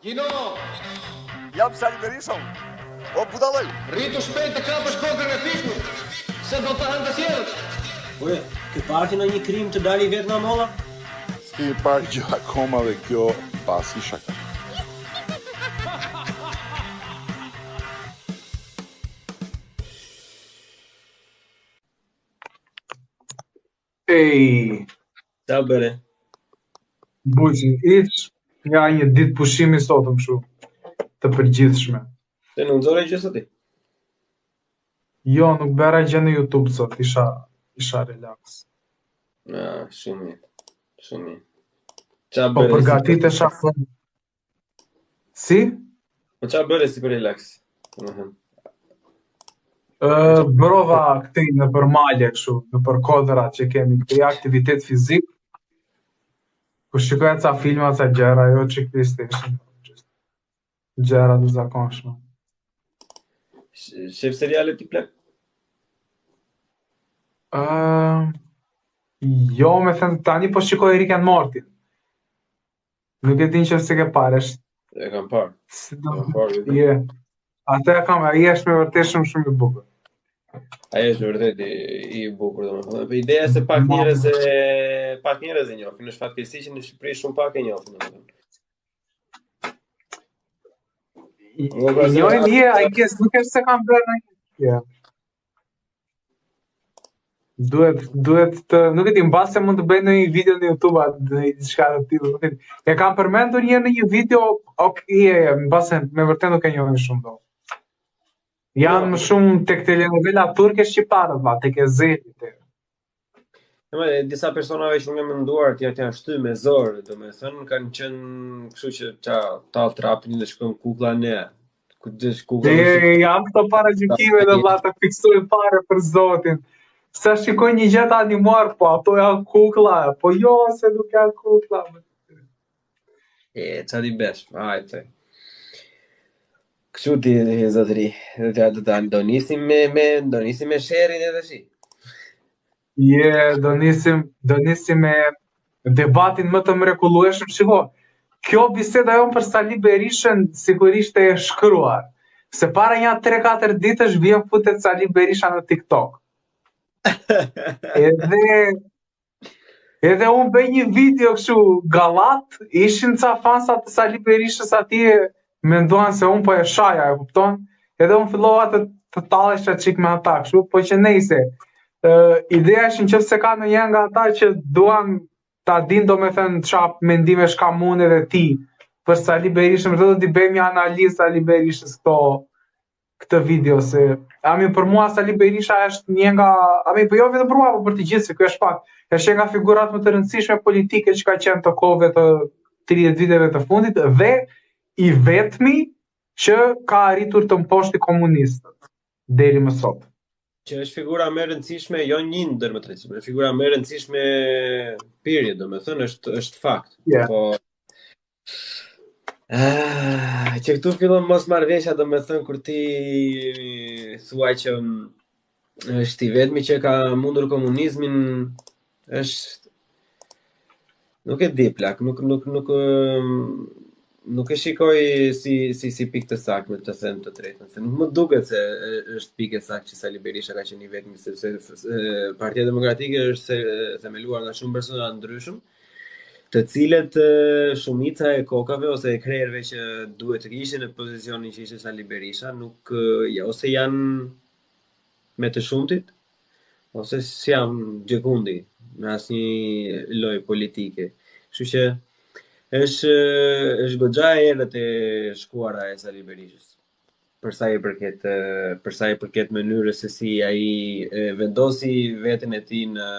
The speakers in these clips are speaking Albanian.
Kino! Jam Sali Berisha unë. O budalloj. Rritu shpejt të kapësh kokrrën e fikut, se do të hanë të tjerët. Ore, ke parë ti ndonjë krimb të dali vetë nga molla? S'kemi parë gjë akoma dhe kjo pasi shaka. Ej, Ça bëre? Buçi, ish nga një ditë pushimi sotëm kështu të përgjithshme. Se nuk nxore gjë sot ti? Jo, nuk bëra gjë në YouTube sot, isha isha relax. Na, shumë mirë. Shumë mirë. Ça Po bëre? si përgatitesha për Si? Po ça bëre si për relax? Domethënë. Ë, brova këtej nëpër male kështu, nëpër kodrat që kemi këtej aktivitet fizik. Po shikoja ca filma, ca gjëra, jo çik PlayStation. Just gjëra të zakonshme. Shef seriale ti plak? Ë, jo, me thënë tani po shikoj Rick and Morty. Nuk e din që se ke parë, është E kam parë. si do E kam parë. jo. Je. Atë e kam, ai është me vërtet shumë shumë i bukur. Ai është vërtet i, i bukur domethënë. Po ideja është se pak njerëz e pak njerëz e njohin, është fatkeqësi që në Shqipëri shumë pak e njohin domethënë. I, Po, pra, i se- njohin je, I guess, nuk është se kam bërë ndonjë. Ja. Duhet duhet të, nuk e di, mbase mund të bëj ndonjë video në YouTube apo ndonjë diçka të tillë, nuk e di. E kam përmendur një në një video, ok, je, je, mbase me vërtet nuk e njohin shumë do. Janë më shumë tek telenovela turke shqiptarët, va, tek Ezeli, tek. E, disa personave që unë jam menduar t'ja t'ja shty me zor, domethënë kanë qenë kështu që ça tall trapin dhe shkojmë kuklla ne. Ku desh kuklla E, më si janë këto paragjykime dhe vlla të fiksojnë fare për zotin. Sa shikoj një gjë të animuar, po ato janë kuklla, po jo se nuk janë kuklla. E, ça t'i besh, hajde. Kështu ti e, zotëri, do t'ja do ta do nisim me me do nisim me sherrin edhe tash. Je, do nisim, do nisim me debatin më të mrekullueshëm. Shiko, kjo biseda jonë për Sali Berishën sigurisht e shkruar. Se para nja 3-4 ditësh vjen futet Sali Berisha në TikTok. Edhe Edhe unë bëj një video kështu gallat, ishin ca fansa të Sali Berishës atje, menduan se unë po e shaja, e kupton? Edhe unë fillova të të tallesha çik me ata kështu, po që nejse. Ë ideja është në qoftë se ka ndonjë nga ata që duan ta dinë domethënë ça mendimesh kam unë edhe ti për Sali Berishën, vërtet do t'i bëjmë një analizë Sali Berishës këto këtë video se I mean për mua Sali Berisha është një nga I mean po jo vetëm për mua, po për të gjithë se ky është fakt. Është një nga figurat më të rëndësishme politike që ka qenë të kohëve të 30 viteve të fundit dhe i vetmi që ka arritur të mposhti komunistët deri më sot. Që është figura më e rëndësishme, jo një ndër më të rëndësishme, është figura më e rëndësishme period, domethënë është është fakt. Yeah. Po Ah, që këtu fillon mosmarrëveshja, domethënë kur ti thua që mm, është i vetmi që ka mundur komunizmin, është nuk e di plak, nuk nuk nuk ëm, nuk e shikoj si si si pikë të saktë, me të them të drejtën, se nuk më duket se e, është pikë e saktë që Sali Berisha ka qenë i vetmi, sepse e, Partia Demokratike është se, themeluar nga shumë persona të ndryshëm, të cilët shumica e kokave ose e krerëve që duhet të ishin në pozicionin që ishte Sali Berisha, nuk ja, ose janë me të shumtit, ose s'janë gjëkundi në asnjë lloj politike. Kështu që është është goxha e errët e shkuara e Sali Berishës. Për sa i përket për sa i përket mënyrës se si ai vendosi veten e tij në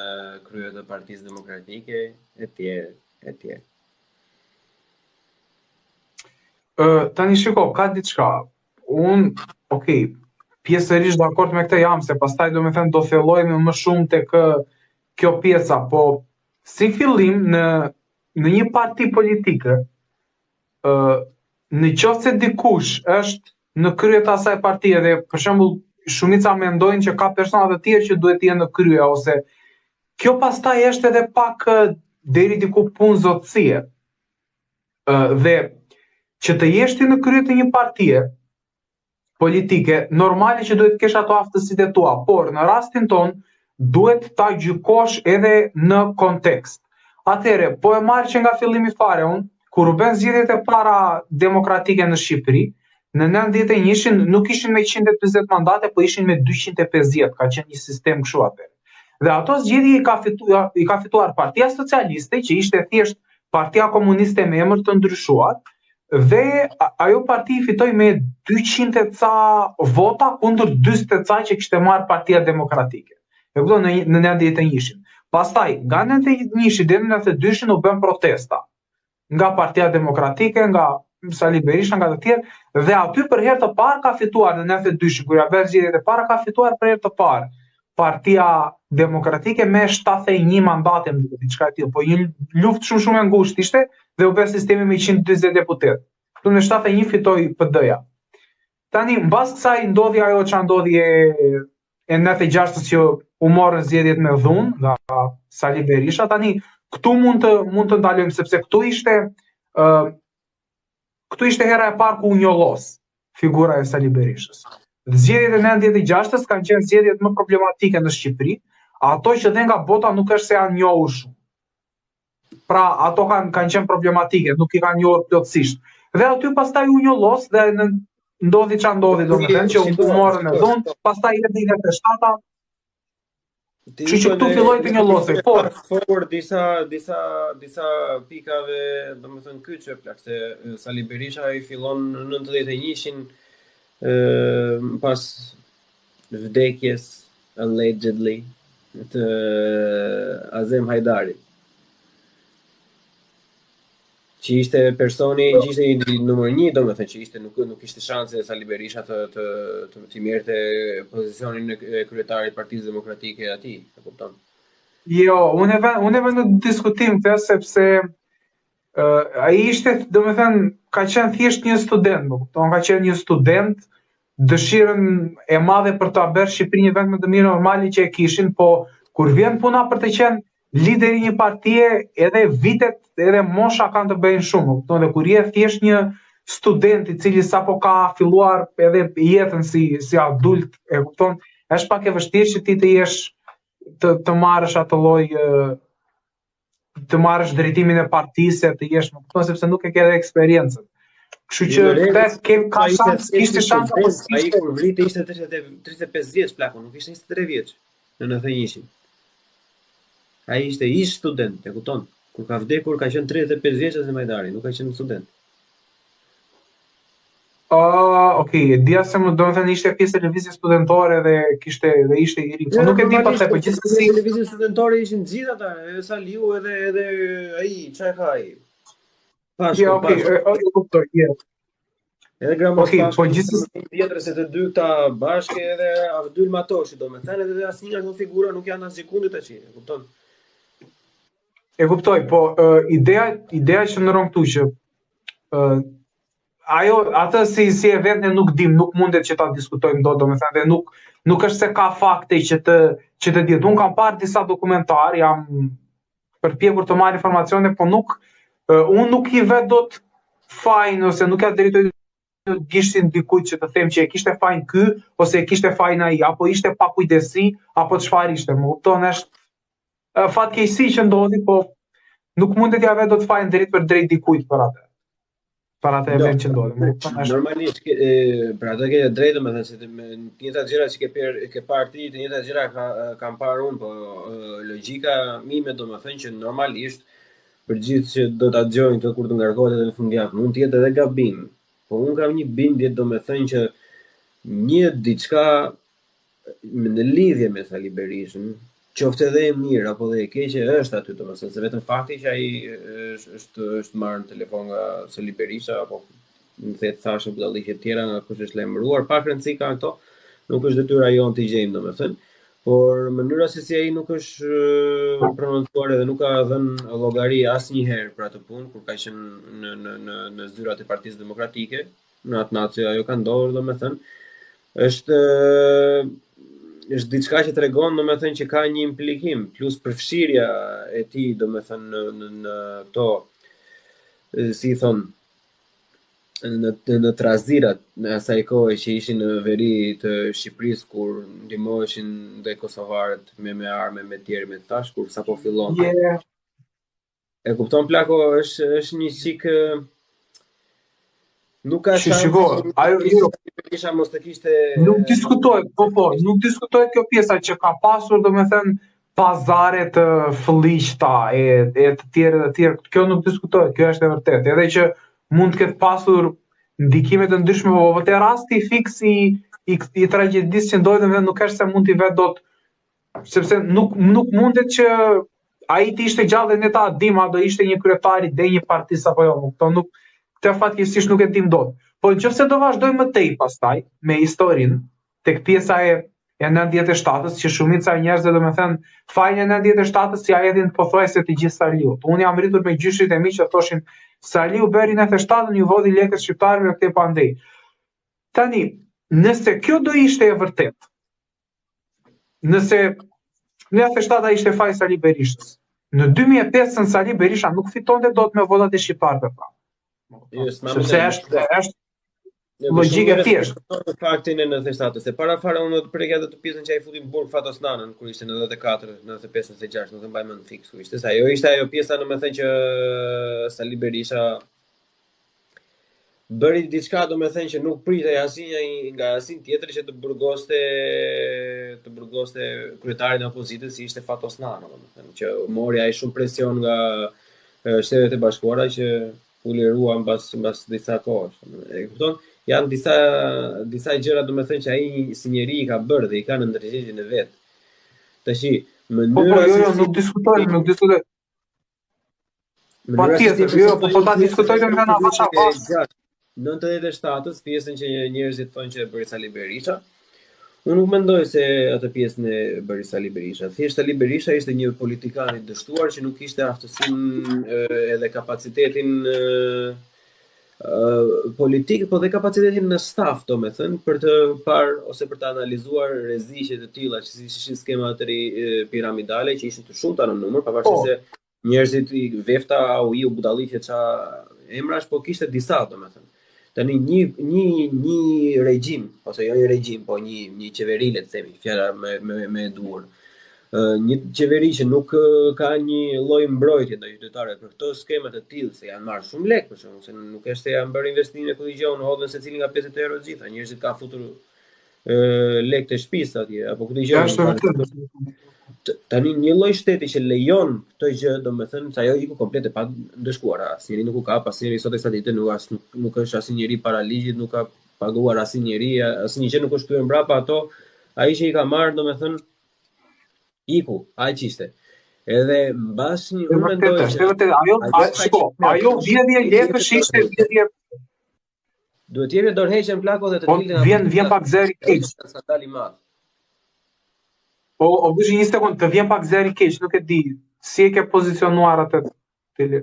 krye të Partisë Demokratike etj etj. Ë tani shiko, ka diçka. Unë, ok, pjesërisht dakord me këtë jam, se pastaj domethënë do thellojmë më shumë tek kjo pjesa, po si fillim në në një parti politike, ë në qoftë se dikush është në krye të asaj partie dhe për shembull shumica mendojnë që ka persona të tjerë që duhet të jenë në krye ose kjo pastaj është edhe pak deri diku punë zotësie. Ë dhe. Që të jesh ti në krye të një partie politike, normale që duhet të kesh ato aftësitë e tua, por në rastin tonë duhet ta gjykosh edhe në kontekst. Atëherë, po e marr që nga fillimi fare unë, kur u bënë zgjedhjet e para demokratike në Shqipëri, në 91-shin nuk ishin me 140 mandate, po ishin me 250, ka qenë një sistem kështu atëherë. Dhe ato zgjedhje i ka fituar i ka fituar Partia Socialiste, që ishte thjesht Partia Komuniste me emër të ndryshuar, dhe ajo parti fitoi me 200 e ca vota kundër 40 e ca që kishte marrë Partia Demokratike. E kupton në në 91-shin. Pastaj, nga 91-shi deri në 92-shin u bën protesta nga Partia Demokratike, nga Sali Berisha, nga të tjerë, dhe aty për herë të parë ka fituar në 92-shin, kur ja bërë zgjedhjet e para ka fituar për herë të parë Partia Demokratike me 71 mandate, më duket diçka e tillë, po një luftë shumë shumë e ngushtë ishte dhe u bë sistemi me 140 deputetë. Këtu në 71 fitoi PD-ja. Tani mbas kësaj ndodhi ajo që ndodhi e e 96-ës që u morën zgjedhjet me dhunë nga Sali Berisha. Tani këtu mund të mund të ndalojmë sepse këtu ishte ë uh, këtu ishte hera e parë ku u njollos figura e Sali Berishës. Zgjedhjet e 96-ës kanë qenë zgjedhjet më problematike në Shqipëri, ato që dhe nga bota nuk është se janë njohur shumë. Pra, ato kanë kanë qenë problematike, nuk i kanë njohur plotësisht. Dhe aty pastaj u njollos dhe në ndodhi ça ndodhi, domethënë që u morën me dhunë, pastaj erdhi 97-ta. Kështu që këtu filloi të njollosej, por forward disa disa disa pikave, domethënë kyçe plak se Sali Berisha i fillon në 91-shin ë pas vdekjes allegedly të Azem Hajdarit që ishte personi që ishte i numër 1, domethënë që ishte nuk nuk ishte shanse Sali Berisha të të të, të merrte pozicionin e kryetarit të Partisë Demokratike atij, e kupton? Jo, unë e vë unë e vë në diskutim këtë sepse uh, ai ishte, domethënë, ka qenë thjesht një student, më kupton, ka qenë një student dëshirën e madhe për ta bërë Shqipërinë një vend më të mirë normale që e kishin, po kur vjen puna për të qenë lider i një partie, edhe vitet, edhe mosha kanë të bëjnë shumë, kupton, dhe kur je thjesht një student i cili sapo ka filluar edhe jetën si si adult, e kupton, është pak e vështirë që ti të jesh të të marrësh atë lloj të marrësh drejtimin e partisë, të jesh, më kupton, sepse nuk e ke edhe eksperiencën. Kështu që këtë ke ka shans, kishte shans apo s'kishte. Ai kur vriti ishte 30 35 vjeç plaku, nuk ishte 23 vjeç në 91-shin. Ai ishte ish student, e kupton? Kur ka vdekur ka qenë 35 vjeç Azem Hajdari, nuk ka qenë student. Ah, ok, e dija se më domethënë ishte pjesë e lëvizjes studentore dhe kishte dhe ishte i ri. Po nuk e di pastaj, po gjithsesi lëvizjes studentore ishin të gjithë ata, edhe Saliu edhe edhe ai, çfarë ka ai? Pashko, jo, okay, Pashko. E, e kuptoj, jo. Edhe Gramoz okay, Pashko, po gjithsesi tjetër se të dy këta bashkë edhe Avdyl Matoshi, domethënë edhe asnjë nga këto figura nuk janë asgjëkundi tash, e kupton? E kuptoj, po uh, ideja ideja që ndërron këtu që uh, ajo atë si si event ne nuk dim, nuk mundet që ta diskutojmë dot, domethënë dhe nuk nuk është se ka fakte që të që të dihet. Unë kam parë disa dokumentarë, jam përpjekur të marr informacione, po nuk uh, unë nuk i vë dot fajin ose nuk ja drejtoj gishtin dikujt që të them që e kishte fajin ky ose e kishte fajin ai apo ishte pakujdesi apo çfarë ishte. Më kupton, është fatkeqësi që ndodhi, po nuk mundet t'ia vë dot fajin drejtpërdrejt dikujt për atë. Për atë event që ndodhi. Më kupton, është normalisht ke, e, për atë ke të drejtë, domethënë se të, me, të njëjtat gjëra që ke per, ke parë ti, të njëjtat gjëra ka, kam parë unë, po logjika ime domethënë që normalisht për gjithë që do ta dëgjojnë këtë kur të ngarkohet edhe në fundjavë, mund të jetë edhe gabim. Po unë kam një bindje domethënë që një diçka në lidhje me Sali Berishën, qoftë edhe e mirë apo edhe e keqe është aty domethënë se vetëm fakti që ai është është është marrë në telefon nga Sali Berisha apo në the thashë budalliqe të tjera nga kush është lajmëruar, pak rëndësi kanë këto, nuk është detyra jonë t'i gjejmë domethënë, por mënyra se si ai nuk është prononcuar edhe nuk ka dhënë llogari asnjëherë për atë punë kur ka qenë në në në në zyrat e Partisë Demokratike, në atë natë që ajo ka ndodhur, domethënë, është është diçka që tregon domethënë që ka një implikim plus përfshirja e tij domethënë në në në këto si i thon. Në në trazirat në asaj kohe që ishin në veri të Shqipërisë kur ndihmoheshin dhe kosovarët me me armë me tjerë me tash kur sapo fillon. Yeah. E kupton plako është është një çik nuk ka shans. Shiko, ajo jo kisha mos të kishte Nuk diskutohet, po po, nuk diskutohet kjo pjesa që ka pasur domethënë pazare të fëlliqta e e të tjerë e të tjerë. Kjo nuk diskutohet, kjo është e vërtetë. Edhe që mund të ketë pasur ndikime të ndryshme, po po te rasti fiks i i, i tragjedisë që ndodhi domethënë nuk është se mund t'i vetë dot sepse nuk nuk mundet që ai të ishte gjallë dhe ne ta dim a do ishte një kryetar i denjë i partisë apo jo, më kupton, nuk këtë fatkeqësisht nuk e dim dot. Po nëse do vazhdojmë më tej pastaj me historinë tek pjesa e e 97-ës që shumica e njerëzve domethënë fajin e 97-ës ia hedhin pothuajse të gjithë Saliut. Unë jam rritur me gjyshërit e mi që thoshin Saliu bëri 97-ën ju vodhi lekët shqiptarëve këtej po andej. Tani, nëse kjo do ishte e vërtetë, Nëse 97-a ishte faj Sali Berishës. Në 2005-ën Sali Berisha nuk fitonte dot me votat e shqiptarëve pra. Jo, Sepse është është logjikë e thjeshtë. Në faktin e 97-ës, se para fare unë do të prekja edhe të pjesën që ai futi në burg Fatos Nanën kur ishte 94, 95, 96, nuk e mbaj mend fiks ku ishte. Se ajo ishte ajo pjesa domethënë që Sali Berisha bëri diçka domethënë që nuk pritej asnjë nga asnjë tjetër që të burgoste të burgoste kryetarin e opozitës si ishte Fatos Nano, domethënë që mori ai shumë presion nga Shtetet e Bashkuara që u lirua mbas mbas disa kohësh. E kupton? Janë disa disa gjëra domethënë që ai si njeri i ka bërë dhe i ka në ndërgjegjen e vet. Tashi, mënyra po, po, jo, jo, nuk diskutojmë, nuk diskutojmë. Patjetër, jo, po po ta diskutojmë nga na vasha vash. 97-ës, pjesën që njerëzit thonë që e bëri Sali Berisha. Unë nuk mendoj se atë pjesën e bëri Sali Berisha. Thjesht Sali Berisha ishte një politikan i dështuar që nuk kishte aftësinë edhe kapacitetin politik, po dhe kapacitetin në staf, domethënë, për të parë ose për të analizuar rreziqe të tilla, që siç ishin skemat piramidale që ishin të shumta në numër, pavarësisht po. se njerëzit i vefta u iu budalliqe ça emrash, po kishte disa, domethënë. Tani një një një regjim ose jo një regjim, po një një qeveri le të themi, fjala më më më e duhur. Një qeveri që nuk ka një lloj mbrojtje ndaj qytetarëve për këto skema të tillë, se janë marrë shumë lekë për shembull, se nuk është se janë bërë investime ku di unë, hodhën secili nga 50 euro të gjitha, njerëzit kanë futur lekë të shtëpisë atje apo ku di unë. Tani një lloj shteti që lejon këtë gjë, domethënë se ajo iku komplet e pa ndëshkuar, asnjëri nuk u kap, asnjëri sot e kësaj dite nuk as nuk, nuk është asnjë njeri para ligjit, nuk ka paguar asnjë njeri, asnjë gjë nuk është kthyer mbrapa ato, ai që i ka marrë, domethënë iku, aq ishte. Edhe mbas një unë mendoj se është vërtet ajo ajo shiko, ajo vjedhje lekësh ishte vjedhje Duhet të jepje dorëheqjen plako dhe të po, dilnin Vjen vjen pak zëri keq. Skandal i madh. Po, o bësh një sekond, të vjen pak zëri keq, nuk e di si e ke pozicionuar atë tele.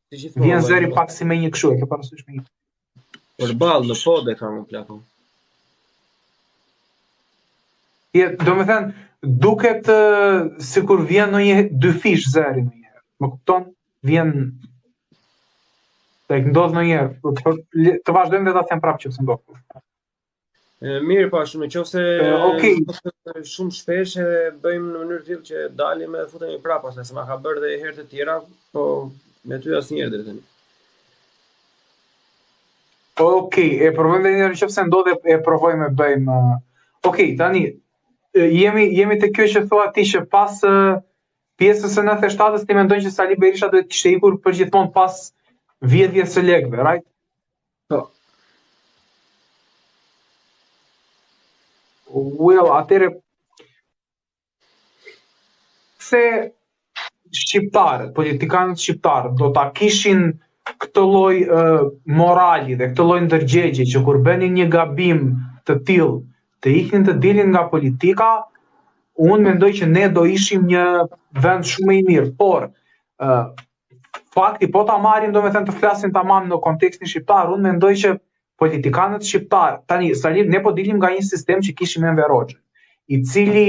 Si gjithmonë. Vjen zëri pak si me një kështu, e ke parasysh me një. Përballë në pod e kam unë plako. Je, domethënë, duket uh, sikur vjen në një dyfish zëri ndonjëherë. Më kupton? Vjen Tek ndodh ndonjëherë, po, po, të vazhdojmë dhe ta them prapë që ndodh. E, mirë, po ashtu në qoftë se okay. shumë shpesh e bëjmë në mënyrë të tillë që dalim edhe futemi prapë, ose se ma ka bërë dhe herë të tjera, po me ty asnjëherë deri tani. Okej, e provojmë edhe një herë në qoftë se ndodh e, e provojmë e bëjmë. Okej, tani jemi jemi te kjo që thua ti që pas pjesës së 97-ës ti mendon që Sali Berisha duhet të kishte ikur përgjithmonë pas vjedhjes së lekëve, right? Po. Well, atëherë pse shqiptarët, politikanët shqiptarë do ta kishin këtë lloj uh, morali dhe këtë lloj ndërgjegje që kur bënin një gabim të tillë, të iknin të dilnin nga politika, unë mendoj që ne do ishim një vend shumë më i mirë, por uh, fakti po ta marrim domethënë të flasim tamam në kontekstin shqiptar, unë mendoj që politikanët shqiptar, tani Sali ne po dilim nga një sistem që kishim Enver Hoxhën, i cili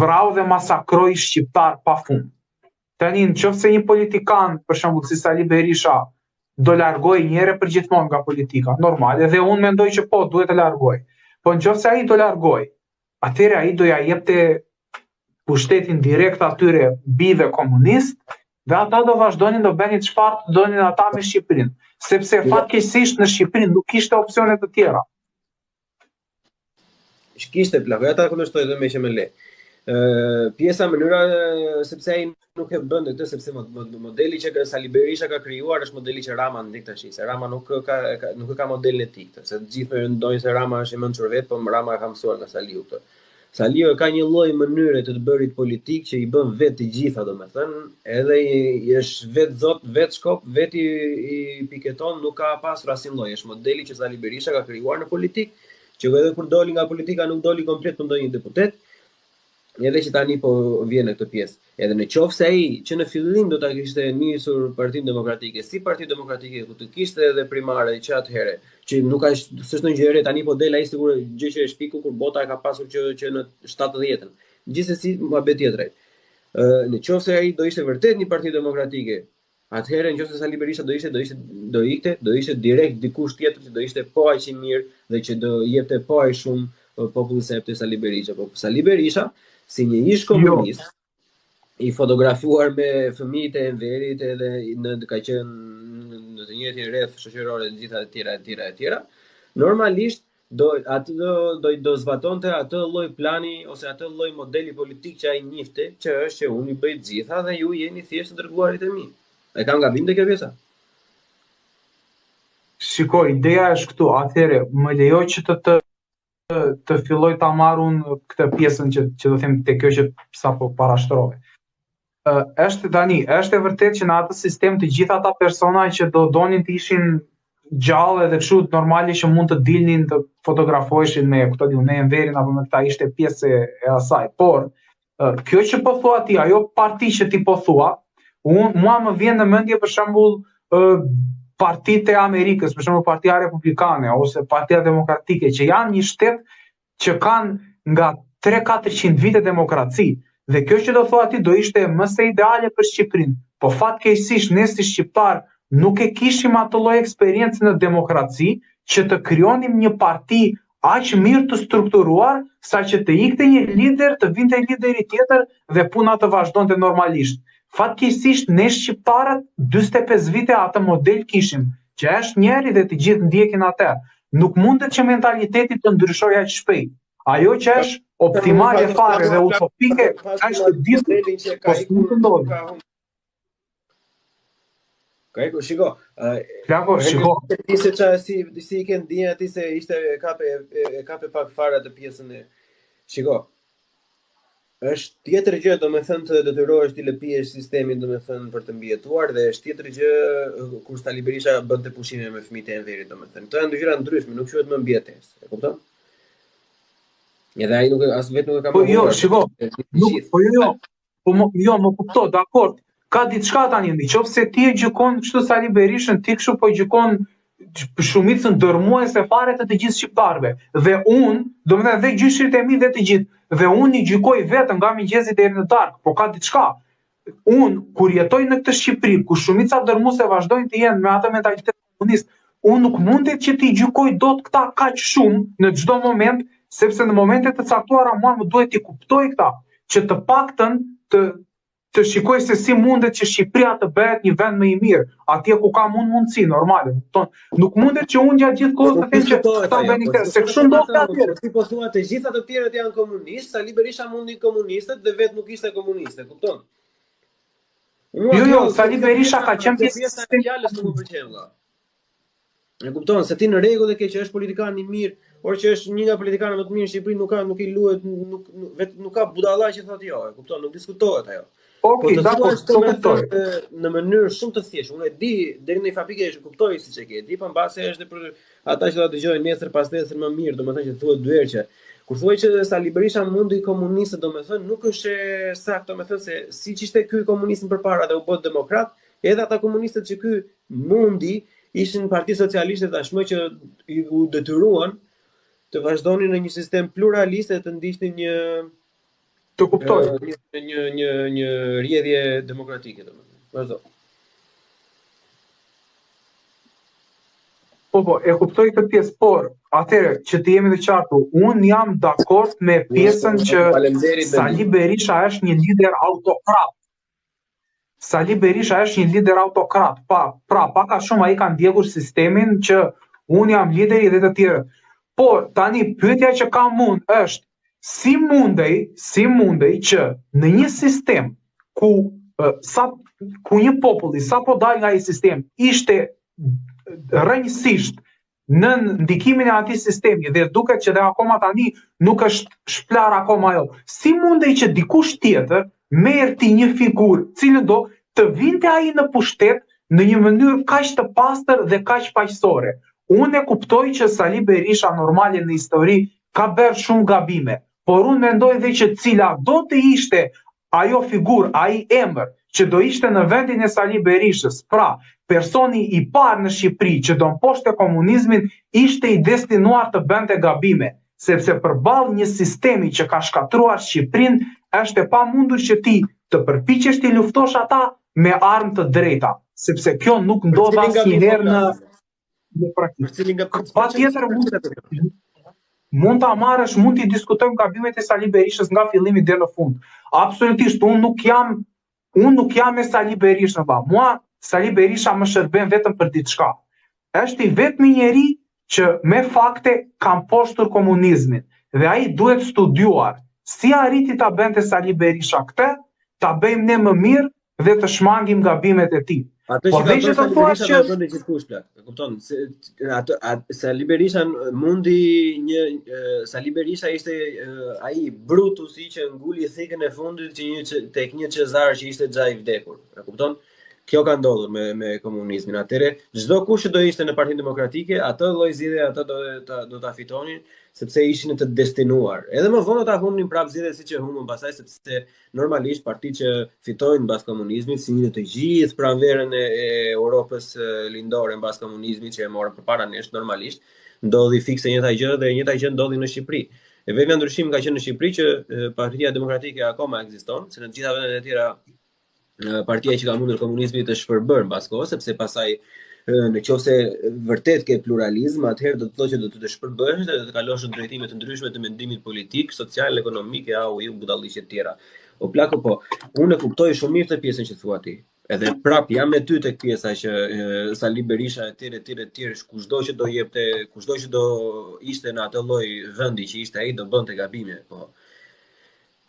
vrau dhe masakroi shqiptar pa fund. Tani në qoftë se një politikan, për shembull si Sali Berisha, Do largohej një herë përgjithmonë nga politika, normal, edhe unë mendoj që po, duhet të largohej. Po në qoftë se ai do largohej, atëherë ai do ja jepte pushtetin direkt atyre bijve komunist dhe ata do vazhdonin do bënin çfarë të donin ata me Shqipërinë, sepse fatkeqësisht në Shqipëri nuk kishte opsione të tjera. Kishte plako, ata kundërshtoj dhe me që më le. Ë pjesa mënyra sepse ai nuk e bën këtë sepse modeli që Sali Berisha ka krijuar është modeli që Rama ndjek tash, se Rama nuk ka, ka nuk e ka modelin e tij këtë, se të gjithë mendojnë se Rama është i mençur vetë, po Rama e ka mësuar nga Saliu këtë. Saliu e ka një lloj mënyre të të bërit politikë që i bën vetë të gjitha, domethënë, edhe i, i është vetë zot, vetë shkop, vetë i, i piketon, nuk ka pasur asnjë lloj. Është modeli që Sali Berisha ka krijuar në politikë, që edhe kur doli nga politika nuk doli komplet për ndonjë deputet, edhe që tani po vjen në këtë pjesë. Edhe në qoftë se ai që në fillim do ta kishte nisur Partinë Demokratike, si Parti Demokratike ku të kishte edhe primare që atëherë, që nuk ka s'është ndonjë gjë e re, tani po del ai sikur gjë që e shpiku kur bota e ka pasur që që në 70-ën. Gjithsesi, muhabet tjetër ai. Ë në qoftë se ai do ishte vërtet një Parti Demokratike, Atëherë në qoftë se Sali Berisha do ishte do ishte do ikte, do ishte direkt dikush tjetër që do ishte po aq i mirë dhe që do jepte po aq shumë popullit sa jepte Sali Berisha. Po Sali Berisha si një ish jo. komunist jo. i fotografuar me fëmijët e Enverit edhe në ka qenë në të njëjtin rreth shoqëror e të gjitha e tjera e tjera e tjera. Normalisht do atë do do do zbatonte atë lloj plani ose atë lloj modeli politik që ai njihte, që është që unë i bëj të gjitha dhe ju jeni thjesht të dërguarit e mi. E kam gabim te kjo pjesa? Shiko, ideja është këtu, atëherë më lejo që të të të filloj ta marr unë këtë pjesën që që do them te kjo që sapo parashtrove. Ë është tani, është e vërtetë që në atë sistem të gjithë ata persona që do donin të ishin gjallë edhe kështu normale që mund të dilnin të fotografoheshin me, ku ta di unë, me Enverin apo me këta ishte pjesë e, e asaj. Por kjo që po thua ti, ajo parti që ti po thua, unë mua më vjen në mendje për shembull partitë e Amerikës, për shembull Partia Republikane ose Partia Demokratike, që janë një shtet që kanë nga 3-400 vite demokraci. Dhe kjo që do thua ti do ishte më se ideale për Shqipërinë, po fatkeqësisht ne si shqiptar nuk e kishim atë lloj eksperience në demokraci që të krijonim një parti aq mirë të strukturuar saqë të ikte një lider, të vinte lideri tjetër dhe puna të vazhdonte normalisht. Fatkeqësisht ne shqiptarët 45 vite atë model kishim, që është njëri dhe të gjithë ndjekin atë. Nuk mundet që mentaliteti të ndryshojë aq shpejt. Ajo që është optimale fare dhe utopike është të ditë, po s'mund të ndodhë. Ka ikur, shiko. Plako, shiko. Ti se ça si si i ke ndjenja ti se ishte e kape e kape pak fare atë pjesën e Shiko. Është tjetër gjë, domethënë të detyrohesh t'i lëpihesh sistemit, domethënë për të mbijetuar dhe është tjetër gjë kur Sali Berisha bënte pushime me fëmijët e Enverit, domethënë. Këto janë dy gjëra ndryshme, nuk quhet më mbijetesë, e kupton? Edhe ai nuk e as vetë nuk e ka Po jo, shiko. Nuk, po jo, jo. Po mo, jo, më kupto, dakord. Ka diçka tani, në qoftë se ti e gjykon kështu Sali Berishën, ti kështu po gjykon shumicën dërmuese fare të të gjithë shqiptarëve. Dhe unë, domethënë dhe gjyshërit e mi dhe të gjithë, dhe unë i gjykoj vetëm nga mëngjesi deri në darkë, po ka diçka. Unë kur jetoj në këtë Shqipëri, ku shumica dërmuese vazhdojnë të jenë me atë mentalitet komunist, unë nuk mundet që t'i gjykoj dot këta kaq shumë në çdo moment, sepse në momente të caktuara mua më duhet t'i kuptoj këta, që të paktën të të shikoj se si mundet që Shqipëria të bëhet një vend më i mirë, atje ku kam unë mundësi normale, kupton? Nuk mundet që unë gjatë gjithë kohës të them që këta bënin këtë, se kështu ndodhte atje. Po ti po thua të gjitha të tjerët janë komunistë, Sali Berisha mundi komunistët dhe vetë nuk ishte komunist, e kupton? Mua jo, jo, Sali Berisha ka qenë pjesë e fjalës nuk më pëlqen vëlla. E kupton se ti në rregull e ke që është politikan i mirë, por që është një nga politikanët më të mirë në Shqipëri, nuk ka nuk i luhet, nuk, nuk vet nuk ka budalla që thotë jo, e kupton, nuk diskutohet ajo. Okej, po të thuash të kuptoj. Në mënyrë shumë të thjeshtë, unë e di deri në një farë pike e kuptoj siç e ke, di, po mbase është për ata që do ta dëgjojnë nesër pas nesër më mirë, domethënë që thuhet dy herë që kur thuaj që Sali Berisha mundi komunistët, domethënë nuk është e saktë, domethënë se siç ishte ky komunizëm përpara dhe u bë demokrat, edhe ata komunistët që ky mundi ishin parti socialiste tashmë që u detyruan të vazhdonin në një sistem pluralist dhe të ndiqnin një të kuptoj një një një një rrjedhje demokratike domethënë. Vazhdo. Po, po, e kuptoj këtë pjesë, por atëherë që të jemi të qartë, unë jam dakord me pjesën që Sali Berisha është një lider autokrat. Sali Berisha është një lider autokrat, pa, pra, pak a shumë ai ka ndjekur sistemin që unë jam lideri dhe të tjerët. Por tani pyetja që kam unë është si mundej, si mundej që në një sistem ku sa ku një populli sapo dalë nga ai sistem ishte rrënjësisht nën ndikimin e atij sistemi dhe duket që dhe akoma tani nuk është shplarë akoma ajo. Si mundej që dikush tjetër merrte një figurë, cilëndo, të vinte ai në pushtet në një mënyrë kaq të pastër dhe kaq paqësore. Unë e kuptoj që Sali Berisha normale në histori ka bërë shumë gabime, por unë mendoj dhe që cila do të ishte ajo figurë, ai emër që do ishte në vendin e Sali Berishës, pra personi i parë në Shqipëri që do mposhte komunizmin, ishte i destinuar të bënte gabime, sepse përballë një sistemi që ka shkatërruar Shqipërinë, është e pamundur që ti të përpiqesh t'i luftosh ata me armë të drejta, sepse kjo nuk ndodh asnjëherë në në praktikë. Për cilin nga Patjetër mund të mund ta marrësh, mund t'i diskutojmë gabimet e Sali Berishës nga fillimi deri në fund. Absolutisht unë nuk jam unë nuk jam me Sali Berishën, ba. Mua Sali Berisha më shërben vetëm për diçka. Është i vetmi njeri që me fakte ka mposhtur komunizmin dhe ai duhet studiuar. Si arriti ta bënte Sali Berisha këtë, ta bëjmë ne më mirë dhe të shmangim gabimet e tij. Atë po që ka bërë Sali Berisha që... do bënte gjithkush plak. E kupton? Se atë at, Sali Berisha mundi një Sali Berisha ishte ai Brutusi që nguli thikën e fundit që një tek një Cezar që ishte xha i vdekur. E kupton? Kjo ka ndodhur me me komunizmin. Atëherë çdo kush që do ishte në Partinë Demokratike, atë lloj zgjedhje atë do ta do ta fitonin, sepse ishin të destinuar. Edhe më vonë ta humbnin prapë zgjedhjet siç e humbën pastaj sepse Normalisht partitë që fitojnë mbas komunizmit, si në të gjithë pranverën e, e Europës lindore mbas komunizmit që e morën përpara nesh normalisht, ndodhi fiks e njëjta gjë dhe e njëjta gjë ndodhi në Shqipëri. E vetmja ndryshim ka qenë në Shqipëri që Partia Demokratike akoma ekziston, se në të gjitha vendet e tjera partia që ka mundur komunizmin është shpërbërë mbas kohës, sepse pastaj në qoftë se vërtet ke pluralizëm, atëherë do të thotë që do të të shpërbëhesh dhe do të kalosh në drejtime të ndryshme të mendimit politik, social, ekonomik e au iu budalliqe të tjera. O plako po, unë e kuptoj shumë mirë këtë pjesën që thua ti. Edhe prap jam me ty tek pjesa që e, Sali Berisha e tjerë e tjerë e tjerë, kushdo që do jepte, kushdo që do ishte në atë lloj vendi që ishte ai do bënte gabime, po.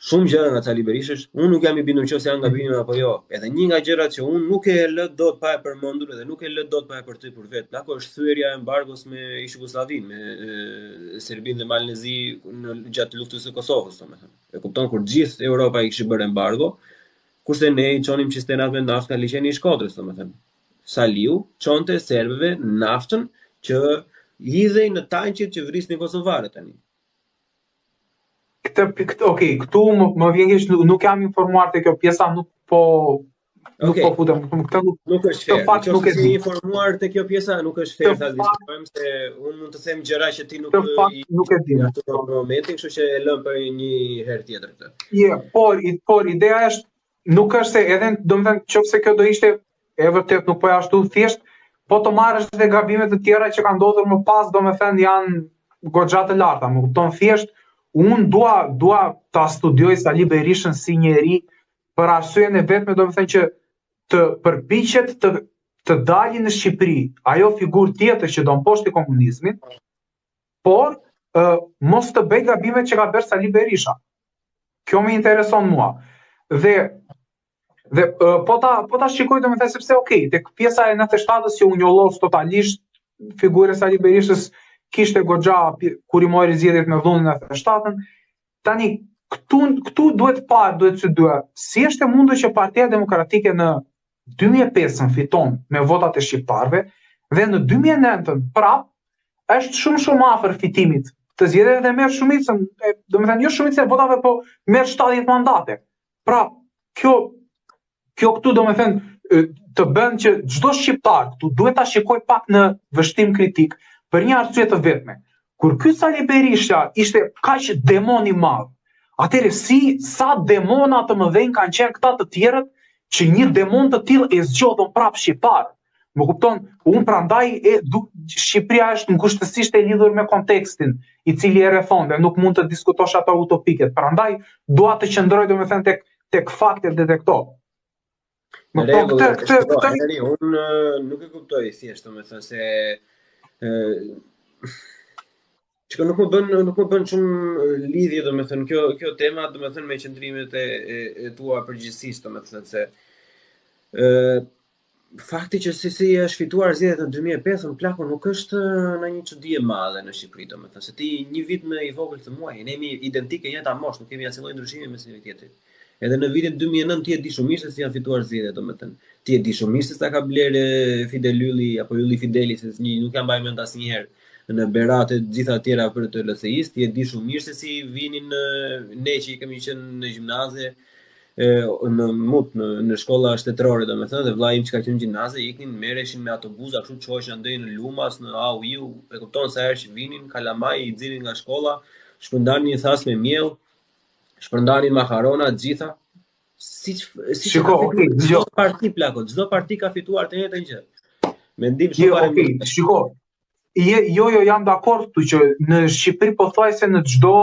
Shumë gjëra nga Sali Berishës, unë nuk jam i bindur nëse janë gabime apo jo. Edhe një nga gjërat që unë nuk e lë dot pa e përmendur edhe nuk e lë dot pa e përtypur vetë, plako është thyerja e embargos me ish Jugosllavinë, me e, Serbinë dhe Malin e Zi në gjatë luftës së Kosovës, domethënë. E kupton kur gjithë Europa i kishte bërë embargo, kurse ne i çonim cisternat me naftë nga liqeni i Shkodrës, domethënë. Saliu çonte serbëve naftën që hidhej në tanqet që vrisnin kosovarët tani. Këtë, këtë, okay, këtu më, më vjen keq, nuk, nuk jam informuar te kjo pjesa, nuk po nuk okay. po futem, këtë nuk nuk është fair. Fakt nuk e di. informuar te kjo pjesa, nuk është fair ta diskutojmë se unë mund të them gjëra që ti nuk i nuk e di në momentin, kështu që e lëm për një herë tjetër këtë. Jo, yeah, por por ideja është nuk është se edhe domethënë qoftë se kjo do ishte E vërtet nuk po e ashtu thjesht, po të marrësh dhe gabime të tjera që kanë ndodhur më pas, domethënë janë goxha të larta, më kupton thjesht, unë dua dua ta studioj Sali Berishën si njeri për arsyen e vetme domethënë që të përpiqet të të dali në Shqipëri ajo figurë tjetër që do mposhti komunizmin, por uh, mos të bëj gabimet që ka bërë Sali Berisha. Kjo më intereson mua. Dhe Dhe po ta po ta shikoj domethënë sepse ok, tek pjesa e 97-s që u njollos totalisht figura e Sali Berishës kishte goxha kur i mori zgjedhjet me dhunë në 97-ën. Tani këtu këtu duhet parë, duhet studiuar. Si është e mundur që Partia Demokratike në 2005-ën fiton me votat e shqiptarëve dhe në 2009-ën prap është shumë shumë afër fitimit të zgjedhjeve dhe merr shumicën, domethënë jo shumicën e votave, po merr 70 mandate. Pra, kjo kjo këtu domethënë të bën që çdo shqiptar këtu duhet ta shikoj pak në vështrim kritik për një arsye të vetme. Kur ky Sali Berisha ishte kaq demon i madh, atëherë si sa demona të mëdhenj kanë qenë këta të tjerët që një demon të tillë e zgjodhën prapë shqiptarët. Më kupton? Unë prandaj e du, Shqipëria është ngushtësisht e lidhur me kontekstin i cili e rrethon dhe nuk mund të diskutosh ato utopiket. Prandaj dua të qëndroj domethënë tek tek faktet dhe tek këto. Më kupton këtë këtë këtë njeri, unë nuk e kuptoj thjesht domethënë se ë Çka nuk më bën nuk më bën shumë lidhje domethënë kjo kjo tema domethënë me qëndrimet e e, e tua përgjithsisht domethënë se ë fakti që si si është fituar zgjedhjet në 2005-ën plako nuk është ndonjë çudi e madhe në Shqipëri domethënë se ti një vit më i vogël se mua, ne jemi identikë e njëjta moshë, nuk kemi asnjë lloj ndryshimi mes njëri tjetrit. Edhe në vitin 2009 ti e di shumë mirë se si janë fituar zgjedhjet domethënë. Ti e di shumë mirë se sa ka blerë Fidel Ylli apo Ylli Fideli se një nuk ja mbaj mend asnjëherë në Berat e të gjitha të tjera për të LSI-s, ti e di shumë mirë se si vinin ne që i kemi qenë në gjimnaze, e, në mut në në shkolla shtetërore domethënë dhe vëllai im që ka qenë në gjimnaze iknin merreshin me autobuza kështu çoheshin andej në Lumas në au iu e kupton sa herë që vinin kalamaj i nxirrin nga shkolla shpërndanin një thasë me miell shpërndanin makarona të gjitha siç siç Shiko, okay, çdo parti plako çdo parti ka fituar të njëjtën gjë mendim shumë jo, okay, shiko Je, jo, jo, jam dakord këtu që në Shqipëri pothuajse në çdo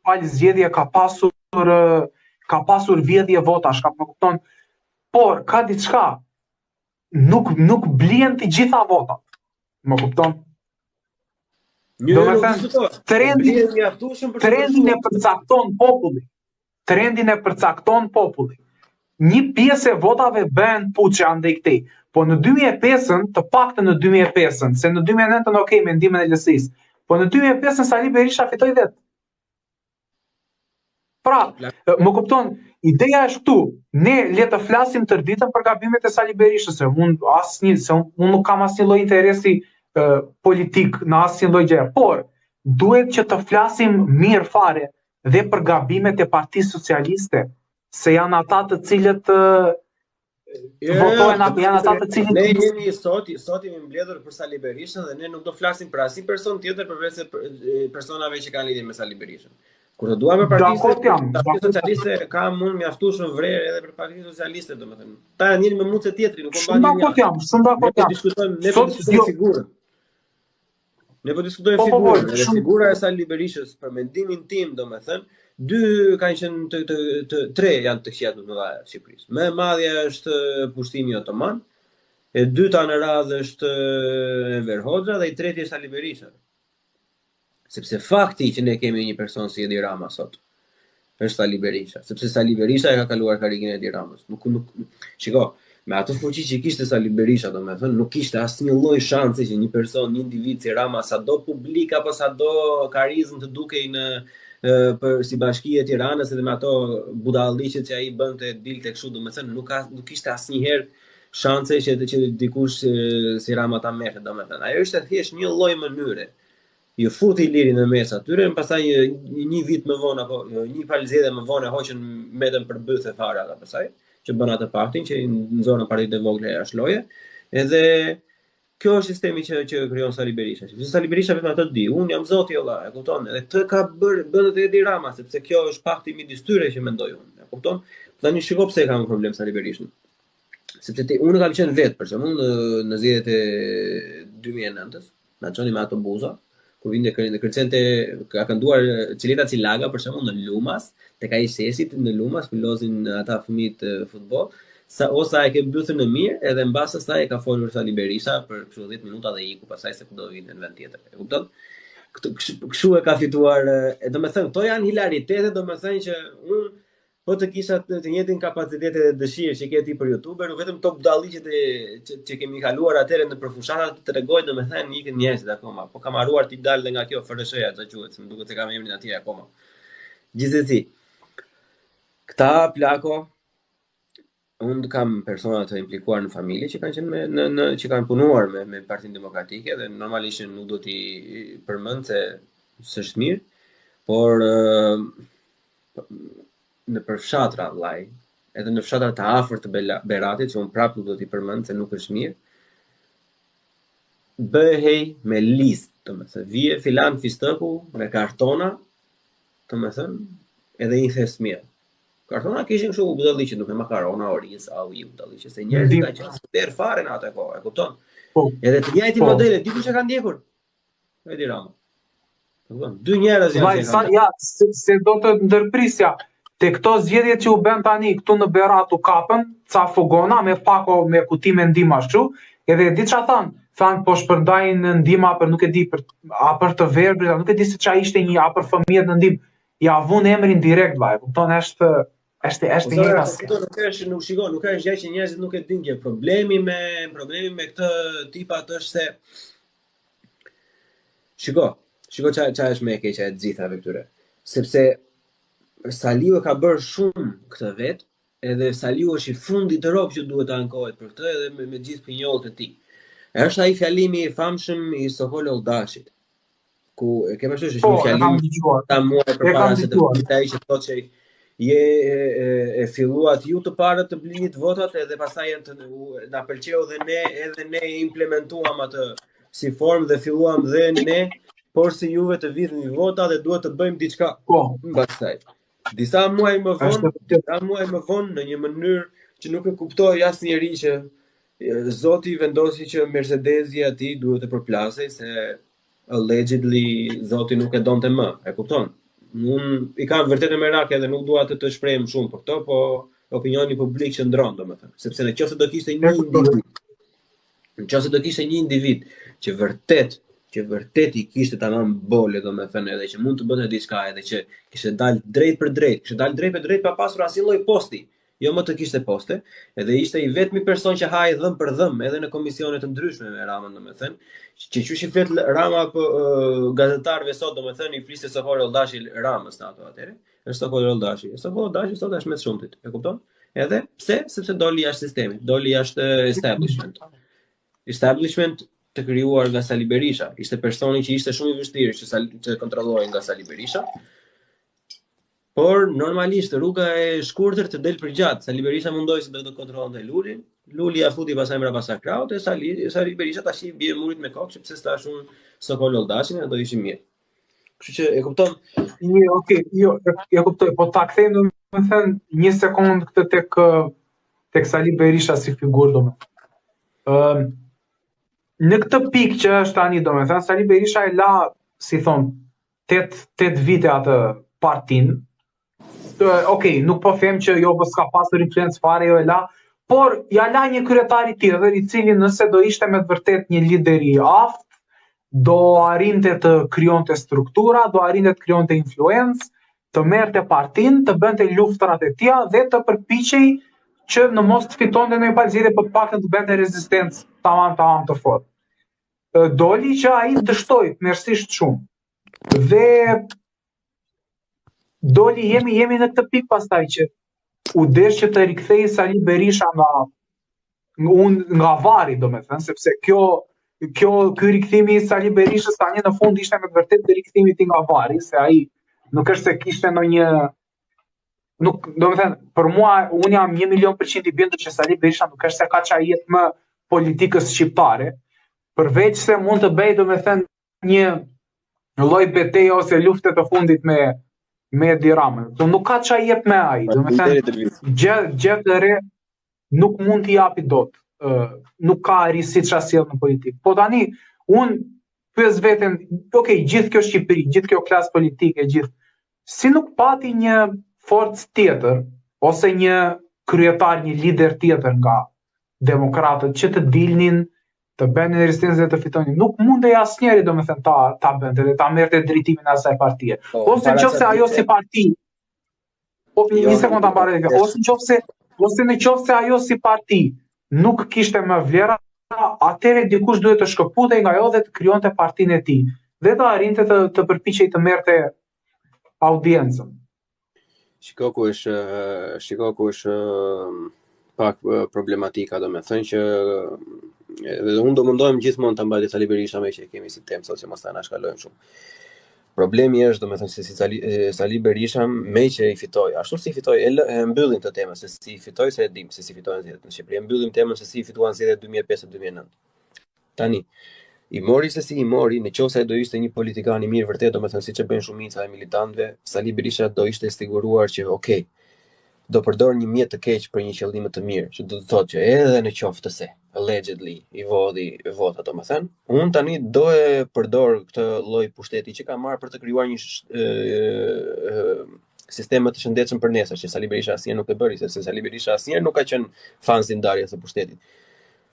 palë zgjedhje ka pasur ka pasur vjedhje votash, ka më kupton. Por ka diçka nuk nuk blihen të gjitha votat. Më kupton? Një Domethënë, trendin, trendin e përcakton populli. Trendin e përcakton populli. Një pjesë e votave bëhen puçe andej këtej. Po në 2005-ën, të paktën në 2005-ën, se në 2009-ën ok me ndihmën e LSI-s, po në 2005-ën Sali Berisha fitoi vetë. Pra, më kupton, ideja është këtu, ne le të flasim tërë ditën për gabimet e Sali Berishës, se unë asnjë, se unë, unë nuk kam asnjë lloj interesi uh, politik në asnjë lloj gjëje, por duhet që të flasim mirë fare dhe për gabimet e Partisë Socialiste, se janë ata të cilët jo, jo, votojnë apo janë ata të cilët ne jemi sot sot jemi mbledhur për Sali Berishën dhe ne nuk do flasim për asnjë person tjetër përveç se personave që kanë lidhje me Sali Berishën. Kur të duam për Partinë Partinë Socialiste ka mund mjaftueshëm vrer edhe për Partinë Socialiste, domethënë. Ta janë njëri më mund se tjetri, nuk po mban. Shumë dakord jam, shumë dakord jam. Ne po diskutojmë, ne po diskutojmë jo. figurën. Ne po diskutojmë po, po, po, figurën, edhe shumë... figura e Sali Berishës për mendimin tim, domethënë, dy kanë qenë të, të, të tre janë të këqijat më të mëdha të Shqipërisë. Më e madhja është pushtimi otoman, e dyta në radhë është Enver Hoxha dhe i treti është Sali Berisha. Sepse fakti që ne kemi një person si Edi Rama sot, është Sali Berisha, sepse Sali Berisha e ka kaluar karrigen e Edi Ramës. Nuk nuk shiko, me atë fuqi që kishte Sali Berisha, domethënë nuk kishte asnjë lloj shansi që një person, një individ si Rama, sado publik apo sado karizmë të dukej në për si bashki e Tiranës edhe me ato budalliqet që ai bënte dilte kështu, domethënë nuk ka nuk kishte asnjëherë shanse që që dikush si Rama ta merrte, domethënë. Ajo ishte thjesht një lloj mënyre Ju futi Iliri në mes atyre, pastaj një, një vit më vonë apo jo, një palë zgjedhje më vonë e hoqën Metën për bythe fare ata pastaj, që bën atë paktin që i nxorën partitë e vogla jashtë loje. Edhe kjo është sistemi që që krijon Sali Berisha. Sepse Sali Berisha vetëm atë di, unë jam zoti valla, e kupton? Edhe këtë ka bër bën edhe Edi Rama, sepse kjo është pakti midis tyre që mendoj unë, e kupton? Tani shiko pse e kam problem Sali Berishën. Sepse ti unë kam qenë vetë për shembull në në zgjedhjet e 2009-s, Na çonin me autobuza, kur vinte kërcente, kërcente ka kënduar Çileta Cilaga për shembull në Lumas, tek ai sheshi në Lumas ku lozin ata fëmijët futboll, sa o sa e ke bythën e mirë, edhe mbas asaj e ka folur Sali Berisha për kështu 10 minuta dhe iku pastaj se ku do vinte në vend tjetër. E kupton? Kështu kështu e ka fituar, e domethënë këto janë hilaritete, domethënë që unë Po të kisha të, të njëjtin kapacitet edhe dëshirë që ke ti për youtuber, vetëm këto budalliqet e që, që kemi kaluar atëherë nëpër fushata të tregoj domethënë ikën njerëzit akoma. Po kam harruar t'i dal dhe nga kjo FRSH-ja, ça quhet, se më duket se kam emrin atje akoma. Gjithsesi, këta plako unë kam persona të implikuar në familje që kanë qenë me në në që kanë punuar me me Partinë Demokratike dhe normalisht nuk do t'i përmend se s'është mirë, por nëpër fshatra vllai, edhe në fshatra të afërt të Beratit që unë prapë nuk do t'i përmend se nuk është mirë, bëhej me listë, domethënë vije filan fistëku me kartona, domethënë edhe një thes miell. Kartona kishin kështu budalliqe, duke makarona, oriz, au iu budalliqe, se njerëzit kanë qenë super fare në atë kohë, e kupton? Po. Edhe të njëjtin po. model, di kush e ka ndjekur? Edi Rama. Po, dy njerëz janë. Vaj, sa, ja, se, se do të ndërprisja. Te këto zgjedhjet që u bën tani këtu në Berat u kapën ca fugona me pako me kuti me ndihma ashtu, edhe di ça thanë, thanë po shpërndajnë ndihma për nuk e di për a për të verbrit, a nuk e di se ça ishte një a për fëmijët në ndihmë. Ja vun emrin direkt vllai, kupton është është është një rast. Po nuk është nuk shikon, nuk është gjë që njerëzit nuk e dinë kjo. Problemi me problemi me këtë tipat është se Shiko, shiko ça ça është më e keqja e të gjithave këtyre. Sepse Saliu e ka bërë shumë këtë vet, edhe Saliu është i fundit rob që duhet të ankohet për këtë edhe me, me gjithë pinjollët e tij. Është ai fjalimi i famshëm i Sokol Olldashit, ku e ke parasysh është po, një fjalim ta muaj përpara se të vinte ai që thotë që je e, e, e filluat ju të parët të blinit votat edhe pastaj janë të u, na pëlqeu dhe ne edhe ne e implementuam atë si formë dhe filluam dhe ne por si juve të vidhni vota dhe duhet të bëjmë diçka po mbas saj. Disa muaj më vonë, disa muaj më vonë në një mënyrë që nuk e kuptoi asnjeri që Zoti vendosi që Mercedesi atij duhet të përplasej se allegedly Zoti nuk e donte më, e kupton? Unë i kam vërtet me merak edhe nuk dua të të shprehem shumë për këto, po opinioni publik qëndron, domethënë, sepse në qoftë se do kishte një individ, në qoftë se do kishte një individ që vërtet që vërtet i kishte tamam bole, domethënë, edhe që mund të bënte diçka, edhe që kishte dalë drejt për drejt, kishte dalë drejt për drejt pa pasur asnjë lloj posti, jo më të kishte poste, edhe ishte i vetmi person që hahej dhëmb për dhëmb edhe në komisione të ndryshme me Ramën, domethënë, që qysh i flet Rama për uh, gazetarëve sot, domethënë i fliste Sokol Olldashi Ramës në ato atëherë, është Sokol Olldashi. Sokol Olldashi sot është më së shumtit, e kupton? Edhe pse? Sepse doli jashtë sistemit, doli jashtë establishment. Establishment të krijuar nga Sali Berisha, ishte personi që ishte shumë i vështirë që Sali, të kontrollohej nga Sali Berisha. Por normalisht rruga e shkurtër të del përgjatë. Sali Berisha mendoi se do të kontrollonte Lulin, Luli ia futi pastaj mbrapa krahut e Sali Sali Berisha tash i bie murit me kokë sepse s'thash unë Sokol Olldashin e do ishim mirë. Kështu që e kupton? Jo, okay, jo, e, e kuptoj, po ta kthejmë domethënë një sekond këtë tek tek Sali Berisha si figurë domethënë. Ëm në këtë pikë që është tani domethënë Sali Berisha e la, si thon, 8 8 vite atë partinë. Ok, nuk po them që jo po s'ka pasur influencë fare, jo e la, por ja la një kryetari tjetër i cili nëse do ishte me të vërtet një lider i aftë, do arrinte të krijonte struktura, do arrinte të krijonte influencë, të merrte partinë, të bënte luftërat e tija dhe të përpiqej që në mos të fitonte ndonjë palë zgjedhje, po të paktën të bënte rezistencë tamam tamam të fortë. Doli që ai dështoi tmerrësisht shumë. Dhe doli jemi jemi në këtë pikë pastaj që u desh që të rikthehej Sali Berisha nga un nga varri, domethënë, sepse kjo kjo ky rikthimi i Sali Berishës tani në fund ishte me të vërtetë rikthimi i tij nga varri, se ai nuk është se kishte ndonjë nuk, domethënë, për mua un jam 1 milion përqind i bindur që Sali Berisha nuk është se ka ça i jep më politikës shqiptare, përveç se mund të bëjë domethënë një lloj beteje ose lufte të fundit me me Edi Ramën. Do nuk ka ça i jep më ai, domethënë gjë gjë të re nuk mund t'i japi dot. Ë nuk ka risi ça sjell në politikë. Po tani un pyes veten, ok, gjithë kjo Shqipëri, gjithë kjo klasë politike, gjithë si nuk pati një forcë tjetër ose një kryetar, një lider tjetër nga demokratët që të dilnin të bënin rezistencë dhe të fitonin. Nuk mundej asnjëri, domethënë, ta ta bënte dhe ta merrte drejtimin e asaj partie. Po, ose në qoftë se ajo si parti Po një jo, sekondë ta mbaroj kjo. Ose në qoftë se ose në qoftë se ajo si parti nuk kishte më vlera, atëherë dikush duhet të shkëputej nga ajo dhe të krijonte partinë e tij dhe të arrinte të të përpiqej të merrte audiencën. Shiko ku është shiko ku është pak problematika, domethënë që edhe unë do mundohem gjithmonë ta mbaj te Sali Berisha me që e kemi si temë sot që mos ta anashkalojmë shumë. Problemi është domethënë se si Sali, Sali Berisha me që i fitoi, ashtu si fitoi, e, lë, e mbyllim këtë temën se si i fitoi se e dim se si fitohen zgjedhjet në Shqipëri. E mbyllim temën se si i fituan zgjedhjet 2005-2009. Tani, i mori se si i mori, në qoftë se ai do ishte një politikan i mirë vërtet, domethënë siç e bëjnë shumica e militantëve, Sali Berisha do ishte siguruar që ok, do përdor një mjet të keq për një qëllim të mirë, që do të thotë që edhe në qoftë se. allegedly i vodhi vota, domethënë, unë tani do e përdor këtë lloj pushteti që kam marrë për të krijuar një sh, e, e, sistem më të shëndetshëm për nesër, që Sali Berisha asnjëherë nuk e bëri, sepse Sali Berisha asnjëherë nuk ka qenë fans i ndarjes së pushtetit.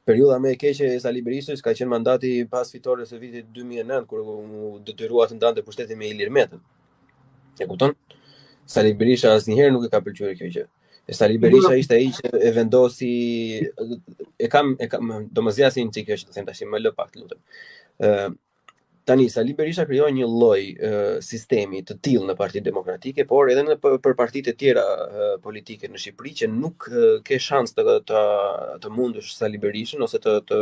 Periudha më e keqe e Sali Berishës ka qenë mandati pas fitores së vitit 2009 kur u detyrua të ndante pushtetin me Ilir Metën. E kupton? Sali Berisha asnjëherë nuk e ka pëlqyer kjo gjë. E Sali Berisha ishte ai që e vendosi e kam e kam do më zgjasë një çik kjo që të them tash, më lë pak, lutem. Ë tani Sali Berisha krijoi një lloj sistemi të tillë në Partinë Demokratike, por edhe në për, për partitë e tjera politike në Shqipëri që nuk ke shans të të të mundësh Sali Berishën ose të të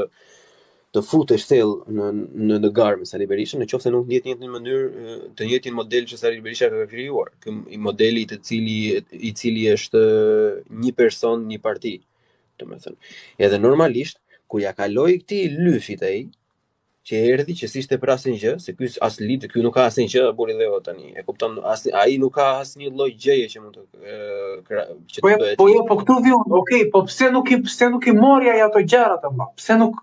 të futesh thellë në në në garë me Sali Berishën, në qoftë se nuk ndjek të njëjtën mënyrë, të njëjtin model që Sali Berisha ka krijuar, ky i modeli të cili i cili është një person, një parti, domethënë. Edhe normalisht kur ja kaloi këtij lyfit ai, që erdhi që s'ishte për asnjë gjë, se ky as lider, ky nuk ka asnjë gjë burri dheu tani. E kupton, as ai nuk ka asnjë lloj gjëje që mund të që po të bëhet. Po jo, po këtu vi unë, okay, po pse nuk i pse nuk i mori ai ato gjërat vëlla? Pse nuk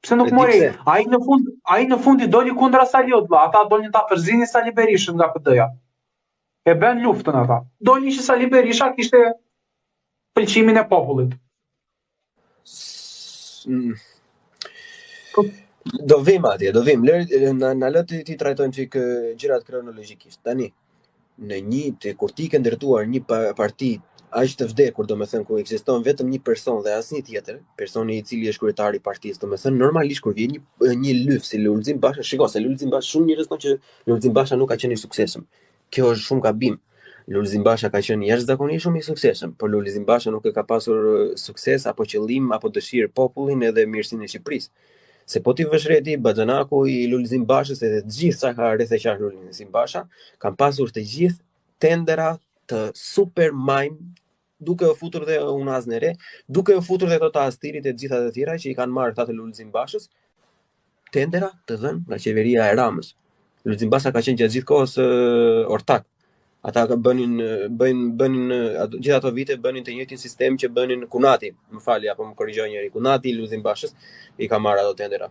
pse nuk mori? Ai në fund, ai në fund i doli kundra Saliut vëlla. Ata dolën ta përzinin Sali Berishën nga PD-ja. E bën luftën ata. Doli që Sali Berisha kishte pëlqimin e popullit. Mm. Po do vim atje, do vim. Lër na na lë të t'i trajtojmë çik gjërat kronologjikisht. Tani, në një të kur ti ke ndërtuar një parti aq të vdekur, domethënë ku ekziston vetëm një person dhe asnjë tjetër, personi i cili është kryetari i partisë, domethënë normalisht kur vjen një një lyf si Lulzim Basha, shiko se Lulzim Basha shumë njerëz thonë që Lulzim Basha nuk ka qenë i suksesshëm. Kjo është shumë gabim. Lulzim Basha ka qenë jashtëzakonisht shumë i suksesshëm, por Lulzim Basha nuk e ka pasur sukses apo qëllim apo dëshirë popullin edhe mirësinë e Shqipërisë. Se po t'i vësh re ti baxhanaku i Lulzim Bashës edhe të gjithë sa ka rreth e qark Lulzim Basha, kanë pasur të gjithë tendera të super majmë duke u futur dhe Unazën e Re, duke u futur dhe këto të Astirit e të gjitha të tjera që i kanë marrë këta të Lulzim Bashës, tendera të dhënë nga qeveria e Ramës. Lulzim Basha ka qenë gjatë gjithë kohës ortak. Ata ka bënin bëjnë bënin ato, gjithë ato vite bënin të njëjtin sistem që bënin Kunati, më falni apo më korrigjoi njëri, Kunati i Lulzim Bashës i ka marrë ato tendera.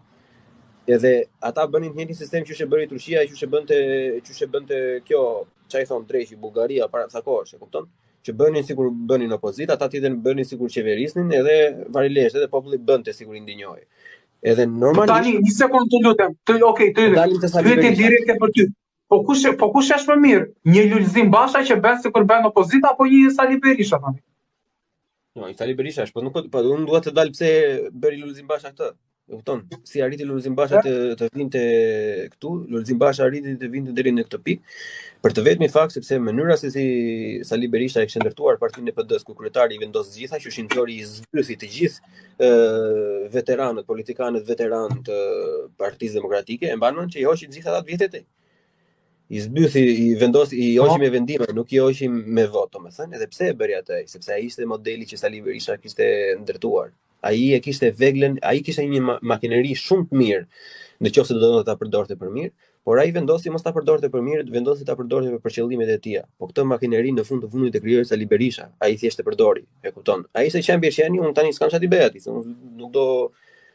Edhe ata bënin të njëjtin sistem që e bëri Turqia, që e bënte që e bënte kjo, ç'i thon dreqi Bullgaria para ca kohësh, e kupton? Që bënin sikur bënin opozitë, ata tjetër bënin sikur qeverisnin, edhe varilesh, edhe populli bënte sikur indinjohej. Edhe po normalisht Tani, një sekondë të lutem. Të, okay, të lutem. Pyetje direkte për ty. Po kush po kush është më mirë? Një Lulzim Basha që bën sikur bën opozitë apo një Sali Berisha tani? Jo, një Sali Berisha është, po nuk po unë dua të dal pse bëri Lulzim Basha këtë. E kupton? Si arriti Lulzim Basha të të vinte këtu, Lulzim Basha arriti të vinte deri në këtë pikë, për të vetmin fakt sepse mënyra se si Sali Berisha e kishte ndërtuar partinë e PD-s ku kryetari i vendos të gjitha, që i nxori i zbythi të gjithë ë veteranët, politikanët veteranë të Partisë Demokratike, e mban mend që i hoqi të gjithë ata të vjetët. I zbythi, i vendosi, i hoqi po. me vendime, nuk i hoqi me votë, domethënë, edhe pse e bëri atë ai, sepse ai ishte modeli që Sali Berisha kishte ndërtuar. Ai e kishte veglën, ai kishte një makineri shumë të mirë, në qoftë se do donte ta përdorte për mirë, por ai vendosi mos ta përdorte për mirë, vendosi ta përdorte për qëllimet e tija. Po këtë makineri në fund të fundit e krijoi Sali Berisha, ai thjesht e përdori, e kupton. Ai ishte qen bir qeni, unë tani s'kam çfarë t'i bëj atij, se unë nuk do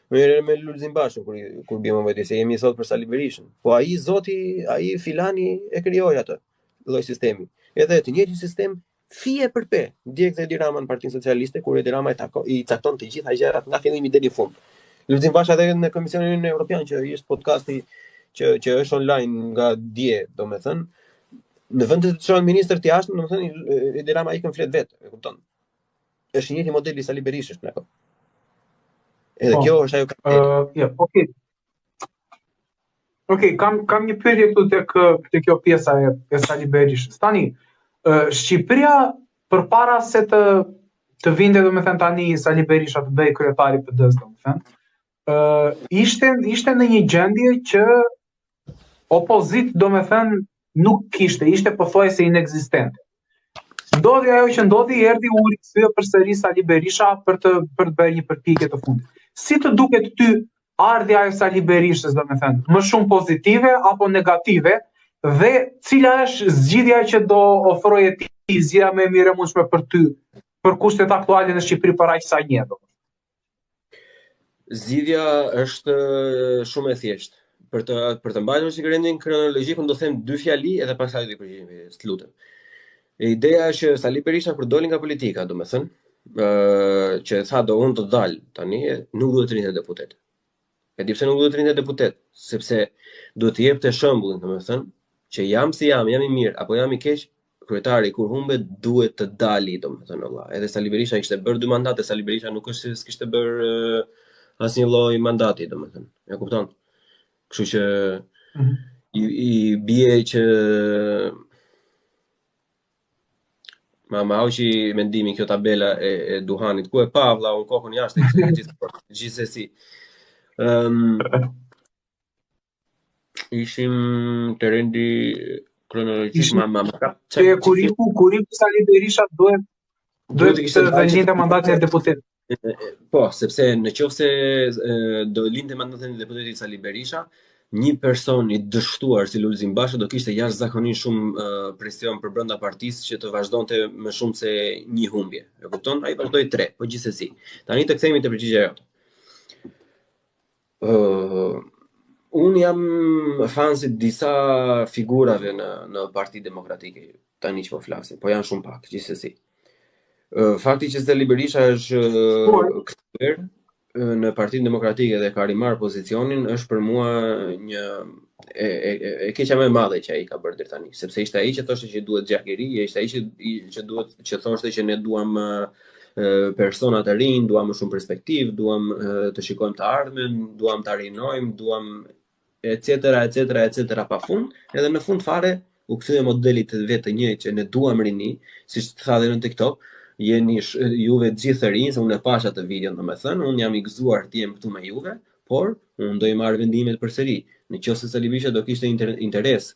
merrem me Lulzim Bashën kur kur bie momenti se jemi sot për Sali Berishën. Po ai zoti, ai filani e krijoi atë lloj sistemi. Edhe të njëjtin sistem fije për pe, ndjek dhe Edi Rama në Partinë Socialiste kur Edi Rama i tako, i cakton të gjitha gjërat nga fillimi deri në fund. Lulzim Basha edhe në Komisionin Evropian që është podcasti që që është online nga dje, domethënë, në vend të të çojnë ministër të jashtëm, domethënë Edi Rama ikën flet vet, e kupton? Është i njëjti model i Sali Berishës në kohë. Edhe po, kjo është ajo ka. Ë, uh, jo, okay. Okej, kam kam një pyetje këtu tek tek kjo pjesa e, e Sali Berishës. Tani, ë Shqipëria përpara se të të vinte domethënë tani Sali Berisha të bëhej kryetari i PD-s domethënë, ë ishte ishte në një gjendje që opozitë domethënë nuk kishte, ishte pothuajse inekzistente. Ndodhi ajo që ndodhi, erdhi u rikthye përsëri Sali Berisha për të për të bërë një përpjekje të fundit. Si të duket ty ardhja e Sali Berishës, domethënë, më shumë pozitive apo negative dhe cila është zgjidhja që do ofroje ti, zgjidhja më e mirë e mundshme për ty, për kushtet aktuale në Shqipëri për aq sa njeh? Zgjidhja është shumë e thjeshtë. Për të për të mbajtur çik rendin kronologjik, unë do them dy fjali edhe pastaj do i përgjigjem pyetjes, të lutem. Ideja është që Sali Berisha kur doli nga politika, domethënë, ë që tha do unë do të dal tani, nuk duhet të rrinte deputet. E di pse nuk duhet të rrinte deputet, sepse duhet të jepte shembullin, domethënë, që jam si jam, jam i mirë apo jam i keq, kryetari kur humbet duhet të dali, domethënë vëlla. Edhe Sali Berisha kishte bërë dy mandate, Sali Berisha nuk është se s'kishte bërë uh, asnjë lloj mandati, domethënë. E kupton? Kështu që mm -hmm. i, i bie që Ma ma hoqi mendimin kjo tabela e, e duhanit. Ku e pa vlla unë kokën jashtë e kishte gjithë gjithsesi. Ëm um, Ishim te rendi kronologjik Ishim ma ma ma kap te kur iku kur iku Sali Berisha duhet duhet të kishte të linte mandatin e deputetit. Po, sepse në qoftë se do linte mandatin e deputetit Sali Berisha, një person i dështuar si Lulzim Basha do kishte jashtëzakonisht shumë presion për brenda partisë që të vazhdonte më shumë se një humbje. E kupton? Ai vazhdoi tre, po gjithsesi. Tani të kthehemi te përgjigjja jote. Uh, unë jam fans i disa figurave në në Partinë Demokratike tani që po flasim, po janë shumë pak gjithsesi. Uh, fakti që Sali Berisha është uh, kthyer në Partinë Demokratike dhe ka rimarrë pozicionin është për mua një e e e, e keqja më e madhe që ai ka bërë deri tani, sepse ishte ai që thoshte që duhet gjak i ri, ishte ai që që duhet që thoshte që ne duam uh, persona të rinj, duam më shumë perspektivë, duam të shikojmë të ardhmen, duam ta rinojmë, duam etc etc etc pa fund, edhe në fund fare u kthye modelit të vet të njëjtë që ne duam rini, siç tha dhe në TikTok, jeni juve të gjithë të rinj, se unë e pashë atë videon, domethënë, unë jam i gëzuar të jem këtu me juve, por unë do i marr vendimet përsëri. Në qoftë se Sali Berisha do kishte inter interes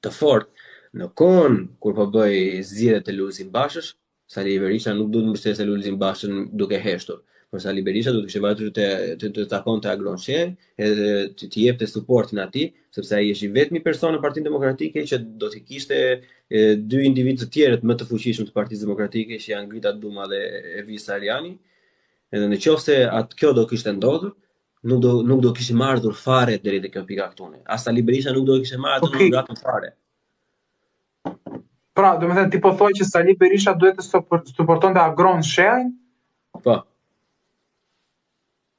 të fortë në kohën kur po bëhej zgjedhjet e Lulzim Bashës, Sali Berisha nuk duhet të mbështeste Lulzim Bashën duke heshtur, por Sali Berisha duhet të kishte vajtur të të, të takonte Agron Shehun edhe të, të jepte suportin atij, sepse ai është i vetmi person në Partinë Demokratike që do të kishte e, dy individë të tjerët më të fuqishëm të Partisë Demokratike që janë Grida Duma dhe Ervis Salianji. Edhe në qoftë se atë kjo do kishte ndodhur, nuk do nuk do kishim ardhur fare deri te kjo pika këtu ne. As Sali Berisha nuk do e kishte marrë atë okay. non fare. Pra, domethënë, ti po thua që Sali Berisha duhet të suportonte Agron Shehajn? Po.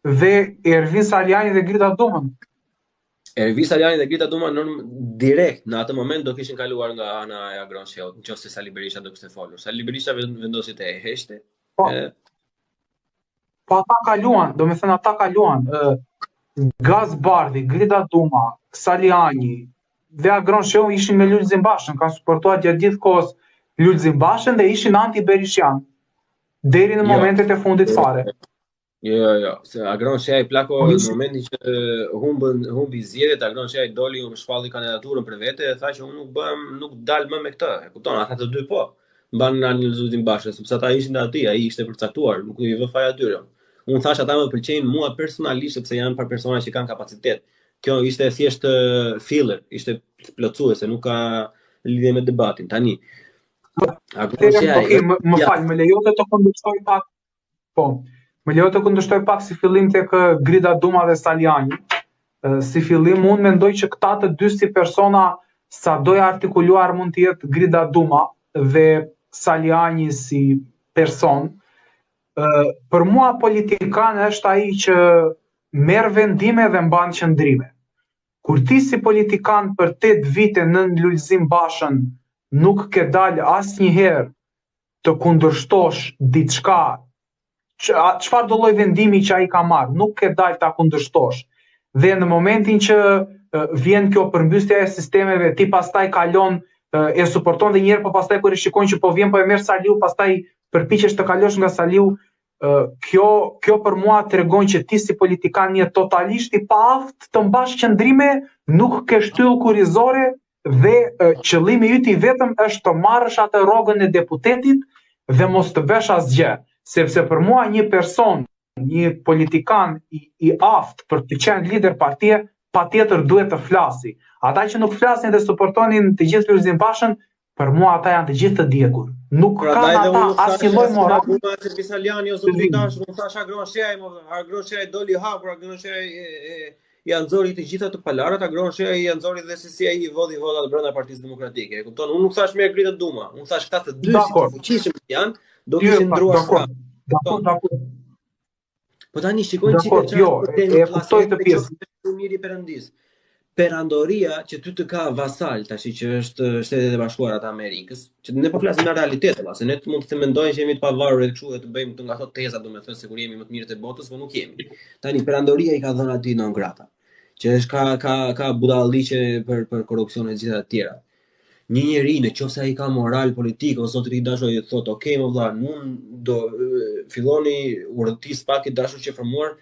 Dhe Ervin Salianji dhe Grida Dumën. Ervin Salianji dhe Grida Duma norm direkt në atë moment do kishin kaluar nga ana e Agron Shehut, në qoftë se Sali Berisha do kishte folur. Sali Berisha vendosi të heshte. Po. E... Po ata kaluan, domethënë ata kaluan, ë Gaz Bardhi, Grida Duma, Salianji dhe Agron Shehu ishin me Lulzim Bashën, kanë suportuar gjatë gjithë kohës Lulzim Bashën dhe ishin anti-Berishian deri në jo. momentet e fundit fare. Jo, jo, jo, se Agron Shehaj plako po, në momentin që humbën humbi zgjedhjet, Agron Shehaj doli u shpalli kandidaturën për vete dhe tha që unë nuk bëhem, nuk dal më me këtë. E kupton, ata të dy po mbanin anën e Lulzim Bashës, sepse ata ishin të atij, ai ishte përcaktuar, nuk i vë faj atyre. Unë thashë ata më pëlqejnë mua personalisht sepse janë për persona që kanë kapacitet. Kjo ishte thjesht filler, ishte plotësuese, nuk ka lidhje me debatin. Tani, Agron Shehaj, okay, më, më fal, më lejo të kundërshtoj pak Po, më lejo të kundërshtoj pak si fillim tek Grida Duma dhe Salianji. Si fillim unë mendoj që këta të dy si persona sado e artikuluar mund të jetë Grida Duma dhe Salianji si person, për mua politikan është ai që merr vendime dhe mban qëndrime. Kur ti si politikan për 8 vite nën Lulzim Bashën nuk ke dalë asnjëherë të kundërshtosh diçka çfarëdo lloj vendimi që ai ka marrë, nuk ke dalë ta kundërshtosh. Dhe në momentin që vjen kjo përmbysja e sistemeve, ti pastaj kalon e suporton dhe njëherë, po pastaj kur e shikon që po vjen po e merr Saliu, pastaj përpiqesh të kalosh nga Saliu, kjo kjo për mua tregon që ti si politikan je totalisht i paaftë të mbash qëndrime, nuk ke shtyllë kurrizore dhe qëllimi yt i vetëm është të marrësh atë rrogën e deputetit dhe mos të bësh asgjë, sepse për mua një person, një politikan i, i aftë për të qenë lider partie, patjetër duhet të flasi. Ata që nuk flasin dhe suportonin të gjithë Lulzim Bashën, për mua ata janë të gjithë të djegur. Nuk pra, kanë ata asnjë lloj morali. Pra, se Bisaliani ose të dashur, unë thash Agron Shehaj, mo, Agron Shehaj doli hapur, Agron Shehaj ia nxori të gjitha të palarat, Agron Shehaj ia nxori dhe se si ai i vodhi votat brenda Partisë Demokratike. E kupton? Unë nuk thash Mirgrita Duma, unë thash këta të dy si të fuqishëm janë, do kishin ndruar. Dakor, dakor, dakor. Po tani shikojnë çikë çfarë jo, e, e kuptoj këtë pjesë. Miri Perëndis. Perandoria që ty të ka vasal tash që është Shtetet e Bashkuara të Amerikës, që ne po flasim në realitet, valla, se ne të mund të mendojmë që jemi të pavarur edhe kështu e të bëjmë këto nga ato teza, domethënë se kur jemi më të mirët e botës, po nuk jemi. Tani perandoria i ka dhënë atij non grata, që është ka ka ka budalliqe për për korrupsion e gjitha të tjera. Një njeri në qoftë se ai ka moral politik o zotëri i dashur ai thotë ok mo vlla unë do filloni urti SPAK i dashur që formuar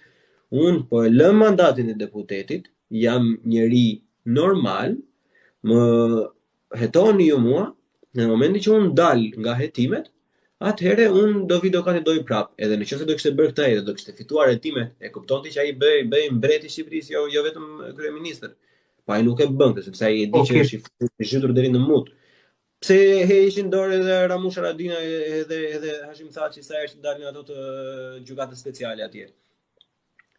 unë po e lë mandatin e deputetit jam njeri normal më hetoni ju mua në momentin që unë dal nga hetimet atëherë unë do vi do kandidoj prap. Edhe në qoftë se do kishte bërë këtë edhe do kishte fituar hetimet, e kupton ti që ai bëhej bëhej mbreti i Shqipërisë, jo jo vetëm kryeministër. Po ai nuk e bën këtë, sepse ai e di okay. që është i zhytur deri në mut. Pse heqin dorë edhe Ramush Haradinaj edhe edhe Hashim Thaçi sa herë që dalin ato të gjykatës speciale atje.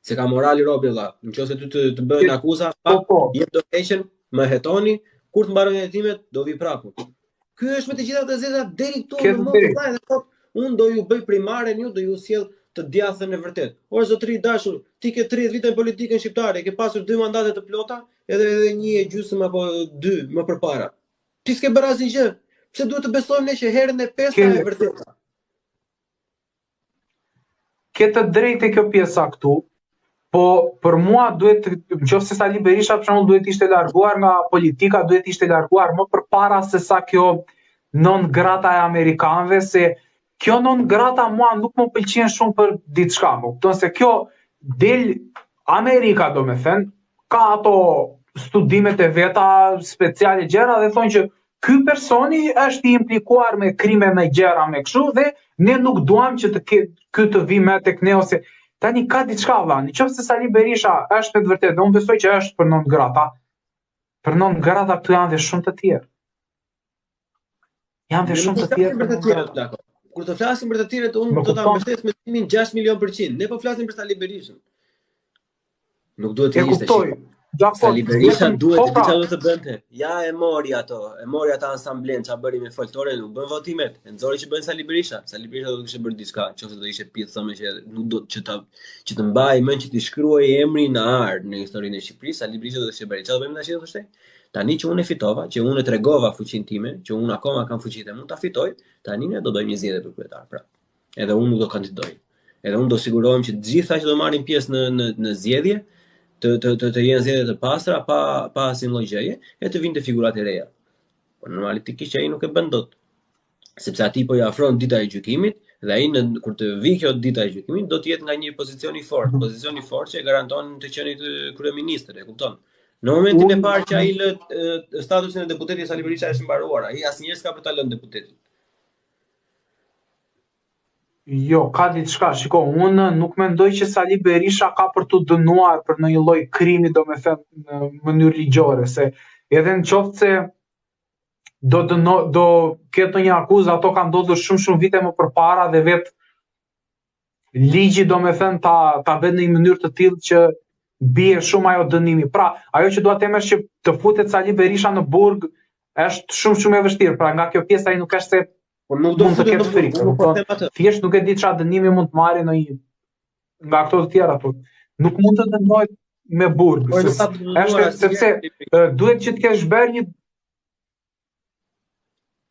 Se ka moral robi vlla. Në qoftë se ty të, të bëjnë akuza, pa, po, po. jep dorëheqjen, më hetoni, kur të mbarojnë hetimet, do vi prapë. Ky është me të gjitha të zeza deri këtu në mund të thaj dhe thotë, unë do ju bëj primaren, ju do ju sjell të djathtën e vërtetë. Or zotëri i dashur, ti ke 30 vite në politikën shqiptare, ke pasur dy mandate të plota, edhe edhe një e gjysmë apo dy më përpara. Ti s'ke bërë asnjë gjë. Pse duhet të besojmë ne që herën e pesta e vërteta? Ke të drejtë kjo pjesa këtu, po për mua duhet në qoftë se Sali Berisha për shembull duhet ishte larguar nga politika, duhet ishte larguar më përpara se sa kjo non grata e amerikanëve se kjo non grata mua nuk më pëlqen shumë për diçka, më kupton se kjo del Amerika domethënë ka ato studimet e veta speciale gjëra dhe thonë që ky personi është i implikuar me krime me gjëra me kështu dhe ne nuk duam që të ke, ky të vijë më tek ne ose tani ka diçka valla, në qoftë se Sali Berisha është me të vërtetë, dhe unë besoj që është për non grata, për non grata këtu janë dhe shumë të tjerë. Janë dhe shumë të tjerë për të tjerët, plako. Kur të flasim për të tjerët, unë do ta mbështes mendimin 6 milion për qind. Ne po flasim për Sali Berishën. Nuk duhet të ishte. E kuptoj. Sali Berisha duhet të diçka duhet të bënte. Ja e mori ato, e mori atë asamblen ça bëri me foltoren, nuk bën votimet. E nxori që bën Sali Berisha. Sali Berisha do të kishte bërë diçka, nëse do ishte pjesë thëmë që nuk do që ta që të mbajë mend që t'i shkruaj emri në ar në historinë e Shqipërisë, Sali Berisha do të kishte bërë. Çfarë do bëjmë tash thoshte? Tani që unë e fitova, që unë e tregova fuqinë time, që unë akoma kam fuqi dhe mund ta fitoj, tani ne do bëjmë një zgjedhje për kryetar prapë. Edhe unë nuk do kandidoj. Edhe unë do sigurohem që të gjitha që do marrin pjesë në në në zgjedhje, të të të, të jenë zgjedhje të pastra pa pa asnjë lloj gjëje, e të vinte figurat e reja. Po normalisht që ai nuk e bën dot. Sepse atij po i afron dita e gjykimit dhe ai në kur të vijë kjo dita e gjykimit do të jetë nga një pozicion i fortë, pozicion i fortë që e garanton të qenit kryeministër, e kupton? Në momentin e parë që ai lë statusin e deputetit Sali Berisha është mbaruar, ai asnjëherë s'ka për ta lënë deputetin. Jo, ka diçka, shiko, unë nuk mendoj që Sali Berisha ka për t'u dënuar për ndonjë lloj krimi, domethënë në mënyrë ligjore, se edhe në qoftë se do dëno, do ketë ndonjë akuzë, ato kanë ndodhur shumë shumë vite më përpara dhe vetë ligji domethënë ta ta bën në një mënyrë të tillë që bie shumë ajo dënimi. Pra, ajo që dua të them është që të futet Sali Berisha në burg është shumë shumë e vështirë. Pra, nga kjo pjesë ai nuk është se Po nuk do mund të ketë frikë, nuk po them atë. Thjesht nuk e di çfarë dënimi mund të marrë në një nga këto të tjera, po nuk mund të dënohet me burg. Po, se, është sepse duhet që të kesh bërë një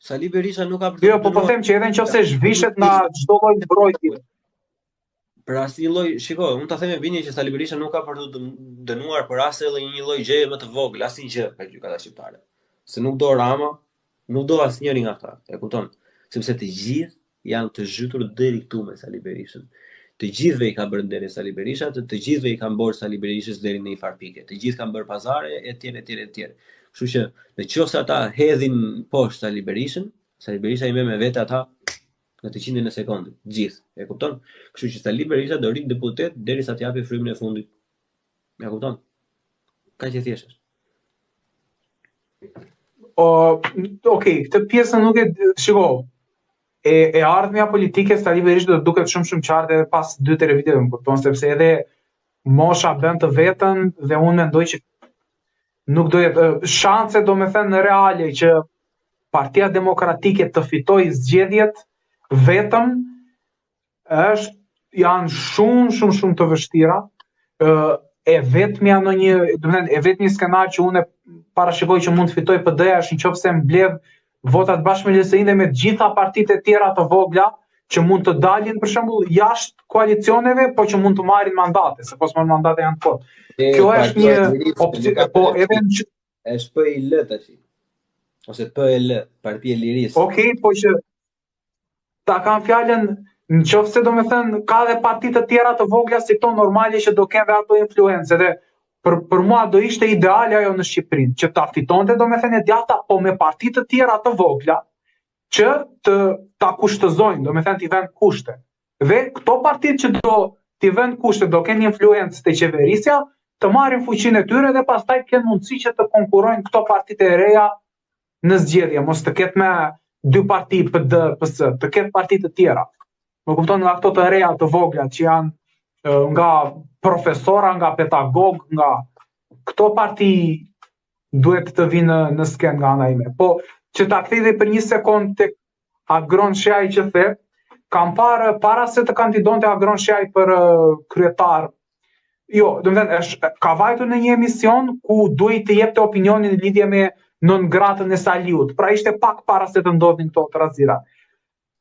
Sali Berisha nuk ka për të Jo, po po them që edhe nëse zhvishet nga çdo lloj mbrojtje. Për asnjë lloj, shiko, unë ta them me bindje që Sali Berisha nuk ka për të dënuar për asnjë lloj një lloj gjëje më të vogël, asnjë gjë nga gjykata shqiptare. Se nuk do Rama, nuk do asnjëri nga këta, e kupton? Sepse të gjithë janë të zhytur deri këtu me Sali Berishën. Të gjithëve i ka bërë ndere Sali Berisha, të, të gjithëve i kanë bërë Sali Berishës deri në një farë pike. Të gjithë kanë bërë pazare etj etj etj. Kështu që në qoftë se ata hedhin poshtë Sali Berishën, Sali Berisha i merr me vete ata në të qindin e sekondit, të gjithë, e kupton? Kështu që Sali Berisha do rri deputet derisa të japi frymën e fundit. E kupton? Kaq e thjeshtë është. O, okay, këtë pjesën nuk e shiko. e e ardhmja politike e Sali Berishës do të duket shumë shumë qartë edhe pas 2-3 viteve, më kupton, sepse edhe mosha bën të vetën dhe unë mendoj që nuk do jetë shanse domethënë reale që Partia Demokratike të fitojë zgjedhjet vetëm është janë shumë shumë shumë të vështira. Ë e vetmja në një, domethënë e vetmi skenar që unë parashikoj që mund të fitojë PD-ja është në qoftë se mbledh votat bashkë me LSI-në dhe me të gjitha partitë e tjera të vogla që mund të dalin për shembull jashtë koalicioneve, po që mund të marrin mandate, se po s'marrin mandate janë kot. Kjo është një opsion, po edhe në është PIL tash. Ose PL, Partia e Lirisë. Okej, okay, po që ta kam fjalën në qoftë se domethënë ka dhe parti të tjera të vogla si këto normale që do kenë dhe ato influencë edhe për, për mua do ishte ideale ajo në Shqipëri, që ta fitonte domethënë e djathta, po me parti të tjera të vogla që të ta kushtëzojnë, domethënë t'i vënë kushte. Dhe këto partitë që do t'i vënë kushte, do kenë influencë te qeverisja, të marrin fuqinë e tyre dhe pastaj të kenë mundësi që të konkurrojnë këto partitë e reja në zgjedhje, mos të ketë me dy parti PD, PS, të ketë parti të tjera. Më kupton nga këto të reja të vogla që janë nga profesora, nga pedagog, nga këto parti duhet të vinë në, në skenë nga ana ime. Po që ta kthej dhe për një sekond tek Agron Shehaj që the, kam parë para se të kandidonte Agron Shehaj për kryetar. Jo, domethënë është ka vajtur në një emision ku duhej të jepte opinionin në lidhje me non gratën e Saliut. Pra ishte pak para se të ndodhin këto trazira.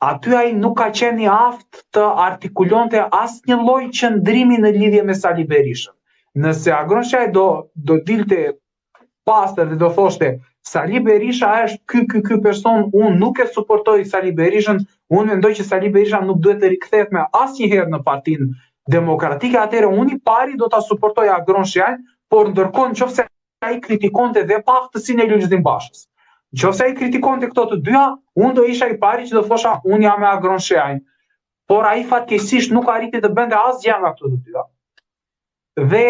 Aty ai nuk ka qenë i aftë të artikulonte asnjë lloj qëndrimi në lidhje me Sali Berishën. Nëse Agron Shehaj do do dilte pastër dhe do thoshte Sali Berisha është ky ky ky person, unë nuk e suportoj Sali Berishën, unë mendoj që Sali Berisha nuk duhet të rikthehet më asnjëherë në Partinë Demokratike, atëherë unë i pari do ta suportoj Agron Shehajn, por ndërkohë në qoftë se ai kritikonte dhe paaftësinë e Lulzim Bashës. Në qoftë se ai kritikonte këto të dyja, unë do isha i pari që do thosha unë jam me Agron Shehajn. Por ai fatkeqësisht nuk arriti të bënte asgjë nga këto të dyja. Dhe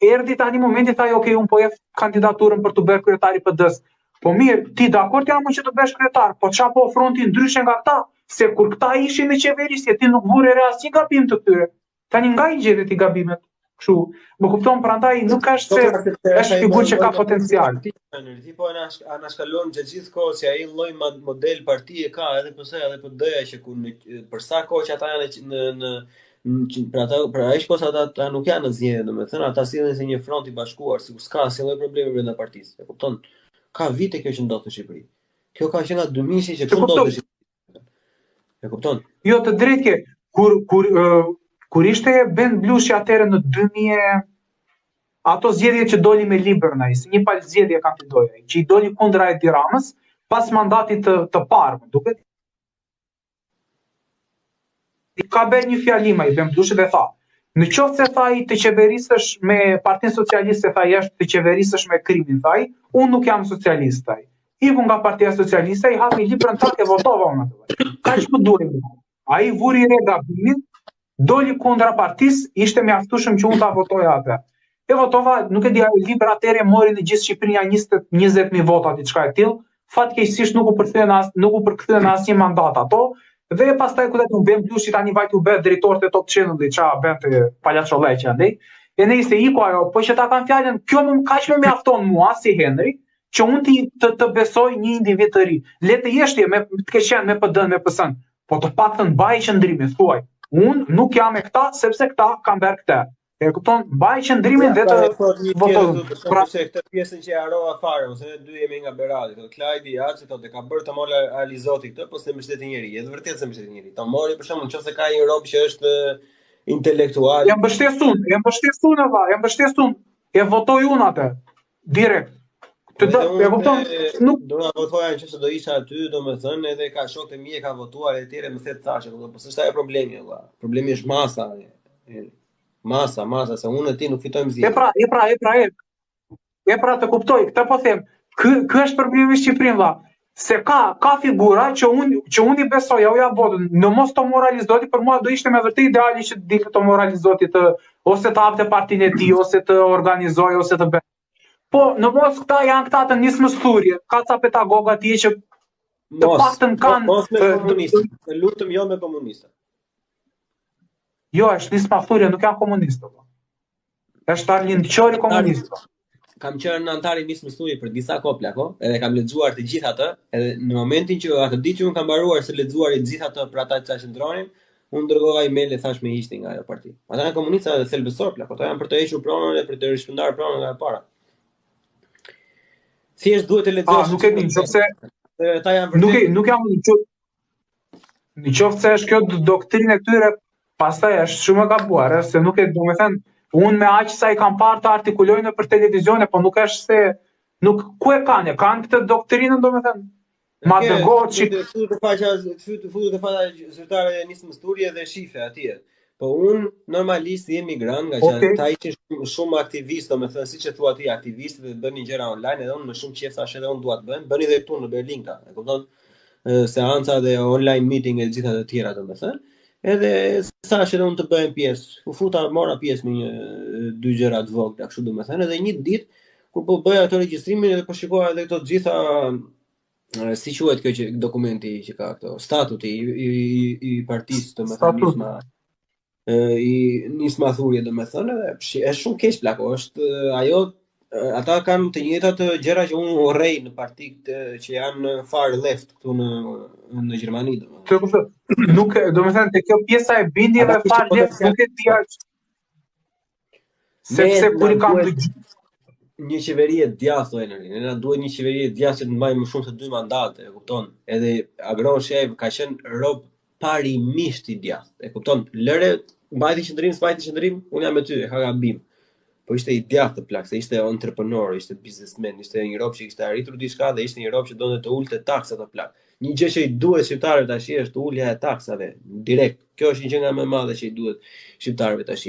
erdhi tani momenti tha, ok, unë po jap kandidaturën për t'u bërë kryetar i PD-s. Po mirë, ti dakord jam që të bësh kryetar, po ça po ofron ti ndryshe nga këta? Se kur këta ishin në qeverisje, ti nuk vure re asnjë gabim të këtyre. Tani nga i gjete ti gabimet? Kështu, më kupton, prandaj nuk është se është figurë që ka potencial. Ti po anashkalon gjatë gjithë kohës që ai lloj model partie ka edhe PS edhe PD-ja që ku në për sa kohë që ata janë në në në për ata për aq kohë sa ata, ata nuk janë në zgjedhje, domethënë ata sillen si një front i bashkuar, sikur s'ka asnjë lloj problemi brenda partisë. E kupton? Ka vite kjo që ndodh në Shqipëri. Kjo ka që nga 2000-shi që kështu ndodh në Shqipëri. E kupton? Jo, të drejtë ke. Kur kur uh, kur ishte Ben Blushi atëherë në 2000 ato zgjedhje që doli me Librën ai, si një palë zgjedhje kandidoi ai, që i doli kundra Edi Ramës pas mandatit të, të parë, më duket, Ka bërë një fjalim ai Ben Blushi dhe tha, në qoftë se tha ai të qeverisësh me Partinë Socialiste tha ai është të qeverisësh me krimin tha ai, unë nuk jam socialist tha ai. Iku nga Partia Socialiste, i hapi Librën tak e votova unë atë. Kaq më duhej. Ai vuri re gabimin, Doli kundra partisë, ishte mjaftueshëm që unë ta votoja atë. E votova, nuk e di, ajo Libra atëherë mori në gjithë Shqipërinë ja 20 20000 vota diçka e tillë. Fatkeqësisht nuk u përkthyen as nuk u përkthyen në asnjë mandat ato. Dhe pastaj ku ta Ben Blushi tani vajti u bë drejtor te Top Channel-i ça bënte palaçollëqe andej. E nejse iku ajo, po që ta kam fjalën, kjo më kaq më mjafton mua si Henry, që unë ti të, të besoj një individ të ri. Le të jesh ti me të kesh qenë me PD-n, me PS-n, po të paktën mbaj qëndrimin, thuaj. Unë nuk jam me këta sepse këta kanë bërë këtë. E kupton? Mbaj qëndrimin dhe të votoj. Pra se këtë pjesën që e harrova fare, ose ne dy jemi nga Berati, thotë Klajdi Axhi thotë ka bërë Tomor Alizoti këtë, po s'e mbështeti njeri. Është vërtet s'e mbështeti njeri. Tomori për shembull, nëse ka një rob që është intelektual. E mbështes unë, e mbështes unë valla, e mbështes unë. E votoj unë atë. Direkt. Të do, e kupton? Nuk do ta votoja nëse do isha aty, domethënë edhe ka shokët e mi e kanë votuar e tjerë më the thashë, po po s'është ajo problemi valla. Problemi është masa. Masa, masa, se unë e ti nuk fitojmë zgjedhje. E pra, e pra, e pra, e. E pra të kuptoj, këtë po them. Ky ky është problemi i Shqipërinë valla. Se ka ka figura që unë që unë i besoj, ja u jap votën. Në mos Tomor Alizoti për mua do ishte me vërtet ideali që të dilte Tomor Alizoti të ose të hapte partinë e tij ose të organizojë ose të bëjë. Po, në mos këta janë këta të nismës thurje, ka ca pedagogë atje që. Të paktën kanë mos me komunistë. Të lutem jo me komunistë. Jo, është Nisma Thurje, nuk janë komunistë. Po. Është Arlind Qori komunist. Po. Kam qenë anëtar i Nismës Thurje për disa kohë plako, edhe kam lexuar të gjithë atë, edhe në momentin që atë ditë që unë kam mbaruar së lexuari të gjithë atë për ata që qëndronin, unë dërgova email e thash më hiqni nga ajo parti. Ata janë komunistë edhe thelbësor plako, ata janë për të hequr pronën dhe për të rishpërndarë pronën nga e para. Thjesht duhet të lexosh. Ah, nuk e di, nëse ata janë vërtet. Nuk e nuk jam në në qoftë se është kjo doktrinë e këtyre, pastaj është shumë e gabuar, ëh, se nuk e domethënë, unë me aq sa i kam parë të artikulojnë nëpër televizione, po nuk është se nuk ku e kanë, e kanë këtë doktrinën domethënë. Ma dërgo çik. Futu te faqja, futu futu te faqja zyrtare e Nismës Thurje dhe shife atje. Po unë normalisht si emigrant, nga që okay. ata ishin shumë, shumë aktivistë, domethënë siç e thua ti, aktivistë dhe bënin gjëra online, edhe unë me shumë qejf thashë edhe unë dua të bëhem, bënin edhe këtu në Berlin këta, e kupton? Seanca dhe online meeting e gjitha të tjera, domethënë. Edhe thashë edhe unë të bëhem pjesë. U futa, mora pjesë në një dy gjëra të vogla, kështu domethënë, edhe një ditë kur po bëja ato regjistrimin edhe po shikoja edhe këto të gjitha si quhet kjo që dokumenti që ka këto statuti i i i, i partisë domethënë nisma i nisma thurje domethënë edhe është shumë keq plako është ajo ata kanë të njëjtat gjëra që unë urrej në partitë që janë far left këtu në në Gjermani domethënë. Të kuptoj. Nuk domethënë te kjo pjesa e bindjeve far left nuk e di Sepse kur i kam dëgjuar një qeveri e djathtë o Enri, ne na duhet një qeveri e djathtë që të mbajë më shumë se dy mandate, e kupton? Edhe Agron Shehaj ka qenë rob parimisht i djathtë, e kupton? Lëre mbajti qëndrim, s'mbajti qëndrim, unë jam me ty, e ka gabim. Po ishte i djathtë plak, se ishte entrepreneur, ishte biznesmen, ishte një rob që kishte arritur diçka dhe ishte një rob që donte të ulte taksat o plak. Një gjë që i duhet shqiptarëve tash është ulja e taksave direkt. Kjo është një gjë nga më e madhe që i duhet shqiptarëve tash.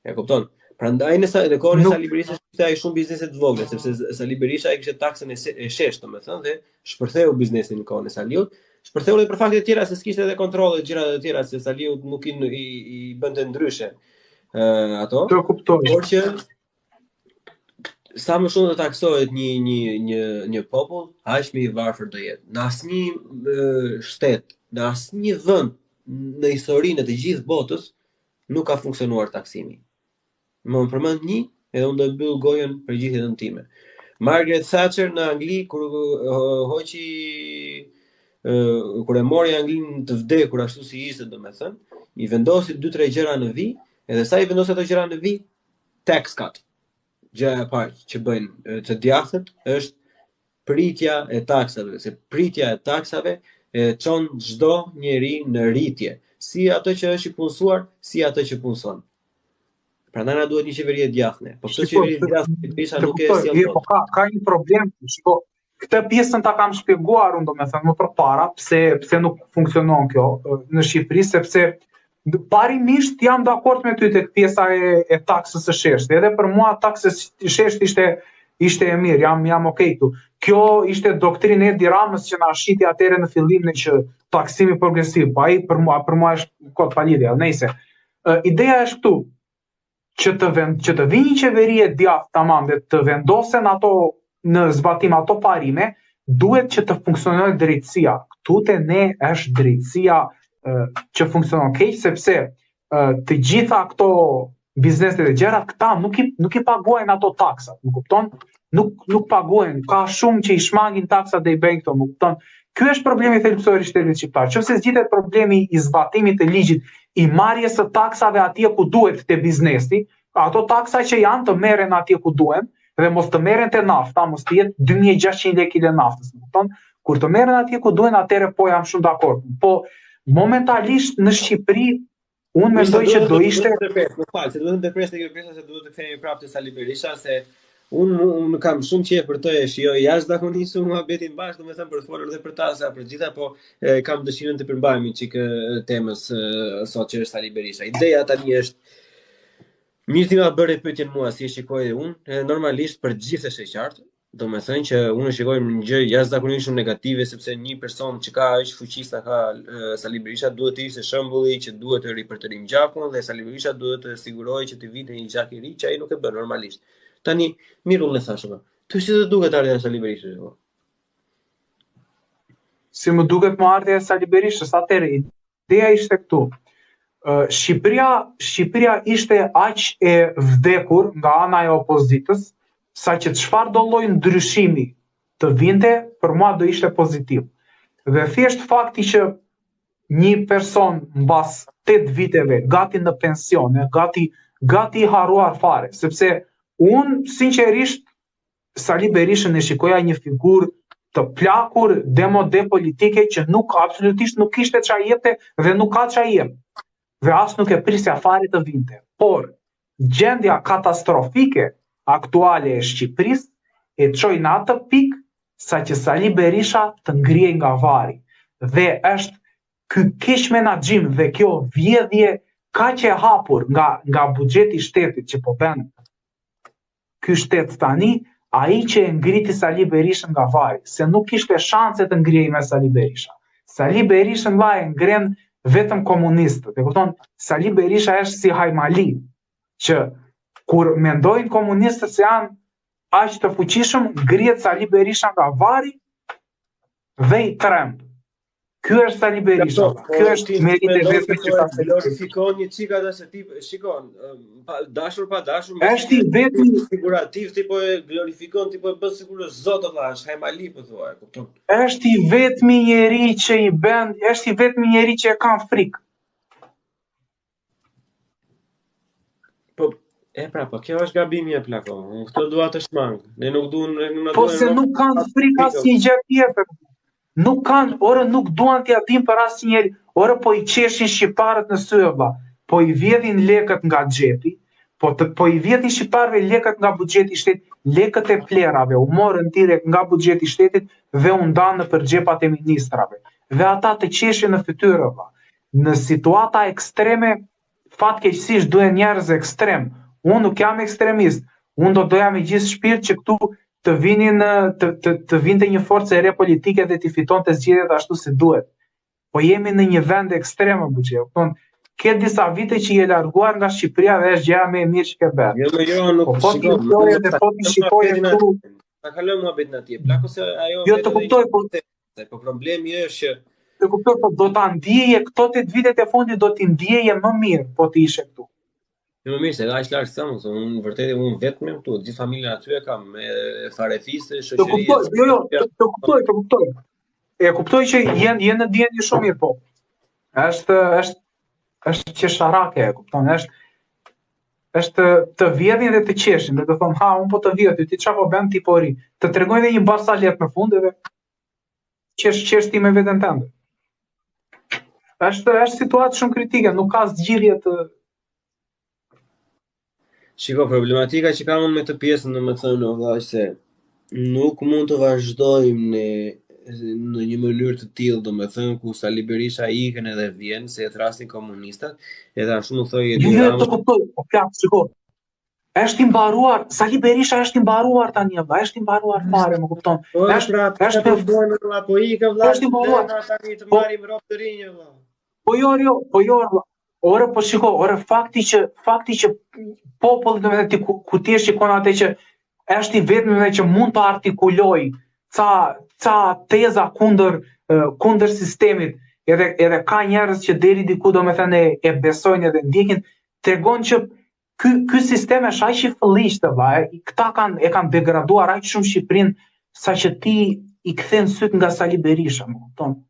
E kupton? Prandaj në sa në kohën e Sali Berishës kishte ai shumë biznese të vogla, sepse Sali Berisha e kishte taksën e, e sheshtë, domethënë, dhe shpërtheu biznesin në kohën e Saliut. Shpërtheu edhe për fakte të tjera se s'kishte edhe kontrolle gjëra të tjera se Saliu nuk i i, i bënte ndryshe ë ato. Të kuptoj. Por që sa më shumë të taksohet një një një një popull, aq më i varfër do jetë. Në asnjë shtet, në asnjë vend në historinë e të gjithë botës nuk ka funksionuar taksimi. Më më përmend një, edhe unë do e mbyll gojën për gjithë jetën time. Margaret Thatcher në Angli kur hoqi kur e mori Anglinë të vdekur ashtu si ishte domethënë, i vendosi dy tre gjëra në vijë, edhe sa i vendosi ato gjëra në vijë, tax cut. Gjëja e parë që bëjnë të djathtët është pritja e taksave, se pritja e taksave e çon çdo njeri në rritje, si atë që është i punësuar, si atë që punëson. Prandaj na duhet një qeveri e djathtë ne. Po këtë qeveri e djathtë Berisha nuk e sjell. Po ka ka një problem, shiko, këtë pjesën ta kam shpjeguar unë domethënë më përpara pse pse nuk funksionon kjo në Shqipëri sepse parimisht jam dakord me ty tek pjesa e, e taksës së sheshtë. Edhe për mua taksa e sheshtë ishte ishte e mirë, jam jam okay këtu. Kjo ishte doktrinë e Edi Ramës që na shiti atëherë në fillim në që taksimi progresiv, po ai për mua për mua është kot pa lidhje. Nëse ideja është këtu që të vend që të vijë një qeveri e djathtë tamam dhe të vendosen ato në zbatim ato parime, duhet që të funksionojë drejtësia. Këtu te ne është drejtësia që funksionon keq sepse të gjitha këto bizneset e gjërat këta nuk i nuk i paguajnë ato taksat, më kupton? Nuk nuk paguajnë, ka shumë që i shmangin taksat dhe i bëjnë këto, më kupton? Ky është problemi thelbësor i shtetit shqiptar. Nëse zgjidhet problemi i zbatimit të ligjit, i marrjes së taksave atje ku duhet te biznesi, ato taksa që janë të merren atje ku duhen dhe mos të merren te nafta, mos të jetë 2600 lekë kile naftës, më kupton? Kur të merren atje ku duhen, atëherë po jam shumë dakord. Po momentalisht në Shqipëri Unë mendoj që do ishte të ndërpres, më fal, se duhet të ndërpres te kjo pjesa se duhet të kthehemi prapë te Sali Berisha se unë unë kam shumë qejf për të e shijoj jashtëzakonisht shumë muhabetin bashkë, domethënë për të folur edhe për ta sa për gjitha, po e, kam dëshirën të përmbahemi çik temës e, sot që është Sali Berisha. Ideja tani është mirë ti ma bëre pyetjen mua si e shikoj unë, e, normalisht për gjithë është e qartë, Domethënë që unë e shikoj një gjë jashtëzakonisht shumë negative sepse një person që ka aq fuqi sa ka Sali Berisha duhet të ishte shembulli që duhet të ripërtërim gjakun dhe Sali Berisha duhet të sigurojë që të vinte një gjak i ri që ai nuk e bën normalisht. Tani, mirë unë e thashë. Ty si të duket ardhja e Sali Berishës? Po? Si më duket mua ardhja e Sali Berishës, atëherë ideja ishte këtu. Shqipëria, Shqipëria ishte aq e vdekur nga ana e opozitës, saqë çfarëdo lloj ndryshimi të vinte, për mua do ishte pozitiv. Dhe thjesht fakti që një person mbas 8 viteve gati në pension, gati gati i harruar fare, sepse unë sinqerisht Sali Berishën e shikoja një figurë të plakur demode politike që nuk absolutisht nuk kishte ça jepte dhe nuk ka ça jep. Dhe as nuk e prisja fare të vinte. Por gjendja katastrofike aktuale e Shqipërisë e çoi në atë pikë saqë Sali Berisha të ngrihej nga varri. Dhe është ky keqmenaxhim dhe kjo vjedhje kaq e hapur nga nga buxheti i shtetit që po bën ky shtet tani, ai që e ngriti Sali Berishën nga varri, se nuk kishte shanse të ngrihej me Sali Berisha. Sali Berishën vlla e ngren vetëm komunistët. E kupton? Sali Berisha është si hajmali, që kur mendojnë komunistët se janë aq të fuqishëm, ngrihet Sali Berisha nga varri dhe i tremb. Ky është Sali Berisha. Po, ky është meritë e vetme që ka. Glorifikon një çik atë se ti shikon, pa dashur pa dashur, është i vetmi figurativ ti po e glorifikon ti po e bën sikur është zot valla, është hajmali po thua, e kupton? Është i vetmi njeri që i bën, është i vetmi njeri që e kanë frikë. Po, e pra, po kjo është gabimi e plako. Unë këtë dua të shmang. Ne nuk duan, ne nuk na Po se nuk kanë frikë asnjë gjë tjetër. Nuk kanë, ore nuk duan t'ia dinë për asnjë njeri. Ore po i qeshin shqiptarët në sy vlla. Po i vjedhin lekët nga xhepi, po të, po i vjedhin shqiptarëve lekët nga buxheti i shtetit, lekët e plerave u morën direkt nga buxheti i shtetit dhe u ndanë nëpër xhepat e ministrave. Dhe ata të qeshin në fytyrë vlla. Në situata ekstreme, fatkeqësisht duhen njerëz ekstrem. Unë nuk jam ekstremist. Unë do doja me gjithë shpirt që këtu të vinin të të, të vinte një forcë e re politike dhe t'i fitonte zgjedhjet ashtu si duhet. Po jemi në një vend ekstrem, o buçi. Kupton? Ke disa vite që je larguar nga Shqipëria dhe është gjëja më e mirë që ke bërë. Jo, jo, nuk po, po ti shikoje dhe po ti shikoje këtu. Ta kalojmë muhabetin atje. Plako se ajo Jo, të kuptoj, po Po problemi është që Të kuptoj, po do ta ndjeje këto 8 vitet e fundit do t'i ndjeje më mirë po të ishe këtu. Jo më mirë se edhe aq larg s'jam, se unë vërtet unë vetëm jam këtu, gjithë familjen aty e kam, me farefise, shoqëri. Të kuptoj, jo, jo, të, të kuptoj, të kuptoj. E kuptoj që je je në dijeni shumë mirë, po. Është është është qesharake, e kupton, është është të vjedhin dhe të qeshin dhe të thonë ha un po të vjedh ty ti çfarë po bën ti po rri të tregojnë edhe një barsalet në fund edhe qesh qesh ti me veten tënde është është situatë shumë kritike nuk ka zgjidhje të Shiko, problematika që kam unë me këtë pjesën, domethënë, o vlla, është se nuk mund të vazhdojmë ne në një mënyrë të tillë, domethënë, ku Sali Berisha ikën edhe vjen, se e thrasin komunistat, edhe ashtu më thoi Edi jo, jo, Rama. të kuptoj, po plak, shiko. Është i mbaruar, Sali Berisha është i mbaruar tani, vlla, është i mbaruar fare, më kupton. Po, është pra, është po bën vlla, po ikën vlla. Është i mbaruar. Tani të po- marrim rob të rinj vlla. Po jo, jo, po jo, vlla. Ore, po shiko, ore fakti që fakti që populli domethënë ti ku, ku ti e shikon atë që është i vetmi me që mund të artikuloj ca ca teza kundër kundër sistemit, edhe edhe ka njerëz që deri diku domethënë e, e besojnë edhe ndjekin, tregon që ky ky sistem është aq i fëlliqtë vlla, këta kanë e kanë degraduar aq shumë Shqipërinë saqë ti i kthen syt nga Sali Berisha, më kupton?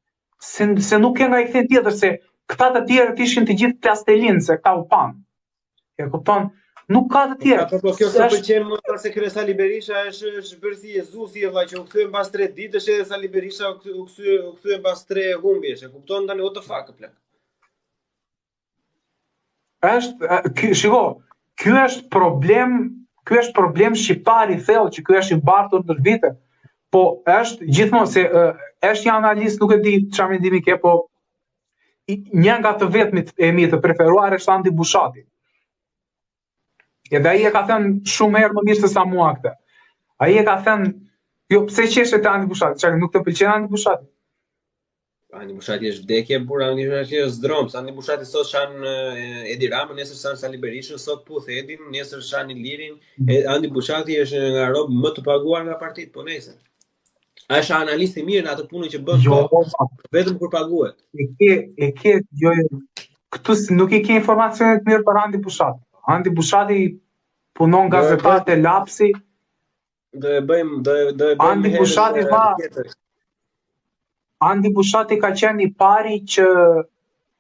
Se, se nuk ke nga i kthen tjetër se këta të tjerët ishin të gjithë plastelin se këta u panë. E kupton? Nuk ka të tjerë. Po, po, kjo s'të pëlqen më se ky Sali Berisha është është bërë si Jezusi vlla që u kthye mbas 3 ditësh edhe Sali Berisha u kthye u kthye mbas 3 humbjesh. E kupton tani what the fuck plak. Është ky, shiko, ky është problem, ky është problem shqiptar i thellë që ky është i mbartur ndër vite. Po është gjithmonë se është një analist, nuk e di çfarë mendimi ke, po një nga të vetmit e mi të preferuar është Andi Bushati. Edhe ai e ka thënë shumë herë më mirë se sa mua këtë. Ai e ka thënë, jo, pse qeshe te Andi Bushati? Çka nuk të pëlqen Andi Bushati? Andi Bushati është vdekje, burrë, Andi Bushati është zdromps. Andi Bushati sot shan Edi Ramën, nesër shan Sali Berishën, sot puth Edin, nesër shan Ilirin. E, Andi Bushati është nga rob më të paguar nga partitë, po nesër. A është analist i mirë në atë punën që bën? Jo, po, vetëm kur paguhet. E ke, e ke, jo, jo. Këtu nuk i ke informacione të mirë për Andi Bushati. Andi Bushati punon gazetar te Lapsi. Do e bëjmë, do e do e bëjmë Andi Bushati va. Andi Bushati ka qenë i pari që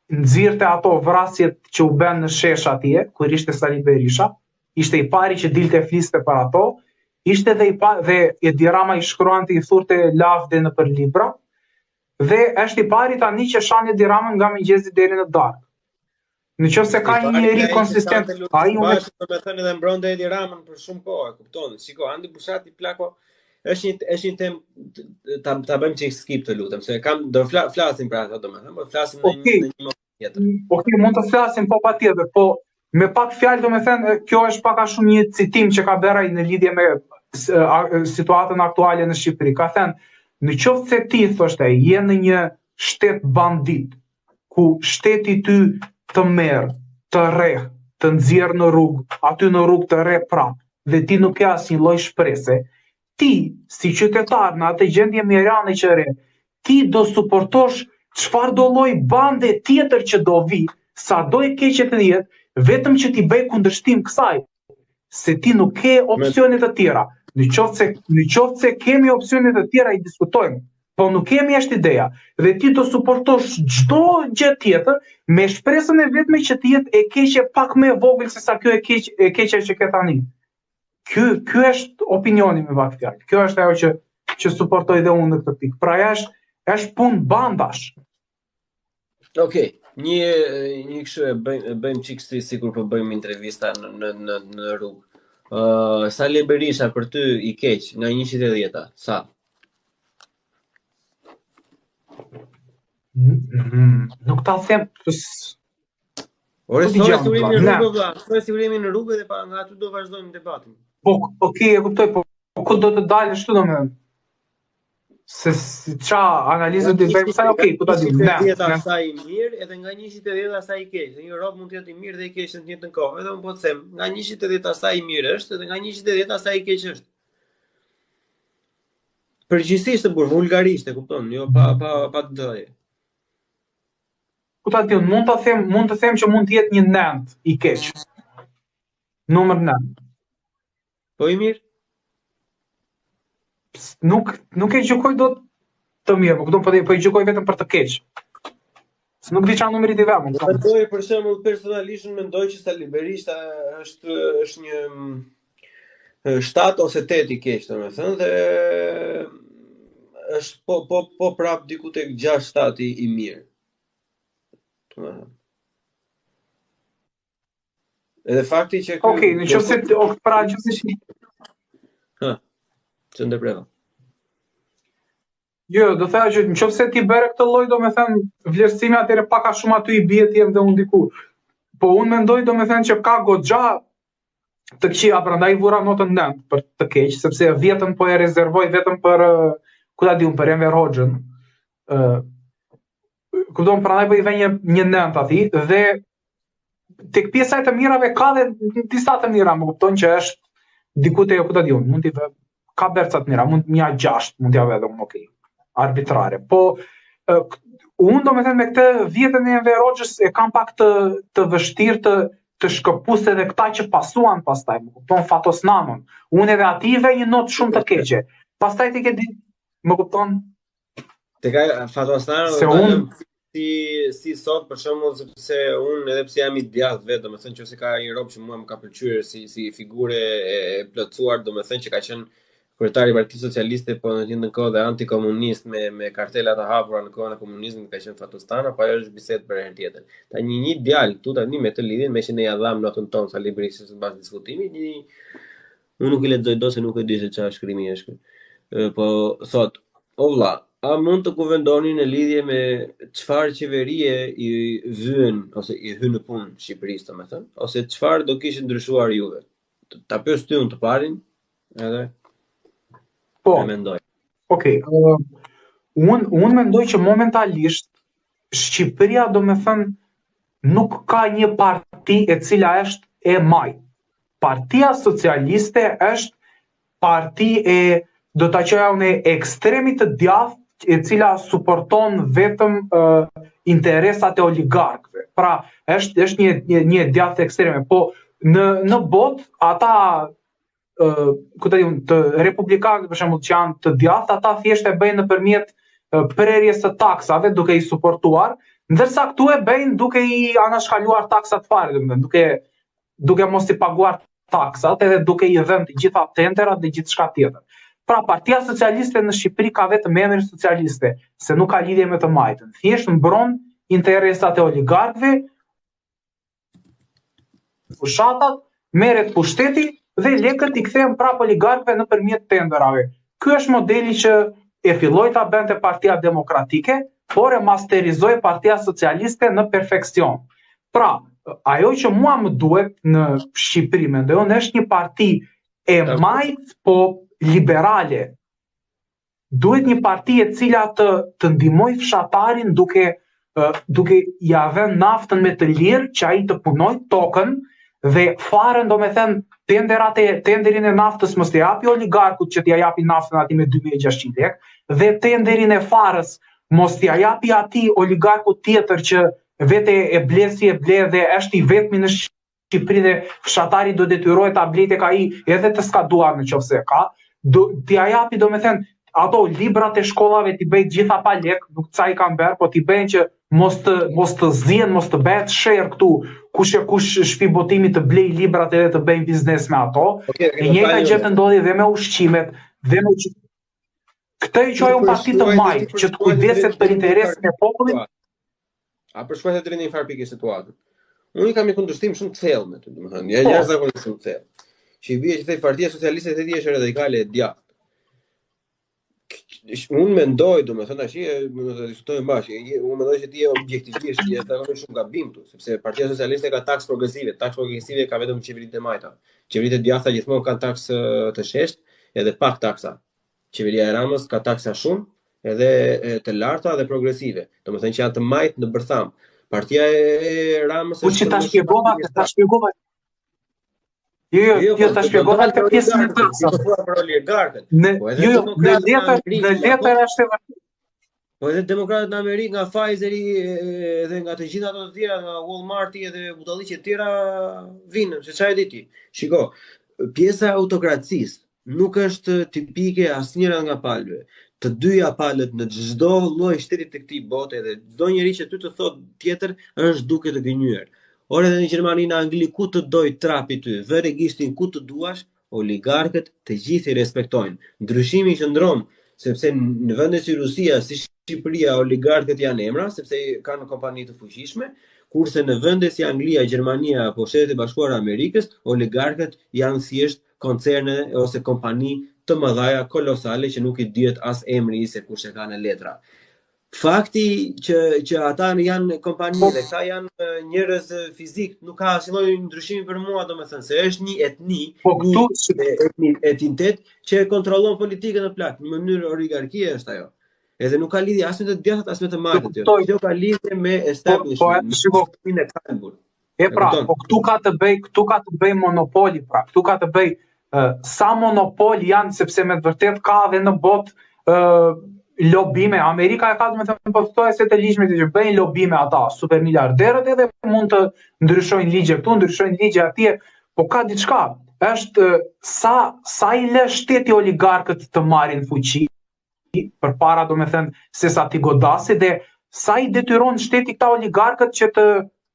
nxirrte ato vrasjet që u bënë në shesh atje, kur ishte Sali Berisha, ishte i pari që dilte fliste për ato, ishte dhe i pa, dhe Edi Rama i shkruante i thurte lavde nëpër libra, dhe është i pari tani që shan Edi Ramën nga mëngjesi deri në darkë. Në qoftë se ka një njeri konsistent, ai unë domethënë edhe mbronte Edi Ramën për shumë kohë, kupton? Shiko, Andi Bushati plako është një është një temë ta ta bëjmë çik skip të lutem, se kam do fla, flasim për ato domethënë, po flasim në okay. një në një moment tjetër. Ok, mund të flasim po patjetër, po me pak fjalë domethënë kjo është pak a shumë një citim që ka bërë ai në lidhje me situatën aktuale në Shqipëri. Ka thënë, në qoftë se ti thoshte ai, je në një shtet bandit, ku shteti ty të merr, të rreh, të nxjerr në rrugë, aty në rrugë të rreh prapë dhe ti nuk ke asnjë lloj shprese, ti si qytetar në atë gjendje mjerane që re, ti do suportosh çfarëdo lloj bande tjetër që do vi, sado e keqe të jetë, vetëm që t'i bëj kundërshtim kësaj, se ti nuk ke opsione të tjera. Në qoftë se në qoftë se kemi opsione të tjera i diskutojmë, po nuk kemi është ideja. Dhe ti do suportosh çdo gjë tjetër me shpresën e vetme që të jetë e keqe pak më e vogël se sa kjo e keq e keqja që ke tani. Ky ky është opinioni me pak fjalë. Kjo është ajo që që suportoj dhe unë në këtë pikë. Pra është është punë bandash. Okej, okay. një një kështu e bëjmë e bëjmë çik si sikur po bëjmë intervista në në në në rrugë. Ë uh, Sali Berisha për ty i keq nga 1 te 10-a, sa? Mm, nuk ta them, Ore, po thore sikur jemi në rrugë, vëlla. Thore sikur jemi në rrugë dhe pa nga aty do vazhdojmë debatin. Po, okay, e kuptoj, po ku do të dalë ashtu domethënë? Se si ça analizë do të bëjmë sa okay, ku ta di. Ne, ne sa i mirë, edhe nga 1 te 10 sa i keq. Dhe një rob mund të jetë i mirë dhe i keq në të njëjtën kohë. Edhe unë po të them, nga 1 te 10 sa i mirë është, edhe nga 1 te 10 sa i keq është. Përgjithsisht e burr vulgarisht e kupton, jo pa pa pa të dëje. Ku ta di, mund ta them, mund të them që mund të jetë një 9 i keq. Numër 9. Po i mirë? Nuk nuk e gjykoj dot të mirë, po kupton, po, po e gjykoj vetëm për të keq. Se nuk di çfarë numri t'i vë. Mendoj për shembull personalisht unë mendoj që Sali Berisha është është një 7 ose 8 i keq, domethënë dhe është po po po prap diku tek 6 7 i, i mirë. Domethënë. Edhe fakti që ky Okej, në qoftë se ok, pra në qoftë se Ha. Të ndërpreva. Jo, do thoja që në qoftë se ti bëre këtë lloj, domethënë, vlerësimi atëherë pak a shumë aty i bie të jem dhe unë diku. Po unë mendoj domethënë që ka goxha të këqija, prandaj i vura notën 9 për të keq, sepse 10-ën po e rezervoj vetëm për ku ta di unë për Enver Hoxhën. Ë kupton, prandaj po i vë një një 9 atij dhe tek pjesa e të mirave ka dhe disa të mira, më kupton që është diku te ku ta di unë, mund t'i vë ka bërë ca të mira, mund një 6, mund t'ia vë edhe unë, okay. Arbitrare. Po ë, unë domethënë me këtë dhjetën e Enver Hoxhës e kam pak të të vështirë të të shkëpus edhe këta që pasuan pastaj, më kupton Fatos Nanon. Unë edhe atij i vë një notë shumë të keqe. Pastaj ti ke di, më kupton? Tek ai Fatos Nano Se unë si si sot për shembull sepse unë edhe pse jam i djathtë vetë, domethënë që se ka një rob që mua më ka pëlqyer si si figurë e, e plotësuar, domethënë që ka qenë kryetari i Partisë Socialiste po në të njëjtën kohë dhe antikomunist me me kartela të hapura në kohën e komunizmit ka qenë Fatos Nano, po ajo është bisedë për herë tjetër. Tani një djalë këtu tani me të lidhjen, meqë ne ia dham notën tonë Sali Berishës mbas diskutimit, një Unë nuk i lexoj dot se nuk e di se çfarë shkrimi është ky. Po thot, o vlla, a mund të kuvendoni në lidhje me çfarë qeverie i vyen ose i hyn në punë Shqipërisë, domethënë, ose çfarë do kishit ndryshuar juve? Ta pyes ty unë të parin, edhe po. E mendoj. Okej, okay, uh, unë unë mendoj që momentalisht Shqipëria domethënë nuk ka një parti e cila është e majtë. Partia Socialiste është parti e do ta quaja unë e ekstremit të djathtë e cila suporton vetëm uh, interesat e oligarkëve. Pra, është është një një një djathtë ekstreme, po në në botë ata uh, ku ta di unë, të republikanët për shembull që janë të djathtë, ata thjesht e bëjnë nëpërmjet prerjes së taksave duke i suportuar, ndërsa këtu e bëjnë duke i anashkaluar taksat fare, domethënë duke duke mos i paguar taksat edhe duke i dhënë të gjitha tenderat dhe gjithçka tjetër. Pra Partia Socialiste në Shqipëri ka vetëm emrin socialiste, se nuk ka lidhje me të majtën. Thjesht mbron interesat e oligarkëve, fushatat, merret pushteti dhe lekët i kthehen prapë oligarkëve nëpërmjet tenderave. Ky është modeli që e filloi ta bënte Partia Demokratike, por e masterizoi Partia Socialiste në perfeksion. Pra, ajo që mua më duhet në Shqipëri, mendoj unë, është një parti e majtë, po liberale. Duhet një parti e cila të të ndihmojë fshatarin duke duke ia dhënë naftën me të lirë që ai të punojë tokën dhe farën, domethënë, tenderat e tenderin e naftës mos t'ia japi oligarkut që t'ia japi naftën atij me 2600 lekë dhe tenderin e farës mos t'ia japi atij oligarkut tjetër që vete e ble si e ble dhe është i vetmi në Shqipëri dhe fshatari do detyrohet ta blejë tek ai edhe të skaduar në qoftë se e ka, do t'ia japi domethënë ato librat e shkollave t'i bëjë gjitha pa lek, nuk ca i kanë bërë, po t'i bëjnë që mos të mos të zihen, mos të bëhet sherr këtu, kush e kush shtëpi botimi të blej librat edhe të bëjnë biznes me ato. Okay, okay, e njëjta gjë të ndodhi dhe me ushqimet, dhe me Këtë e quaj unë parti të majtë, që të kujdeset për interesin e popullit. A përshkruaj deri në një farë pike situatën. Unë kam një kundërshtim shumë të thellë me ty, domethënë, ja po. jashtëzakonisht shumë të thellë. Që i bie që the Partia Socialiste the ti është radikale e djathtë. Unë mendoj, domethënë tash, do të diskutojmë bashkë. Unë mendoj që ti je objektivisht je jashtëzakonisht shumë gabim këtu, sepse Partia Socialiste ka taksë progresive, taksë progresive ka vetëm qeveritë e majta. Qeveritë e djathta gjithmonë kanë taksë të sheshtë edhe pak taksa. Qeveria e Ramës ka taksa shumë, edhe të larta dhe progresive. Domethënë që janë të majtë në bërthamë. Partia e Ramës Po që ta shpjegova, ta shpjegova. Jo, jo, jo, jo ta shpjegova këtë pjesën e taksave. Po për oligarkët. Në, po jo, jo, në letër, në letër është e vërtetë. Po edhe demokratët në Amerikë nga Pfizeri edhe nga të gjitha ato të tjera, nga Walmarti edhe budalliqe të tjera vinë, se çfarë di ti. Shiko, pjesa e autokracisë nuk është tipike asnjëra nga palëve. Të dyja palët në çdo lloj shteti të këtij bote dhe çdo njeri që ty të thotë tjetër është duke të gënjyer. Ore edhe në Gjermani, në Angli ku të dojë trapi ty, vëre gishtin ku të duash, oligarkët të gjithë i respektojnë. Ndryshimi qëndron sepse në vende si Rusia, si Shqipëria, oligarkët janë emra, sepse kanë kompani të fuqishme, kurse në vende si Anglia, Gjermania apo Shtetet e Bashkuara të Amerikës, oligarkët janë thjesht koncerne ose kompani të mëdhaja kolosale që nuk i dihet as emri se kush e ka në letra. Fakti që që ata janë kompani po. dhe këta janë njerëz fizik, nuk ka asnjë lloj ndryshimi për mua, domethënë se është një etni, po këtu një etni etnitet që e kontrollon politikën në plak, në mënyrë oligarkie është ajo. Edhe nuk ka lidhje as me të djathtët as me të majtët. Po, Kjo ka lidhje me po, establishment, po, po, me e kalbur. E pra, po këtu ka të bëj, këtu ka të bëj monopoli, pra, këtu ka të bëj uh, sa monopol janë sepse me të vërtet ka dhe në botë uh, lobime, Amerika e ka domethënë po thoja se të ligjshme që bëjnë lobime ata, super miliarderët edhe mund të ndryshojnë ligje këtu, ndryshojnë ligje atje, po ka diçka, është sa sa i lë shteti oligarkët të marrin fuqi, përpara domethënë se sa t'i godasi dhe sa i detyron shteti këta oligarkët që të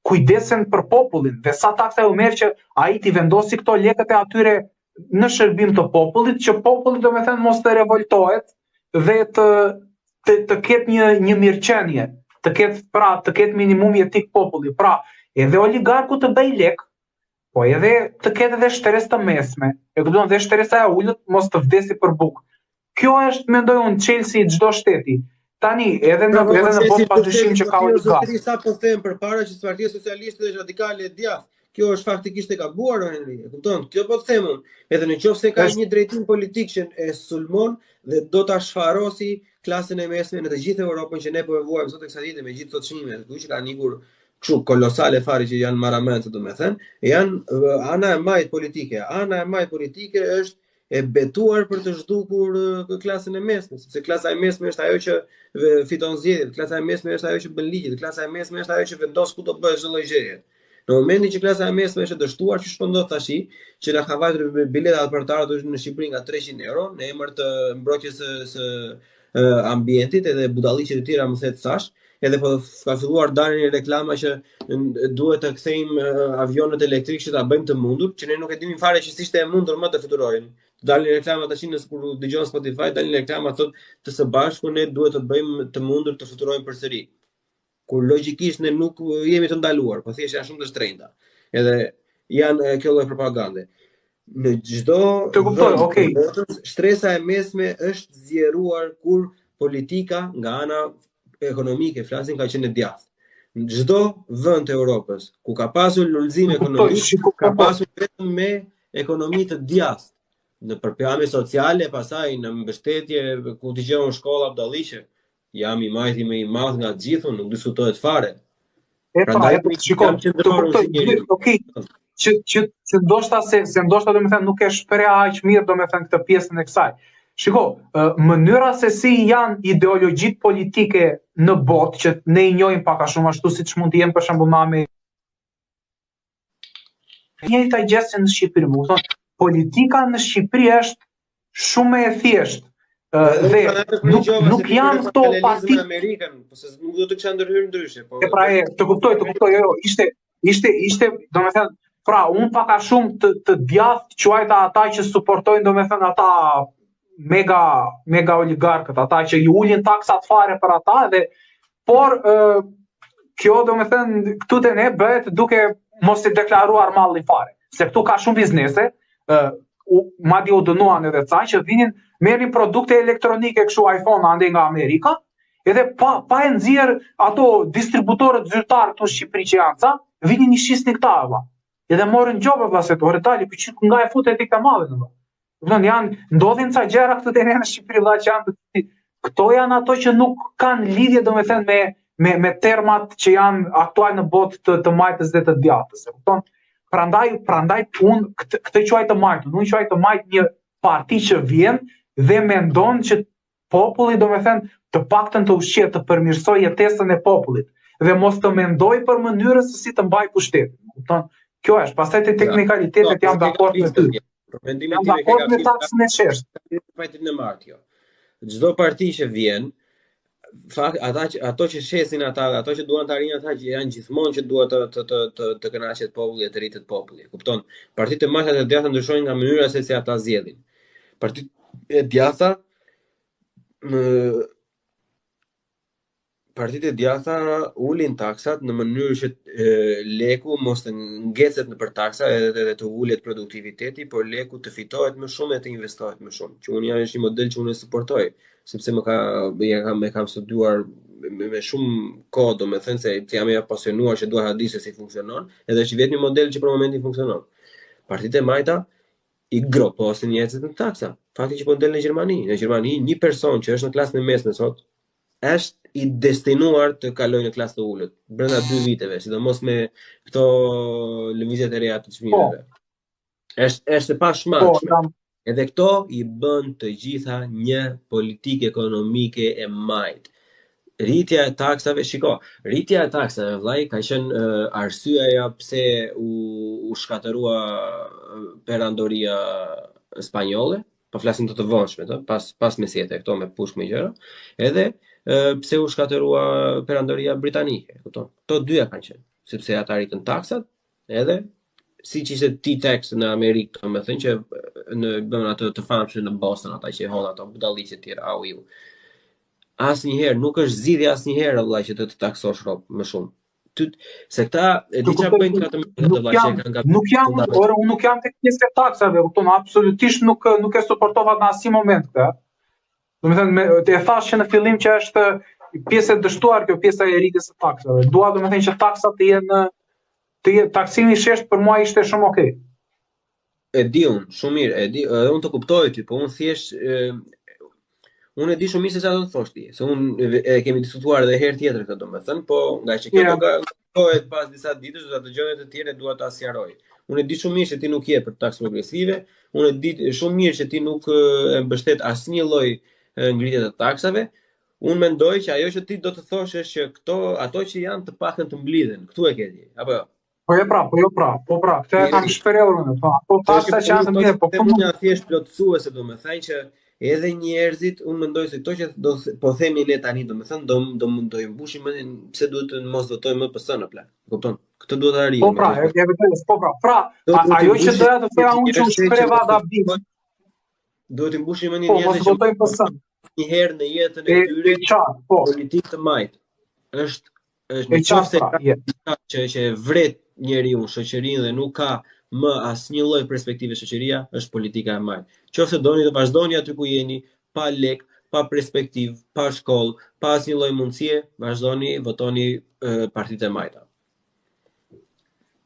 kujdesen për popullin dhe sa taksa u merr që ai t'i vendosi këto lekët e atyre në shërbim të popullit që populli domethënë mos të revoltohet dhe të të, të ketë një një mirëqenie, të ketë pra të ketë minimum jetik populli. Pra, edhe oligarku të bëj lek, Po edhe të ketë edhe shtresë të mesme, e kupton dhe shtresa e ulët mos të vdesi për bukë. Kjo është mendoj unë çelësi i çdo shteti. Tani edhe në po, edhe në botë padyshim që ka oligarkë. Sa po them përpara që Partia Socialiste është radikale e djathtë. Kjo është faktikisht e gabuar o Henri, e kupton? Kjo po të them unë. Edhe në qoftë se ka një drejtim politik që e sulmon dhe do ta shfarosi klasën e mesme në të gjithë Europën që ne po e vuajmë sot e kësaj dite me gjithë këto çmime, këtu që kanë ikur kështu kolosale fare që janë marramendëse domethënë, janë ana e majtë politike. Ana e majtë politike është e betuar për të zhdukur klasën e mesme, sepse klasa e mesme është ajo që fiton zgjedhjet, klasa e mesme është ajo që bën ligjet, klasa e mesme është ajo që vendos ku do bëhet çdo lloj gjëje. Në momentin që klasa e mesme është e dështuar, qysh po ndodh tashi, që na ka vajtur biletat për të ardhur në Shqipëri nga 300 euro në emër të mbrojtjes së, së ambientit edhe budalliqe të tjera më the të thash, edhe po ka filluar dalin reklama që duhet të kthejmë avionët elektrik që ta bëjmë të mundur, që ne nuk e dinim fare që s'ishte e mundur më të fluturojnë. Dalin reklama tash nëse kur dëgjon Spotify, dalin reklama thotë të së bashku ne duhet të bëjmë të mundur të fluturojmë përsëri. Kur logjikisht ne nuk jemi të ndaluar, po thjesht janë shumë të shtrenjta. Edhe janë kjo lloj propagande. Në çdo të kuptoj, okay. Botës, shtresa e mesme është zgjeruar kur politika nga ana ekonomike flasim ka qenë e djathtë. Në çdo vend të Europës ku ka pasur lulëzim ekonomik, ka po. pasur vetëm me ekonomi të djathtë në përpjamje sociale, pastaj në mbështetje ku dëgjon shkolla budalliqe, Jam i majti më i madh nga të gjithë, nuk diskutohet fare. E pra, e pra, shiko, të kuptoj, okay, që që që ndoshta se se ndoshta domethënë nuk e shpreha aq mirë domethënë këtë pjesën e kësaj. Shiko, mënyra se si janë ideologjitë politike në botë që ne i njohim pak a shumë ashtu siç mund të jenë për shembull në Amerikë njëjta gjë si në Shqipëri, më kupton? Politika në Shqipëri është shumë më e thjeshtë. Dhe nuk nuk janë këto parti në Amerikën, po se nuk do të kisha ndërhyrë ndryshe, po. E pra e, të kuptoj, të kuptoj, jo, jo, ishte ishte ishte, domethënë, pra unë pak a shumë të të djathtë quajta ata që suportojnë domethënë ata mega mega oligarkët, ata që i ulin taksat fare për ata dhe por ë kjo domethënë këtu te ne bëhet duke mos i deklaruar mallin fare, se këtu ka shumë biznese, ë u, madje u dënuan edhe ca që vinin merrnin produkte elektronike kështu iPhone andej nga Amerika, edhe pa pa e nxjerr ato distributorët zyrtar këtu në Shqipëri që janë ca, vinin i shisnin këta valla. Edhe morën gjobë valla se ore dali, po që nga e fute ti këtë mallin valla. Domethënë janë ndodhin ca gjëra këtu te ne në Shqipëri valla që janë të këto janë ato që nuk kanë lidhje domethënë me me me termat që janë aktual në botë të të majtës dhe të djathtës, e kupton? Prandaj prandaj unë këtë këtë quaj të majtë, unë quaj të majtë një parti që vjen dhe mendon që populli domethënë të paktën të ushqehet, të përmirësojë jetesën e popullit dhe mos të mendojë për mënyrën se si të mbajë pushtetin. Kupton? Kjo është, pastaj te teknikalitetet jam dakord me ty. Për mendimin tim e ke me taksën e sheshtë. Pajtim në martë jo. Çdo parti që vjen, fakt ata që ato që shesin ata dhe ato që duan të arrijnë ata që janë gjithmonë që duhet të të të të, të kënaqet populli e të rritet populli. Kupton? Partitë e majta dhe të djathta ndryshojnë nga mënyra se si ata zgjedhin. Partitë e djathta më Partitë e djathta ulin taksat në mënyrë që e, leku mos të ngecet nëpër taksa edhe edhe të ulet produktiviteti, por leku të fitohet më shumë e të investohet më shumë. Që unë jam është një model që unë e suportoj, sepse më ka ja kam e kam studiuar me, me shumë kohë, domethënë se jam i apasionuar që dua ta di se si funksionon, edhe është i vetmi model që për momentin funksionon. Partitë e majta i groposin njerëzit në taksa. Fakti që po del në Gjermani, në Gjermani një person që është në klasën e mesme sot është i destinuar të kalojë në klasë të ulët brenda dy viteve, sidomos me këto lëvizjet e reja të çmimeve. Po. Është është e pashmangshme. Po, Edhe këto i bën të gjitha një politikë ekonomike e majtë. Rritja e taksave, shiko, rritja e taksave vllai ka qenë uh, arsyeja pse u u shkatërrua perandoria spanjolle, po flasim të të vonshme, të, pas pas mesjete këto me pushkë me gjëra, edhe uh, pse u shkatërrua perandoria britanike, kupton? Këto dyja kanë qenë, sepse ata rritën taksat, edhe siç ishte Tea tax në Amerikë, domethënë që në bën atë të famshme në Boston ata që hodhën ato budalliqe të tjera au iu. Asnjëherë nuk është zgjidhje asnjëherë vëlla që të të taksosh rob më shumë. Ty se këta e di çfarë bëjnë këta të më vëlla që kanë gabim. Nuk jam, ore, unë nuk jam tek pjesa e taksave, kupton, absolutisht nuk nuk e suportova në asnjë moment këtë. Domethënë me e thash që në fillim që është pjesë e dështuar kjo pjesa e rritjes së taksave. Dua domethënë që taksat të jenë të jetë taksimi i sheshtë për mua ishte shumë okay. E di unë, shumë mirë, e di, edhe unë të kuptoj ty, po unë thjesht e, Unë e di shumë mirë se çfarë do të thosh ti, se unë e, e kemi diskutuar edhe herë tjetër këtë domethënë, po nga që kjo yeah. do gatohet pas disa ditësh do ta dëgjojnë të tjerë dua ta sqaroj. Unë e di shumë mirë se ti nuk je për taksë progresive, unë e di shumë mirë që ti nuk e mbështet asnjë lloj ngritje të taksave. Unë mendoj që ajo që ti do të thosh është që këto ato që janë të paktën të mblidhen, këtu e ke ti, apo jo? Po jo pra, po jo pra, po pra, këtë e kam shprehur unë, po, po taksa që janë të mblidhen, po po janë thjesht plotësuese, domethënë që edhe njerëzit, unë mendoj se këto që do po themi ne tani, domethënë do do do i mbushim mendjen pse duhet të mos votojmë më PS-në plak. Kupton? Këtë duhet të arrijmë. Po pra, e vërtetë, po pra. Pra, ajo që doja të thoja unë që u shpreva gabim. Duhet të mbushim mendjen po, njerëzve që votojnë PS-në. Një herë në jetën e tyre, po. politikë të majtë. Është është në qoftë se ka diçka që që e vret njeriun, shoqërinë dhe nuk ka më asnjë lloj perspektive shoqëria, është politika e majtë. Qoftë se doni të vazhdoni aty ku jeni, pa lek, pa perspektivë, pa shkollë, pa asnjë lloj mundësie, vazhdoni votoni partitë e majta.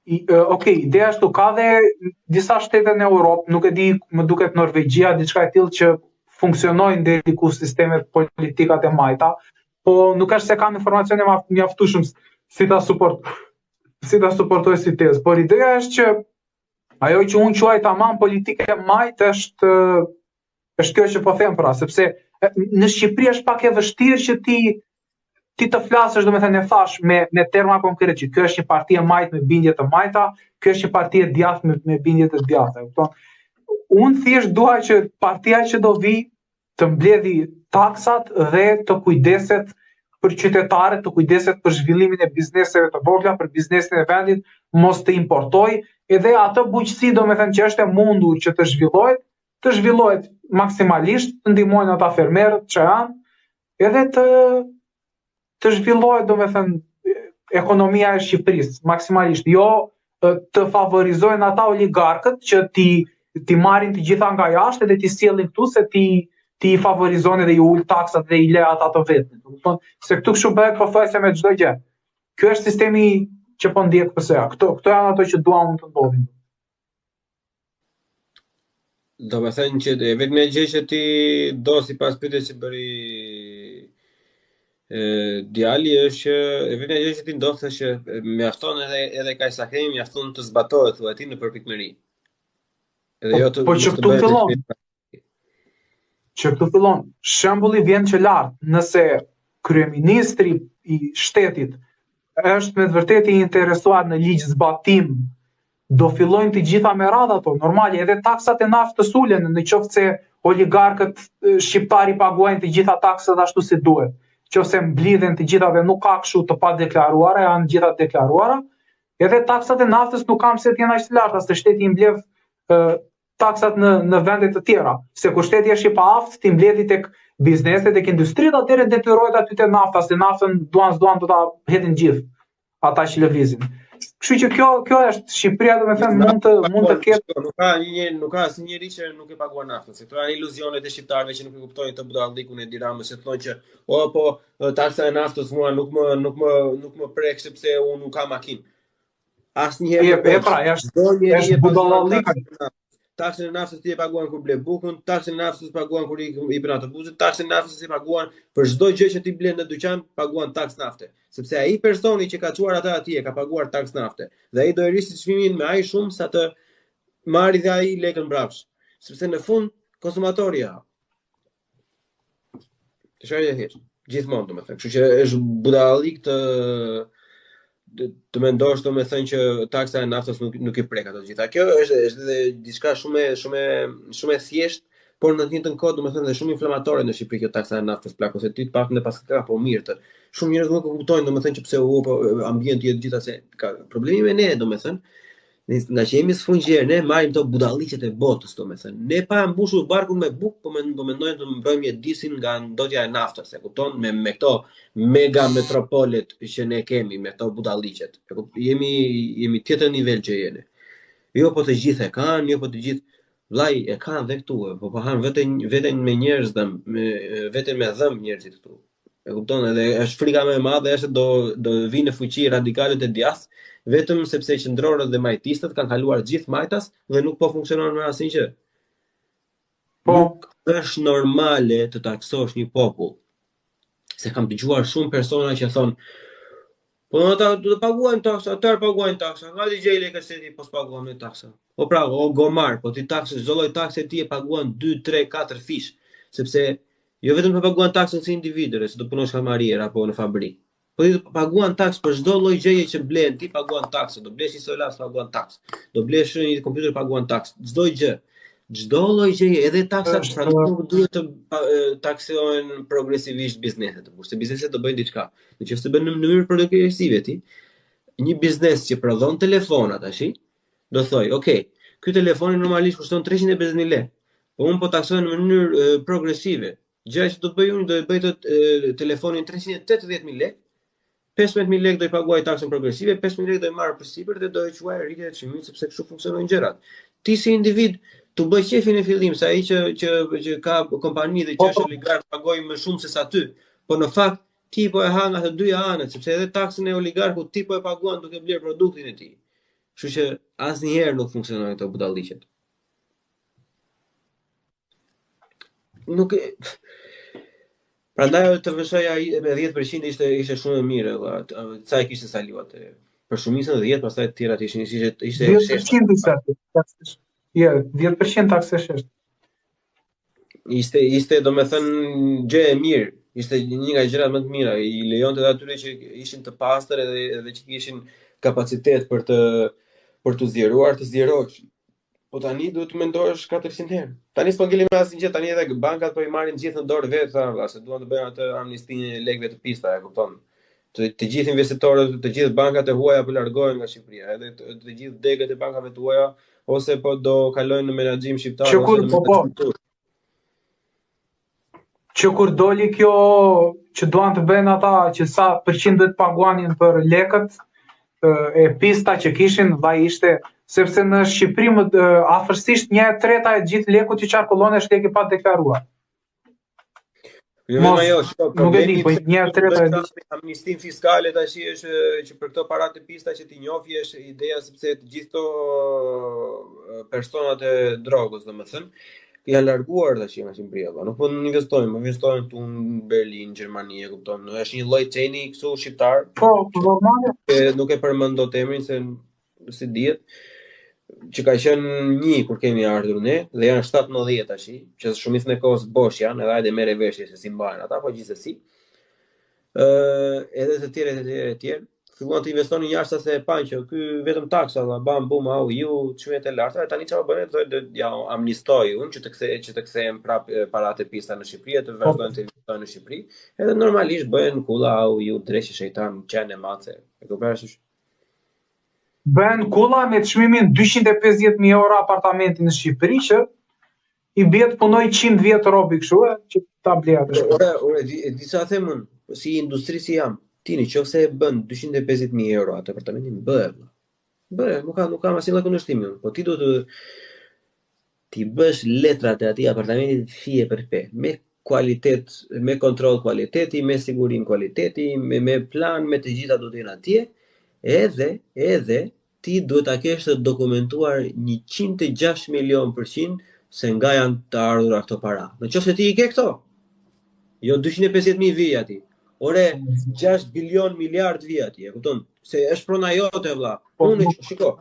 I, ok, ideja është ka dhe disa shtete në Europë, nuk e di, më duket Norvegjia, diçka e tillë që funksionojnë deri diku sistemet politikat e majta, po nuk është se kam informacione mjaftueshëm si ta suport si ta suportoj si tezë, por ideja është që ajo që unë quaj tamam politikë e majtë është është kjo që po them pra, sepse në Shqipëri është pak e vështirë që ti ti të flasësh, domethënë e thash me me terma konkretë që kjo është një parti e majtë me bindje të majta, kjo është një parti e djathtë me me bindje të djathta, e kupton? Unë thjesht dua që partia që do vi të mbledhi taksat dhe të kujdeset për qytetarët, të kujdeset për zhvillimin e bizneseve të vogla, për biznesin e vendit, mos të importojë, edhe atë bujqësi domethënë që është e mundur që të zhvillohet, të zhvillohet maksimalisht, të ndihmojnë ata fermerët që janë, edhe të të zhvillohet domethënë ekonomia e Shqipërisë maksimalisht, jo të favorizojnë ata oligarkët që t'i t'i marrin të gjitha nga jashtë dhe t'i sjellin këtu se ti ti i favorizon edhe i ul taksat dhe i le ata të vetën. Domethënë, se këtu kështu bëhet pothuajse me çdo gjë. Ky është sistemi që po ndjek PS-ja. Këto këto janë ato që dua unë të ndodhin. Domethënë që e vetmja gjë që ti do sipas pyetjes që bëri e, djali është që e vetmja gjë që ti ndodh është që mjafton edhe edhe kaq sa kemi mjafton të zbatohet thua ti në përpikmëri. Edhe po, jo të po që këtu fillon. Që këtu fillon, shembulli vjen që lart, nëse kryeministri i shtetit është me të vërtetë i interesuar në ligj zbatim, do fillojnë të gjitha me radhë ato, normale, edhe taksat e naftës ulen në qoftë se oligarkët shqiptarë i paguajnë të gjitha taksat ashtu si duhet. Qoftë se mblidhen të gjitha dhe nuk ka kështu të padeklaruara, janë gjitha të deklaruara, edhe taksat e naftës nuk kanë pse të jenë aq të larta, se shteti i mbledh taksat në në vende të tjera, se kur shteti është i paaftë t'i mbledhi tek bizneset, tek industritë, atëherë detyrohet aty te nafta, se naftën duan s'duan do ta hedhin gjithë ata që lëvizin. Kështu që kjo kjo është Shqipëria domethënë mund të mund të ketë nuk ka një njeri, nuk ka asnjë njeri që nuk e paguan naftën, se këto janë iluzionet e shqiptarëve që nuk e kuptojnë të budallikun e Edi Ramës që thonë që o po taksa e naftës mua nuk më nuk më nuk më prek sepse unë nuk kam makinë. Asnjëherë. E, e pra, është është budallallëk. Taksën e naftës ti e paguan kur ble bukën, taksën e naftës paguan kur i hipën autobusit, taksën e naftës i paguan për çdo gjë që ti blen në dyqan, paguan taksë nafte, sepse ai personi që ka çuar atë atje ka paguar taksë nafte dhe ai do e rrisë çmimin me aq shumë sa të marrë dhe ai lekën mbrapsht, sepse në fund konsumatori ja. Është e thjeshtë. Gjithmonë, domethënë. Kështu që është budallik të të, të mendosh domethënë që taksa e naftës nuk nuk i prek ato të gjitha. Kjo është është edhe diçka shumë shumë shumë e thjeshtë, por në të njëjtën kohë domethënë edhe shumë inflamatore në Shqipëri kjo taksa e naftës plak ose ti të paktën e paska po mirë të. Shumë njerëz nuk e kuptojnë domethënë që pse u po ambienti e të gjitha se ka problemi me ne domethënë Ne nga që jemi sfungjer, ne marrim këto budalliqet e botës, domethënë. Ne pa mbushur barkun me bukë, po mend po mendojmë të mbrojmë mjedisin nga ndotja e naftës, e kupton? Me me këto mega metropolet që ne kemi, me këto budalliqet. E kup, jemi jemi tjetër nivel që jeni. Jo po të gjithë e kanë, jo po të gjithë vllai e kanë dhe këtu, po po han veten veten me njerëz dhe me veten me dhëmb njerëzit këtu. E kupton, edhe është frika më e madhe është se do do vinë në fuqi radikalët e djathtë, vetëm sepse qendrorët dhe majtistët kanë kaluar gjithë majtas dhe nuk po funksionon më asnjë gjë. Po. Nuk është normale të taksosh një popull. Se kam dëgjuar shumë persona që thonë, po ata do të paguajnë taksa, ata paguajnë taksa, nga t'i gjejë lekët shteti po s'paguan me taksa. O pra, o gomar, po ti taksë, çdo lloj takse ti e paguan 2, 3, 4 fish, sepse jo vetëm të paguan taksën si individ, se do punosh kamarier apo në fabrikë. Po ti paguan taksë për çdo lloj gjëje që blen, ti paguan taksë, do blesh një stilolaps paguan taksë, do blesh një kompjuter paguan taksë, çdo gjë. Çdo lloj gjëje, edhe taksat, pra nuk duhet të taksohen progresivisht bizneset, kurse bizneset do bëjnë diçka. Në qoftë se bën në mënyrë progresive ti, një biznes që prodhon telefona tash, do thoj, ok, ky telefoni normalisht kushton 350.000 lekë, po unë po taksoj në mënyrë progresive. Gjëja që do të bëj unë do e bëj të telefonin 380.000 lekë, 15.000 lekë do i paguaj taksën progresive, 5.000 lekë do i marr përsipër dhe do e quaj rritje të çmimit sepse kështu funksionojnë gjërat. Ti si individ t'u bë qefi në fillim se ai që që që ka kompani dhe që po, është po. oligark pagoi më shumë se sa ty, po në fakt ti po e ha nga të dyja anët, sepse edhe taksën e oligarkut ti po e paguan duke blerë produktin e tij. Kështu që asnjëherë nuk funksionojnë këto budalliqet. Nuk e Prandaj ajo TVSH-ja me 10% ishte ishte shumë e mirë vëlla. Sa e kishte Saliu atë? Për shumicën 10, pastaj të tjerat ishin ishte ishte 10% ishte aty. Jo, 10% taksë është. Ishte ishte domethënë gjë e mirë. Ishte një nga gjërat më të mira, i lejonte edhe atyre që ishin të pastër edhe edhe që kishin kapacitet për të për t'u zgjeruar, të zgjeroheshin. Po tani duhet të mendohesh 400 herë. Tani s'po ngeli më asnjë gjë, tani edhe bankat po i marrin gjithë në dorë vetë, tha, vëlla, se duan të bëjnë atë amnistinë e lekëve të pista, e kupton? Të, të gjithë investitorët, të gjithë bankat e huaja po largohen nga Shqipëria, edhe të, të gjithë degët e bankave të huaja ose po do kalojnë në menaxhim shqiptar ose në po, po. menaxhim turk. Që kur doli kjo që duan të bëjnë ata që sa përqind duhet paguanin për lekët e pista që kishin vlla ishte sepse në Shqipëri më afërsisht një e treta e gjithë lekut që qarkullon është lek i padeklaruar. Jo, Mos, ajo, shiko, nuk e di, po një e treta e gjithë amnistinë fiskale tash është që për këto para të pista që ti njofi është ideja sepse të gjithë këto personat e drogës, domethënë, janë larguar tash nga Shqipëria, valla. Nuk po investojnë, po investojnë këtu në Berlin, Gjermani, e kupton? Është një lloj ceni këtu shqiptar. Po, normale. E, nuk e përmend dot emrin se si dihet që ka qenë një kur kemi ardhur ne dhe janë 17 tash, që shumicën e kohës bosh janë, edhe hajde merre vesh se si mbahen ata, po gjithsesi. Ë, edhe të tjerë të tjerë të tjerë filluan të investonin jashtë se e panë që ky vetëm taksa dha, bam bum au ju çmimet e larta, e tani çfarë bënë? Thonë do ja amnistoj unë që të kthej që të kthehen prap paratë e pista në Shqipëri e të po. vazhdojnë të investojnë në Shqipëri. Edhe normalisht bëhen kulla au ju dreqi shejtan qen e mace. E ke parasysh? Bëhen kulla me çmimin 250.000 euro apartamenti në Shqipëri që i bie të punoj 100 vjet robi kështu e që ta blej atë shtëpi. Ore, ore, di, e di ça them unë, si industri si jam, ti në qoftë se e bën 250.000 euro atë apartamentin, bëje vëlla. Bëje, nuk ka nuk kam asnjë lloj kundërshtimi unë, po ti duhet të t'i bësh letrat e atij apartamentit fije për pe, me kualitet, me kontroll kualiteti, me sigurim kualiteti, me me plan, me të gjitha duhet të jenë atje, edhe edhe Ti duhet ta kesh të dokumentuar 106 milion për qind se nga janë të ardhura këto para. Në qoftë se ti i ke këto, jo 250.000 vija ti. Ore, 6 bilion miliard vija ti, e kupton? Se është prona jote vëlla. Po, unë po. shiko.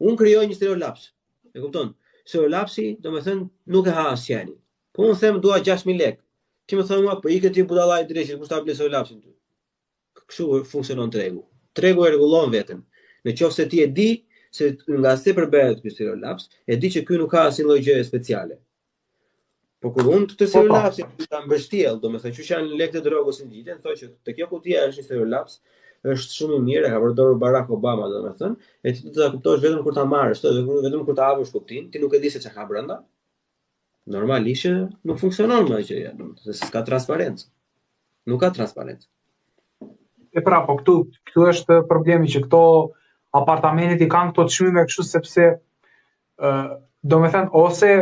Unë krijoj një stilolaps. E kupton? Stilolapsi, domethënë, nuk e ha as qeni. Po unë them dua 6000 lekë. Ti më thon mua, po ikë ti budalla i dreqit, kush ta ble stilolapsin ty? Kështu funksionon tregu. Tregu e rregullon veten. Në qoftë se ti e di se nga se përbëhet ky stilolaps, e di që ky nuk ka asnjë lloj gjëje speciale. Po kur unë këtë po, po. stilolapsin ta mbështjell, domethënë që janë lekët e drogës në ngjiten, thotë që te kjo kutia është një stilolaps, është shumë i mirë, e ka përdorur Barack Obama, domethënë, e ti do ta kuptosh vetëm kur ta marrësh, vetëm kur ta hapësh kutinë, ti nuk e di se çka ka brenda. Normalisht që nuk funksionon më gjëja, domethënë se s'ka transparencë. Nuk ka transparencë. E pra, po këtu, këtu është problemi që këto apartamentet i kanë këto çmime kështu sepse ë domethënë ose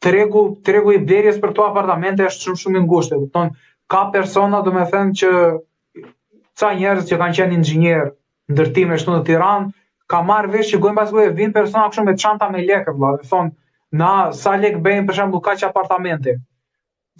tregu tregu i blerjes për këto apartamente është shumë shumë i ngushtë, e kupton? Ka persona domethënë që ca njerëz që kanë qenë inxhinier ndërtime ashtu në Tiranë, ka marrë vesh që gojë mbas goje vijnë persona kështu me çanta me lekë vëlla, dhe thonë. Na sa lek bëjnë për shembull kaq apartamente.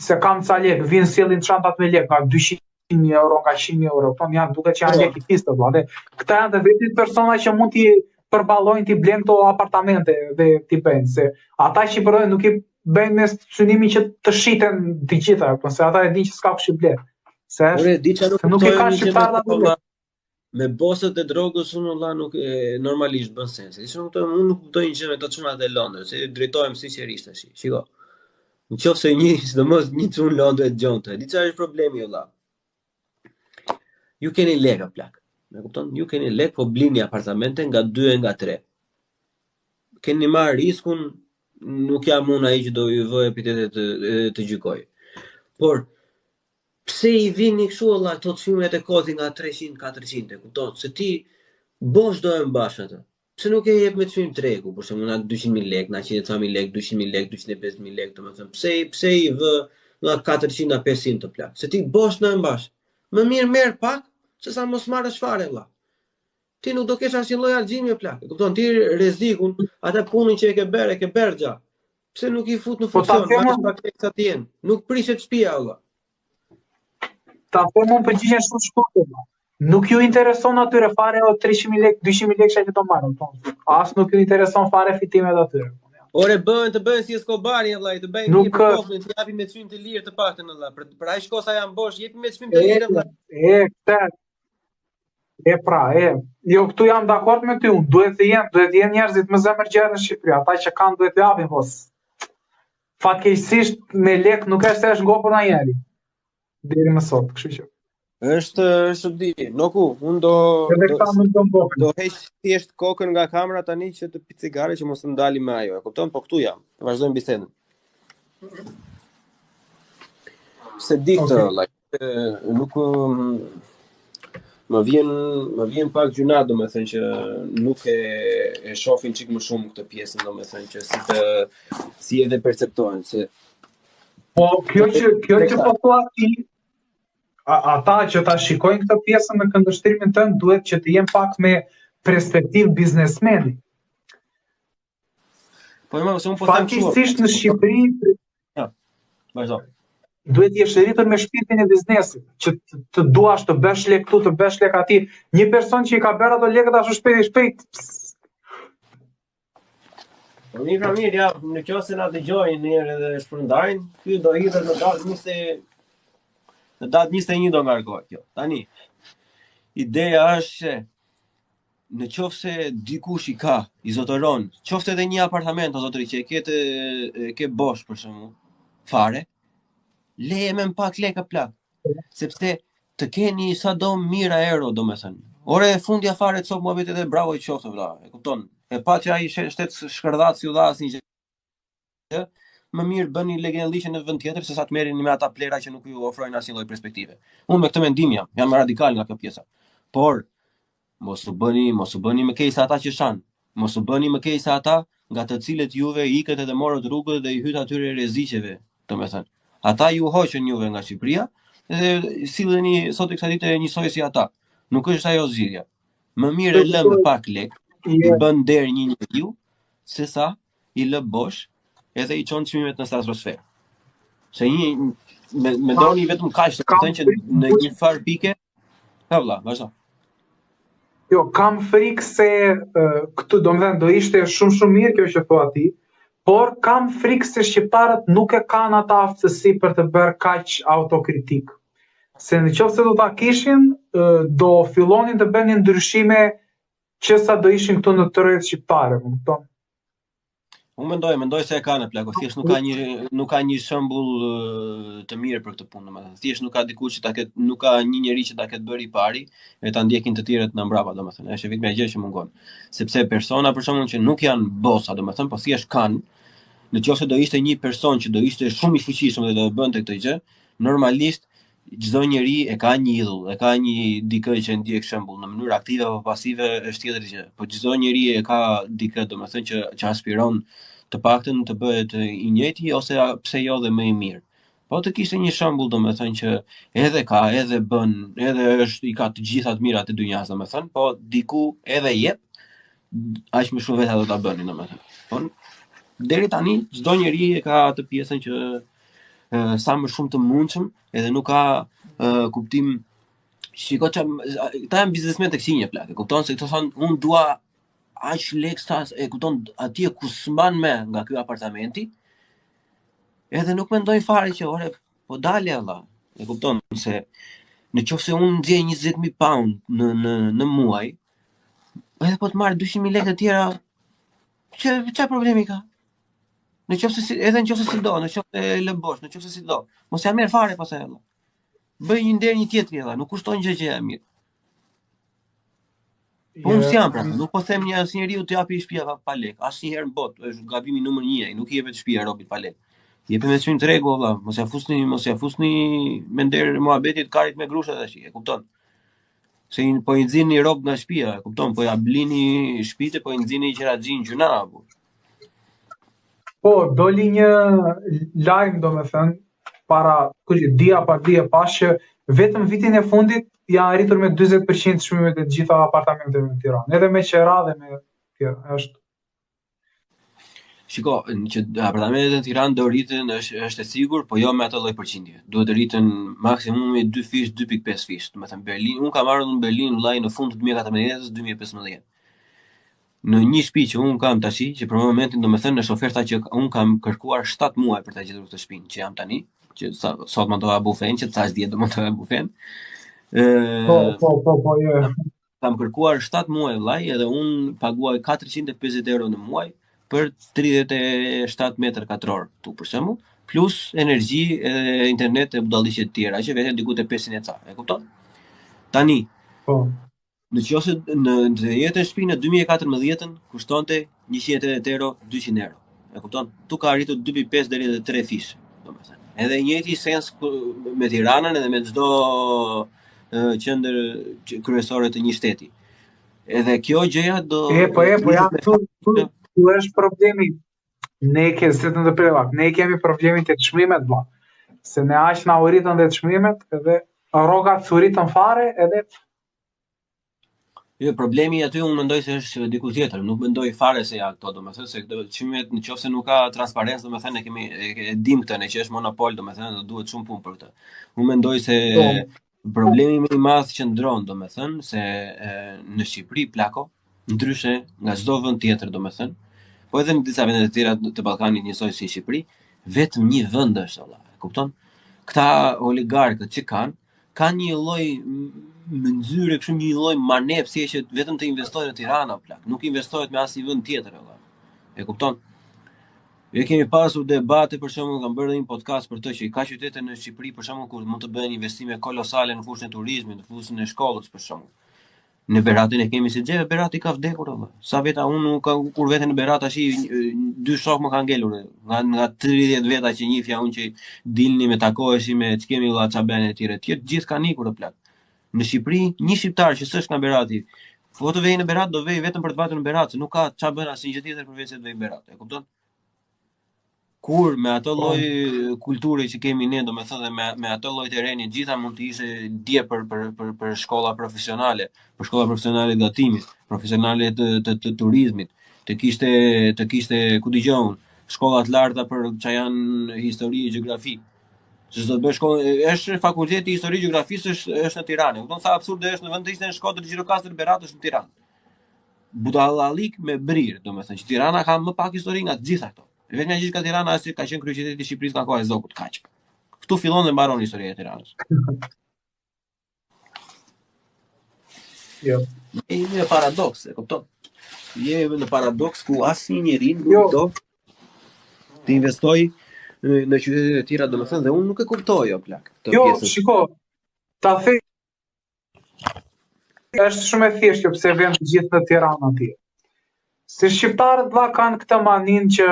Se kam ca lek, vinë sjellin çantat me lek, nga 200.000 euro, nga 100.000 euro, po janë duket që janë po. lek i pistë vëlla. Dhe këta janë të vetmit persona që mund t'i përballojnë t'i blenë këto apartamente dhe t'i bëjnë se ata që i prodhojnë nuk i bëjnë me synimin që të shiten të gjitha, po se ata e dinë që s'ka kush i blen. Se është, Ore, di çfarë nuk, nuk e ka shqiptarët atë. Me bosët e drogës unë valla nuk e normalisht bën sens. Di çfarë kuptoj, unë nuk kuptoj një gjë me ato çunat e Londrës, se drejtohem sinqerisht tash. Shiko. Në qoftë se një, sidomos një çun Londre dëgjon këtë. Di çfarë është problemi valla. Ju keni lekë plak. Me kupton? Ju keni lekë, po blini apartamente nga 2 e nga 3. Keni marrë riskun, nuk jam unë ai që do ju vë epitetet të, të gjykoj. Por Pse i vini kështu valla këto çmimet e koti nga 300 400 e kupton se ti bosh do e mbash atë. Pse nuk e jep me çmim tregu, për shembull na 200.000 lekë, na 100 e ca mijë lekë, 200.000 lekë, 250.000 lekë, domethënë pse pse i vë nga 400 na 500 të plak. Se ti bosh do e mbash. Më mirë merr pak se sa mos marrësh fare valla. Ti nuk do kesh asnjë lloj harxhimi o plak. E kupton ti rrezikun, atë punën që e ke bërë, e ke bërë gja. Pse nuk i fut në po funksion? Po ta them pak sa të jenë. Nuk prishet shtëpia valla. Ta them unë përgjigjen shumë shkurt. Nuk ju intereson atyre fare o 300.000 lekë, 200.000 lekë që do marrin, po. As nuk ju intereson fare fitimet atyre. Ore bëhen të bëhen si Escobari vëlla, të bëjnë nuk mirë për popullin, të japin me çmim të lirë të paktën vëlla. Për për aq kohë sa janë bosh, jepi me çmim të lirë vëlla. E, këtë E pra, e, jo këtu jam dakord me ty, unë duhet të jenë, duhet të jenë njerëzit më zemërgjerë në Shqipëri, ata që kanë duhet të japin, po. Fatkeqësisht me lek nuk është se është ngopur ndonjëri. Deri më sot, kështu që. Është është çudi. Noku, unë do Edhe do, këta mund të ngopen. do heq thjesht kokën nga kamera tani që të pi cigare që mos të ndali me ajo. E kupton? Po këtu jam. Vazhdojmë bisedën. Se di këtë, Okej. vëlla. Nuk më vjen më vjen pak gjynah domethënë që nuk e e shohin çik më shumë këtë pjesën domethënë që si të si edhe perceptohen se Po kjo që kjo që po thua ti a, ata që ta shikojnë këtë pjesën në këndvështrimin tënd duhet që të jenë pak me perspektivë biznesmeni. Po jo, se unë po them kështu. Faktikisht në Shqipëri, ja. Vazhdo. Duhet të jesh rritur me shpirtin e biznesit, që të, të duash të bësh lek këtu, të bësh lek aty. Një person që i ka bërë ato lekët ashtu shpejt e shpejt. Po mirë, pra mirë, ja, në qoftë se na dëgjojnë një herë edhe shpërndajnë, ky do hidhet në datë 20 në datë 21 do ngarkohet kjo. Tani, ideja është se në qoftë se dikush i ka, i zotëron, qoftë edhe një apartament o zotëri që e ke të e ke bosh për shembull, fare, leje me pak lekë plak, sepse të keni sa do mijëra euro, domethënë. Ore e fundja fare të copë muhabet edhe bravo i qoftë vëlla, e kupton? E pa që ai shtet shkërdhat si u dha asnjë gjë, më mirë bëni legenlliqe në vend tjetër se sa të merreni me ata plera që nuk ju ofrojnë asnjë lloj perspektive. Unë me këtë mendim jam, jam radikal nga kjo pjesa. Por mos u bëni, mos u bëni më keq se ata që shan, mos u bëni më keq se ata nga të cilët juve ikët edhe morët rrugët dhe i hytë atyre rreziqeve, domethënë. Ata ju hoqën juve nga Shqipëria dhe silleni sot e kësaj dite njësoj si ata. Nuk është ajo zgjidhja. Më mirë e lë me pak lek, i bën nder një njeriu, se sa i lë bosh edhe i çon çmimet në stratosferë. Se një me mendoni vetëm kaq, do të thënë që në një farë pike, ha vëlla, vazhdo. Jo, kam frikë se uh, këtu domethënë do ishte shumë shumë mirë kjo që thua ti, por kam frikë se shqiptarët nuk e kanë atë aftësi për të bërë kaq autokritikë. Se në qoftë se do ta kishin, do fillonin të bënin ndryshime që sa do ishin këtu në trojet shqiptare, më kupton? Unë mendoj, mendoj se e kanë plako, thjesht nuk ka një nuk ka një shembull të mirë për këtë punë, domethënë. Thjesht nuk ka dikush që ta ketë, nuk ka një njeri që ta ketë bërë i pari e ta ndjekin të tjerët nga mbrapa, domethënë. Është e vetmja gjë që mungon. Sepse persona për shembull që nuk janë bosa, domethënë, po thjesht kanë, në qoftë se do ishte një person që do ishte shumë i fuqishëm dhe do e bënte këtë gjë, normalisht çdo njeri e ka një idhull, e ka një dikë që e ndjek shembull në mënyrë aktive apo pasive është tjetër gjë. Po çdo njeri e ka dikë, domethënë që që aspiron të paktën të bëhet i njëjti ose pse jo dhe më i mirë. Po të kishte një shembull domethënë që edhe ka, edhe bën, edhe është i ka të gjitha të mirat e dynjas domethënë, po diku edhe jep, aq më shumë veta do ta bënin domethënë. Po. Deri tani çdo njeri e ka atë pjesën që e, sa më shumë të mundshëm, edhe nuk ka e, kuptim Shiko ça këta janë biznesmenë të këqinj plak, e kupton se këto thonë unë dua aq lek sa e kupton atje ku s'mban më nga ky apartamenti. Edhe nuk mendoj fare që ore po dale valla. E kupton se në qoftë se unë nxjerr 20000 pound në në në muaj, edhe po të marr 200.000 lekë të tjera, që çfarë problemi ka? Në qoftë se si, edhe në qoftë se si do, në qoftë se e lë bosh, në qoftë se si do, mos ja merr fare pastaj valla. Bëj një nder një tjetri valla, nuk kushton gjë gjëja e mirë. Po unë s'jam pra, nuk po them një asnjeriu të japi shtëpia pa, pa lek, asnjëherë në botë, është gabimi numër 1, ai nuk i jepet shtëpia robit pa lek. Jepet me çmim tregu valla, mos ja fusni, mos ja fusni me nder muhabetit karit me grusha tash, e kupton? Se i, po i nxirrni rob nga shtëpia, e kupton? Po ja blini shtëpitë, po i nxirrni qiraxhin gjynah apo. Po, doli një lajm, domethënë, para, kush dia pa dia pash që vetëm vitin e fundit janë rritur me 40% çmimet e të gjitha apartamenteve në Tiranë, edhe me qera dhe me tjera, është Shiko, që apartamentet në Tiranë do rriten është është e sigurt, po jo me atë lloj përqindje. Duhet të rriten maksimumi 2 fish, 2.5 fish. Domethënë Berlin, unë kam ardhur në Berlin vllai në fund të 2014-s, 2015. Në një shtëpi që unë kam tash, që për momentin domethënë është oferta që unë kam kërkuar 7 muaj për ta gjetur këtë shtëpinë që jam tani, që sa, sot montova bufen, që të thash dje do montoja bufen. Ë Po, po, po, po, jo. Kam kërkuar 7 muaj vllai edhe unë paguaj 450 euro në muaj për 37 metra katror këtu për shembull, plus energji edhe internet e budalliqe të tjera që veten diku te 500 e ca, e kupton? Tani, po. Në qoftë se në të njëjtën shtëpi në 2014-ën kushtonte 180 euro, 200 euro. E kupton? Ktu ka arritur 2.5 deri në 3 fish, domethënë. Edhe i njëjti sens me Tiranën edhe me çdo qendër kryesore të një shteti. Edhe kjo gjëja do E po e po ja këtu ku është problemi. Ne ke se të ndërpreva pak, ne kemi problemin te çmimet vlla. Se ne aq na u rritën dhe çmimet edhe rrogat s'u rritën fare edhe Jo, problemi aty unë mendoj se është diku tjetër, nuk mendoj fare se janë këto, domethënë se këto çmimet në qoftë se nuk ka transparencë, domethënë ne kemi e, e dim këtë ne që është monopol, domethënë do duhet shumë punë për këtë. Unë mendoj se po. problemi më i madh qëndron, domethënë se e, në Shqipëri plako, ndryshe nga çdo vend tjetër, domethënë, po edhe në disa vende të tjera të Ballkanit njësoj si në Shqipëri, vetëm një vend është valla, e kupton? Këta oligarkët që kanë, kanë një lloj mënxyre, kështu një lloj manepsie që vetëm të investojnë në Tiranë o plak, nuk investohet me asnjë vend tjetër valla. E kupton? Ne kemi pasur debate për shembull, kam bërë edhe një podcast për të që ka qytete në Shqipëri për shembull ku mund të bëhen investime kolosale në fushën e turizmit, në fushën e shkollës për shembull. Në Beratin e kemi si gjë, Berati ka vdekur valla. Sa veta unë nuk ka kur vete në Berat tash dy shok më kanë ngelur nga nga 30 veta që njihja unë që dilnim e takoheshim me ç'kemi valla ça bën etj etj, gjithë kanë ikur o plak. Në Shqipëri, një shqiptar që s'është nga Berati, po të vejë në Berat do vejë vetëm për të vajtur në Berat, se nuk ka ça bën asnjë gjë tjetër përveç se të vejë në Berat, e kupton? Kur me atë po. lloj kulture që kemi ne, domethënë dhe me me atë lloj terreni, gjitha mund të ishte dje për për për për shkolla profesionale, për shkolla profesionale të gatimit, profesionale të të, të turizmit, të kishte të kishte ku dëgjon, shkolla të larta për ça janë histori e gjeografi. Se s'do të bësh shkollë, është fakulteti i histori gjeografisë është është në Tiranë. Kupton sa absurde është në vend të ishte në Shkodër, Gjirokastër, Berat është në Tiranë. Budallallik me brirë, domethënë që Tirana ka më pak histori nga të gjitha këto. E vetmja gjë që ka Tirana është se ka qenë kryeqyteti i Shqipërisë nga koha e Zogut, kaq. Këtu fillon dhe mbaron historia e Tiranës. Jo. Ne jemi në paradoks, e kupton? Jemi në paradoks ku asnjë njeri nuk jo. do të investojë në, në qytetet e tjera, domethënë dhe unë nuk e kuptoj o plak. Jo, pjesën. shiko, ta them Është shumë e thjeshtë kjo pse vjen të gjithë në Tiranë atje. Se shqiptarët vlla kanë këtë maninë që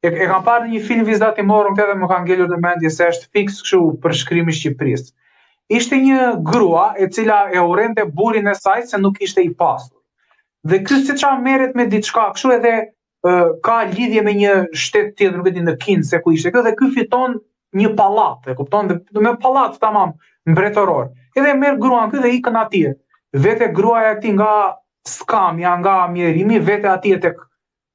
e, e kam parë në një film vizatimor unë këtë dhe më ka ngelur në mendje se është fiks kështu përshkrimi i Shqipërisë. Ishte një grua e cila e urrente burrin e saj se nuk ishte i pasur. Dhe ky si ça merret me diçka kështu edhe ka lidhje me një shtet tjetër, nuk e di në Kinë se ku ishte kjo dhe ky fiton një pallat, e kupton, dhe me pallat tamam mbretëror. Edhe merr gruan ky dhe ikën atje. Vete gruaja e tij nga skamja, nga mjerimi, vete atje tek.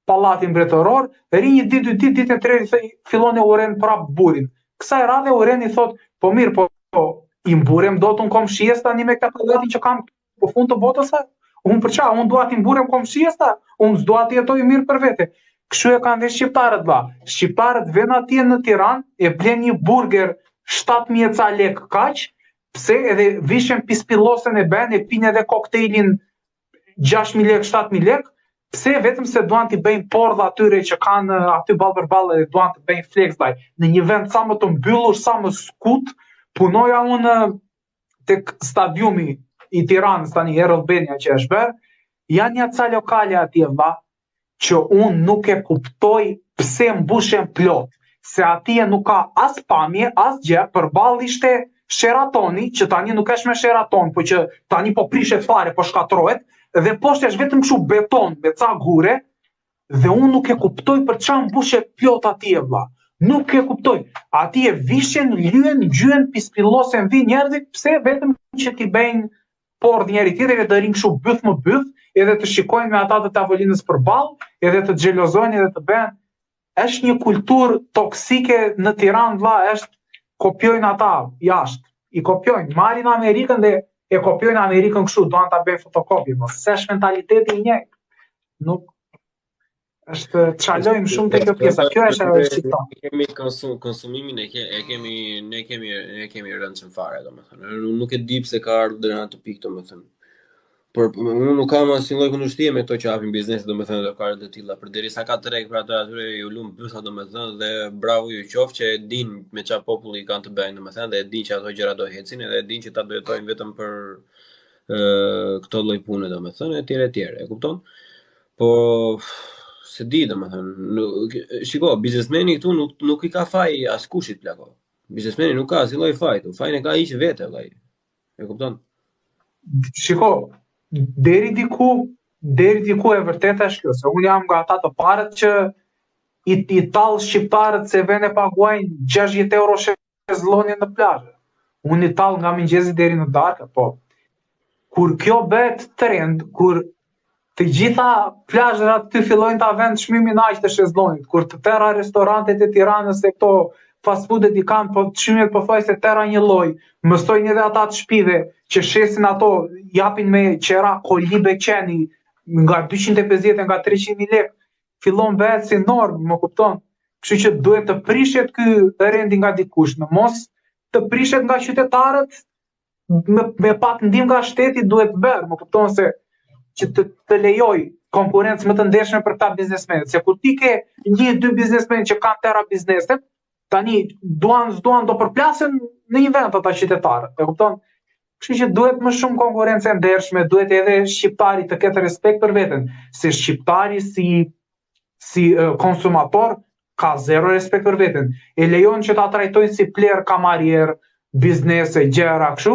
pallatin mbretëror, rri një ditë, dy ditë, ditën e tretë fillon e urren prap burrin. Kësaj radhe urren i thot, po mirë, po, po i mburrem dot unë komshies tani me këtë pallatin që kam po fund të botës a? Unë për ça, unë dua t'i mburrem komshies ta, unë s'dua të jetoj mirë për vete. Kështu e kanë dhe shqiptarët vlla. Shqiptarët vjen atje në Tiranë e blen një burger 7000 e ca lek kaq, pse edhe vishen pispillosen e bën e pinë edhe koktejlin 6000 lek, 7000 lek, pse vetëm se duan t'i bëjnë pordhë atyre që kanë aty ballë për ballë dhe duan të bëjnë flex vllai. Në një vend sa më të mbyllur, sa më skut, punoja unë tek stadiumi i Tiranës tani Air Albania që është bërë, janë një ca lokale atje vlla që unë nuk e kuptoj pse mbushen plot, se atje nuk ka as pamje, as gjë, përballë ishte Sheratoni, që tani nuk është me Sheraton, po që tani po prishet fare, po shkatërrohet, dhe poshtë është vetëm kështu beton me ca gure, dhe unë nuk e kuptoj për ça mbushet plot atje vlla. Nuk e kuptoj. Atje vishen, lyen, ngjyen, pispillosen vijnë njerëzit, pse vetëm që t'i bëjnë pordhë njëri tjetrit e të rrinë kështu byth më byth, edhe të shikojnë me ata të tavolinës përballë, edhe të xhelozojnë edhe të bëjnë është një kulturë toksike në Tiranë vlla, është kopjojnë ata jashtë. I kopjojnë, marrin Amerikën dhe e kopjojnë Amerikën kështu, duan ta bëjnë fotokopje, po s'është mentaliteti i njëjtë. Nuk është të çalojmë shumë te kjo pjesa. Kjo është ajo shqiptar. Kemi konsum konsumimin e, ke, e kemi ne kemi ne kemi rënë fare, domethënë. Unë nuk e di pse ka ardhur deri në atë pikë, domethënë. Por unë nuk kam asnjë lloj kundërshtie me këto që hapin biznese, domethënë lokale të tilla, përderisa ka treg për ato atyre ju lum bytha domethënë dhe bravo ju qoftë që e din me çfarë populli kanë të bëjnë, domethënë dhe e din që ato gjëra do ecin edhe e din që ta do jetojnë vetëm për ë këto lloj pune domethënë etj etj, e kupton? Po se di domethënë, nuk shiko, biznesmeni këtu nuk nuk i ka faj askushit plako. Biznesmeni nuk ka asnjë lloj faji, fajin e ka hiç vetë vllai. E kupton? Shiko, deri diku, deri diku e vërteta është kjo, se unë jam nga ata të parët që i, i tall shqiptarët se vene paguajnë 60 euro shezllonin në plazh. Unë i tall nga mëngjesi deri në darkë, po. Kur kjo bëhet trend, kur të gjitha plazhrat ty fillojnë ta vënë çmimin aq të shezllonit, kur të tëra restorantet e Tiranës e këto fast foodet i kanë po çmimet pothuajse tëra një lloj, mësojnë edhe ata të shtëpive që shesin ato, japin me qera kolibe qeni nga 250 e nga 300 mijë lekë, fillon bëhet si normë, më kupton? Kështu që duhet të prishet ky rendi nga dikush, në mos të prishet nga qytetarët, me, me pak ndihmë nga shteti duhet bërë, më kupton se që të, të lejoj konkurrencë më të ndershme për këta biznesmenë, se kur ti ke një dy biznesmenë që kanë tëra bizneset, tani duan s'duan do përplasen në një vend ata qytetarët, e kupton? Kështu që duhet më shumë konkurrencë e ndershme, duhet edhe shqiptari të ketë respekt për veten, se shqiptari si si konsumator ka zero respekt për veten. E lejon që ta trajtojnë si plehrë kamarier, biznese, gjëra kështu,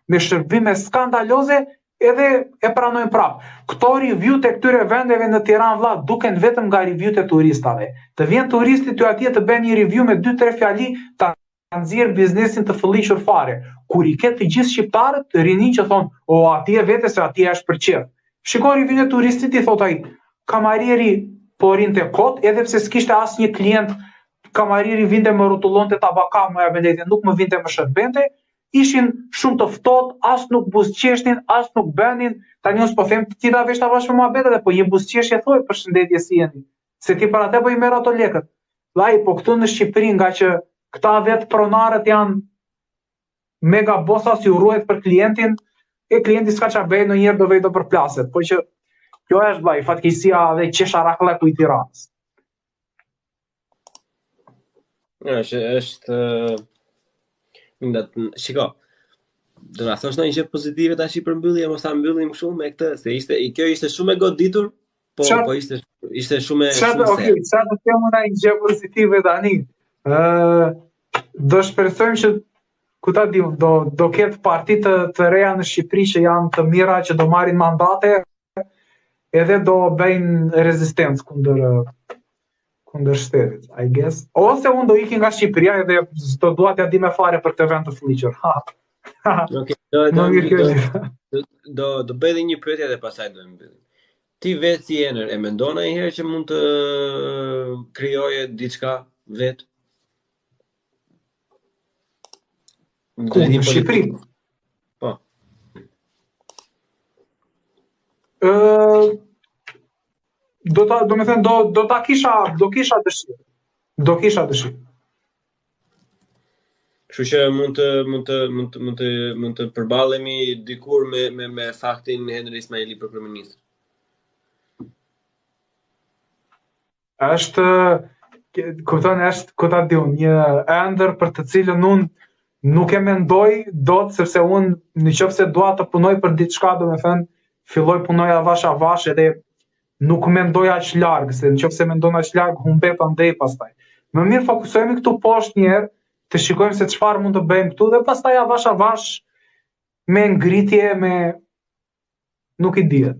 me shërbime skandaloze edhe e pranojnë prap. Këto review të këtyre vendeve në Tiranë vlla duken vetëm nga review-t e turistave. Të vjen turisti ty atje të bën një review me 2-3 fjali, ta nxjerr biznesin të fëlliqur fare. Kur i ke të gjithë shqiptarët, rinin që thonë, o atje vete se atje është për qejf. Shiko review e turistit i thot ai, kamarieri po rinte kot, edhe pse s'kishte asnjë klient, kamarieri vinte më rrotullonte tabaka më ja nuk më vinte më shërbente, ishin shumë të ftohtë, as nuk buzëqeshnin, as nuk bënin. Tani unë s'po them ti ta vesh ta bash me muhabet edhe po një buzëqeshje thuaj përshëndetje si jeni. Se ti për atë po i merr ato lekët. Vllai, po këtu në Shqipëri nga që këta vetë pronarët janë mega bosa si u rruhet për klientin, e klienti s'ka çfarë bëjë, ndonjëherë do vejë do përplaset. Po që kjo është vllai, fatkeqësia dhe qesharakllëku i Tiranës. Është është Nga shiko. Do na thosh ndonjë gjë pozitive tash për mbyllje, mos ta mbyllim kështu me këtë, se ishte kjo ishte shumë e goditur, po Qa, po ishte ishte shumë e shumë okay, ça të them unë një gjë pozitive tani. Ë do shpresojmë që ku ta di do do ketë parti të, të reja në Shqipëri që janë të mira që do marrin mandate edhe do bëjnë rezistencë kundër kundër shtetit, I guess. Ose unë do iki nga Shqipëria edhe s'do dua t'ja di me fare për këtë vend të fëlliqur. Ha. Okej, do do do, do do bëj edhe një pyetje dhe pastaj do e mbyllim. Ti vetë si Ener, e mendon ndonjëherë që mund të krijoje diçka vetë? Ku, në Shqipëri? Po. Ë do ta, do me thënë, do, do ta kisha, do kisha dëshirë. Do kisha dëshirë. Kështu që mund të mund të mund të mund të mund të përballemi dikur me me me faktin Henri Ismaili për kryeministër. Është kupton është ku ta di unë, një ëndërr për të cilën unë nuk e mendoj dot sepse unë në qoftë se dua të punoj për diçka, domethënë filloj punoj avash avash edhe nuk mendoj aq larg, se në qoftë se mendon aq larg, humbet andej pastaj. Më mirë fokusohemi këtu poshtë një herë, të shikojmë se çfarë mund të bëjmë këtu dhe pastaj avash avash me ngritje, me nuk i dihet.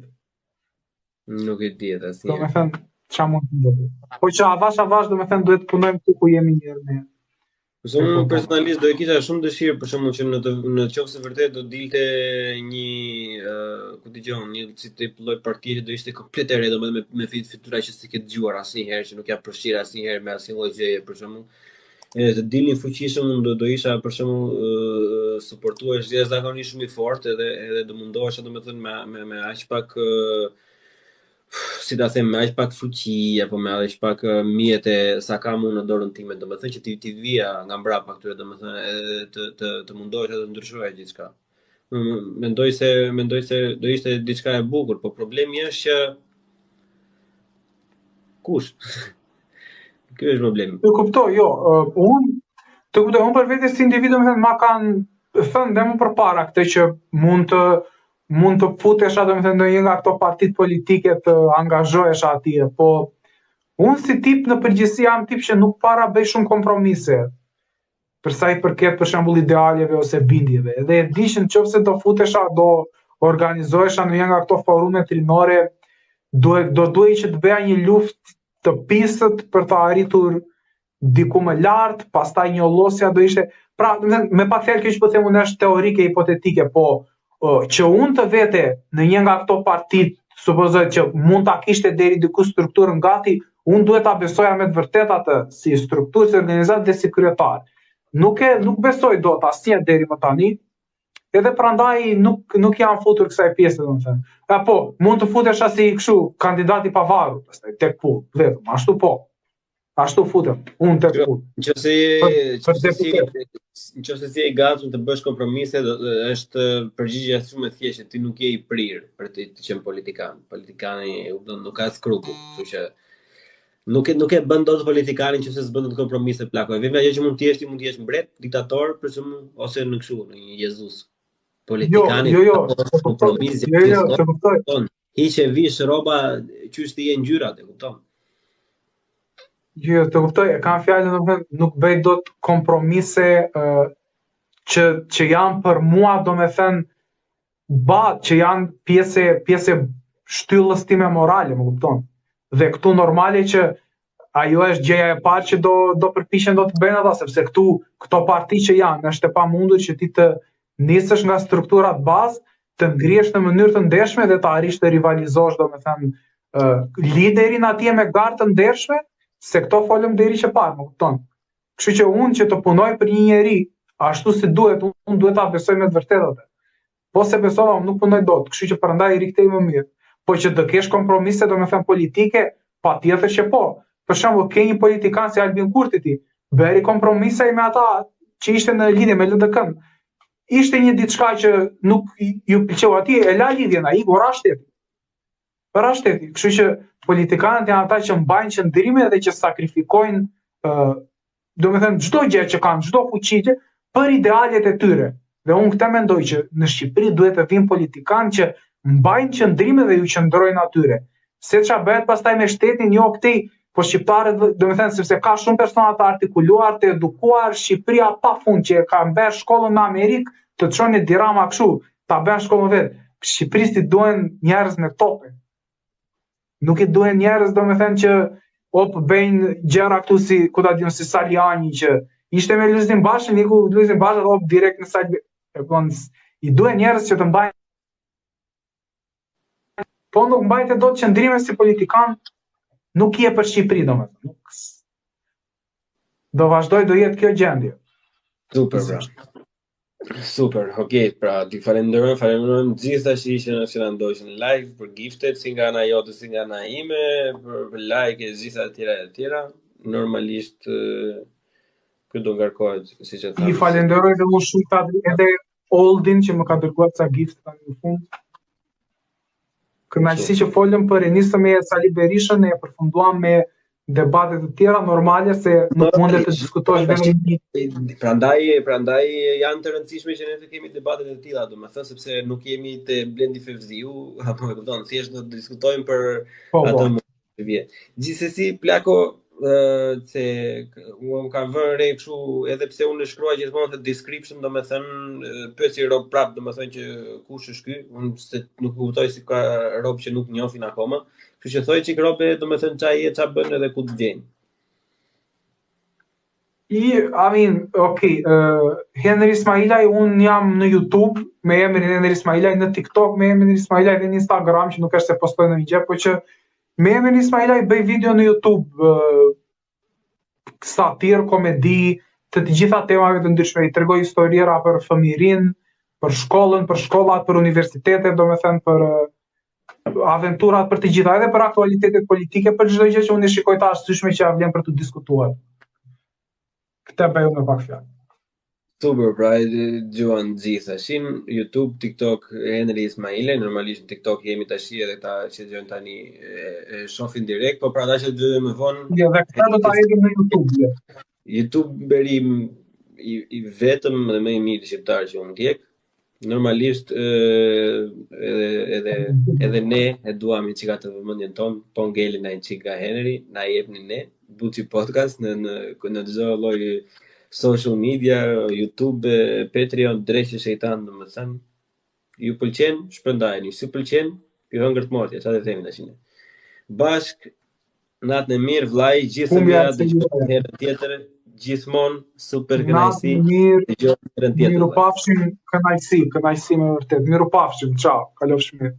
Nuk i dihet asnjëherë. Domethënë, ça mund të ndodhë. Po që avash avash, domethënë, duhet të punojmë këtu ku jemi një herë me. Po se unë personalisht do e kisha shumë dëshirë për shembull që në të në qoftë se vërtet do dilte një uh, ku dëgjon, një si tip lloj partie që do ishte komplet e re, domethënë me me fit fytyra që s'i ke dëgjuar asnjëherë, që nuk janë përfshirë asnjëherë me asnjë lloj gjëje për shembull. Edhe të dilnin fuqishëm unë do do isha për shembull uh, suportues jashtëzakonisht shumë i fortë edhe edhe do mundohesha domethënë me me me aq pak uh, si ta them, me aq pak fuqi apo me aq pak mjete sa kam unë në dorën time, domethënë që t'i t'i vija nga mbrapa këtyre, domethënë edhe të të të mundohesha të ndryshoja gjithçka. Mendoj se mendoj se do ishte diçka e bukur, po problemi është që kush? Ky është problemi. Të kuptoj, jo, uh, unë të kuptoj, unë për vete si individ, domethënë ma kanë thënë dhe më përpara këtë që mund të mund të futesha domethënë në një nga këto partitë politike të angazhohesha atje, po unë si tip në përgjithësi jam tip që nuk para bëj shumë kompromise për sa i përket për shembull idealeve ose bindjeve. Edhe e di që në qoftë se do futesha, do organizohesha në një nga këto forume rinore, duhet do duhej që të bëja një luftë të pisët për të arritur diku më lart, pastaj njollosja do ishte, pra, domethënë, me pak fjalë kjo që po them unë është teorike, hipotetike, po o, që unë të vete në një nga këto partitë, supozoj që mund ta kishte deri diku strukturën gati, unë duhet ta besoja me të vërtetë atë si strukturë, si organizatë dhe si kryetar. Nuk e nuk besoj dot asnjë deri më tani, edhe prandaj nuk nuk jam futur kësaj pjese domethënë. A po, mund të futesha si kështu kandidat i pavarur, pastaj tek pull, vetëm, ashtu po. Ashtu futem, unë tek pull. Nëse nëse si nëse s'je i gatshëm të bësh kompromise, do, është përgjigja shumë e thjeshtë, ti nuk je i prirë për të, të qenë politikan. Politikani e kupton, nuk ka skrupull, kështu që nuk e nuk e bën dot politikanin nëse s'bën dot kompromise plako. E vetmja gjë që mund të jesh ti mund të jesh mbret, diktator për shembull, ose në kështu, në një Jezus. Politikani jo, jo, jo, kompromis, jo, jo, të kuptoj. Hiq e vish rroba qysh të jenë ngjyrat, e kupton? Jo, të kuptoj, e kam fjalën domethënë, nuk bëj dot kompromise uh, që që janë për mua domethënë ba që janë pjesë pjesë e shtyllës time morale, më kupton? Dhe këtu normale që ajo është gjëja e parë që do do përpiqen do të bëjnë ata sepse këtu këto parti që janë është e pamundur që ti të nisësh nga strukturat bazë, të ngrihesh në mënyrë të ndershme dhe të arrish të rivalizosh, domethënë, uh, liderin atje me garë të ndershme, se këto folëm deri që parë, më kupton. Kështu që unë që të punoj për një njeri, ashtu si duhet, unë duhet ta besoj me të vërtetë atë. Po s'e besova, unë nuk punoj dot, kështu që prandaj rri këtej më mirë. Po që të kesh kompromise, domethënë politike, patjetër që po. Për shembull, ke një politikan si Albin Kurti ti, bëri kompromise me ata që ishte në lidhje me LDK-n. Ishte një diçka që nuk ju pëlqeu atij, e la lidhjen ai, u ra shteti. Ra shteti. Kështu që politikanët janë ata që mbajnë qëndrime dhe që sakrifikojnë ë domethënë çdo gjë që kanë, çdo fuqi që për idealet e tyre. Dhe unë këtë mendoj që në Shqipëri duhet të vinë politikanë që mbajnë qëndrime dhe ju qëndrojnë atyre. Se ça bëhet pastaj me shtetin, jo këtej, po shqiptarët, domethënë sepse ka shumë persona të artikuluar, të edukuar, Shqipëria pa fund që e ka bërë shkollën në Amerikë, të çon Edi Rama kështu, ta bën shkollën vetë. Shqipërisë i duhen njerëz me tope. Nuk i duhen njerëz, domethënë që op bëjnë gjëra këtu si, ku ta di unë, si Salianji që ishte me Lulzim Bashën, iku Lulzim Basha op direkt në Sali, e kupton, i duhen njerëz që të mbajnë. Po nuk mbajte dot qëndrime si politikan, nuk je për Shqipëri domethënë. Nuk do vazhdoj do jetë kjo gjendje. Super, pra. Super, ok, pra ti falenderoj, falenderojmë të gjithë tash që na që na ndoqën live për giftet, si nga ana jote, si nga ana ime, për, për like e gjitha e tjera e tjera. Normalisht ky do ngarkohet, siç e thamë. I falenderoj dhe unë shumë ta edhe Oldin që më ka dërguar ca gift tani në fund. Kënaqësi që folëm për e nisëm me Sali Berishën e përfunduam me debate të tjera normale se nuk mundet të diskutosh vetëm një. Prandaj, prandaj janë të rëndësishme që ne të kemi debate të tilla, domethënë sepse nuk jemi te Blendi Fevziu, apo e kupton, thjesht do të diskutojmë për po, po. atë të vje. Gjithsesi plako ë se unë më kam vënë re kështu edhe pse unë shkruaj gjithmonë te description, domethënë pyesi rob prap, domethënë që kush është ky, unë se nuk e kuptoj si ka rob që nuk njohin akoma. Kështu që thoj çik robe, domethënë ça je, ça bën edhe ku të gjejnë. I, I mean, okay, uh, Henry Ismailaj, unë jam në YouTube me emrin Henry Ismailaj, në TikTok me emrin Ismailaj dhe në Instagram, që nuk është se postoj ndonjë gjë, po që me emrin Ismailaj bëj video në YouTube, uh, satirë, komedi, të të gjitha temave të ndryshme, i tregoj historira për fëmijërinë, për shkollën, për shkollat, për universitetet, domethënë për aventurat për të gjitha, edhe për aktualitetet politike, për çdo gjë që unë e shikoj të arsyeshme që ia vlen për të diskutuar. Këtë bëj unë me pak fjalë. Super, pra e dëgjuan të gjithë tashin, YouTube, TikTok, Henry Ismailaj, normalisht në TikTok jemi tashi edhe këta që dëgjojnë tani e, e shohin direkt, po pra ata që dëgjojnë më vonë. Ja, dhe këta do ta hedhim në YouTube. Ja. YouTuberi i, i vetëm dhe më i mirë shqiptar që unë ndjek, Normalisht edhe edhe edhe ne e duam një çik atë vëmendjen tonë, po ngeli na një çik nga Henry, na jepni ne Buçi Podcast në në në çdo lloj social media, YouTube, Patreon, dreq e shejtan, domethënë. Ju pëlqen, shpërndajeni, s'ju pëlqen, ju hëngërt mortja, çfarë të themi tash ne. Bashk Natën e mirë vllai, gjithë të mirat dëgjohemi herën tjetër, gjithmonë super kënaqësi. Dëgjohemi herën tjetër. Mirupafshim, kënaqësi, kënaqësi me vërtet. Mirupafshim, ciao, kalofshim mirë.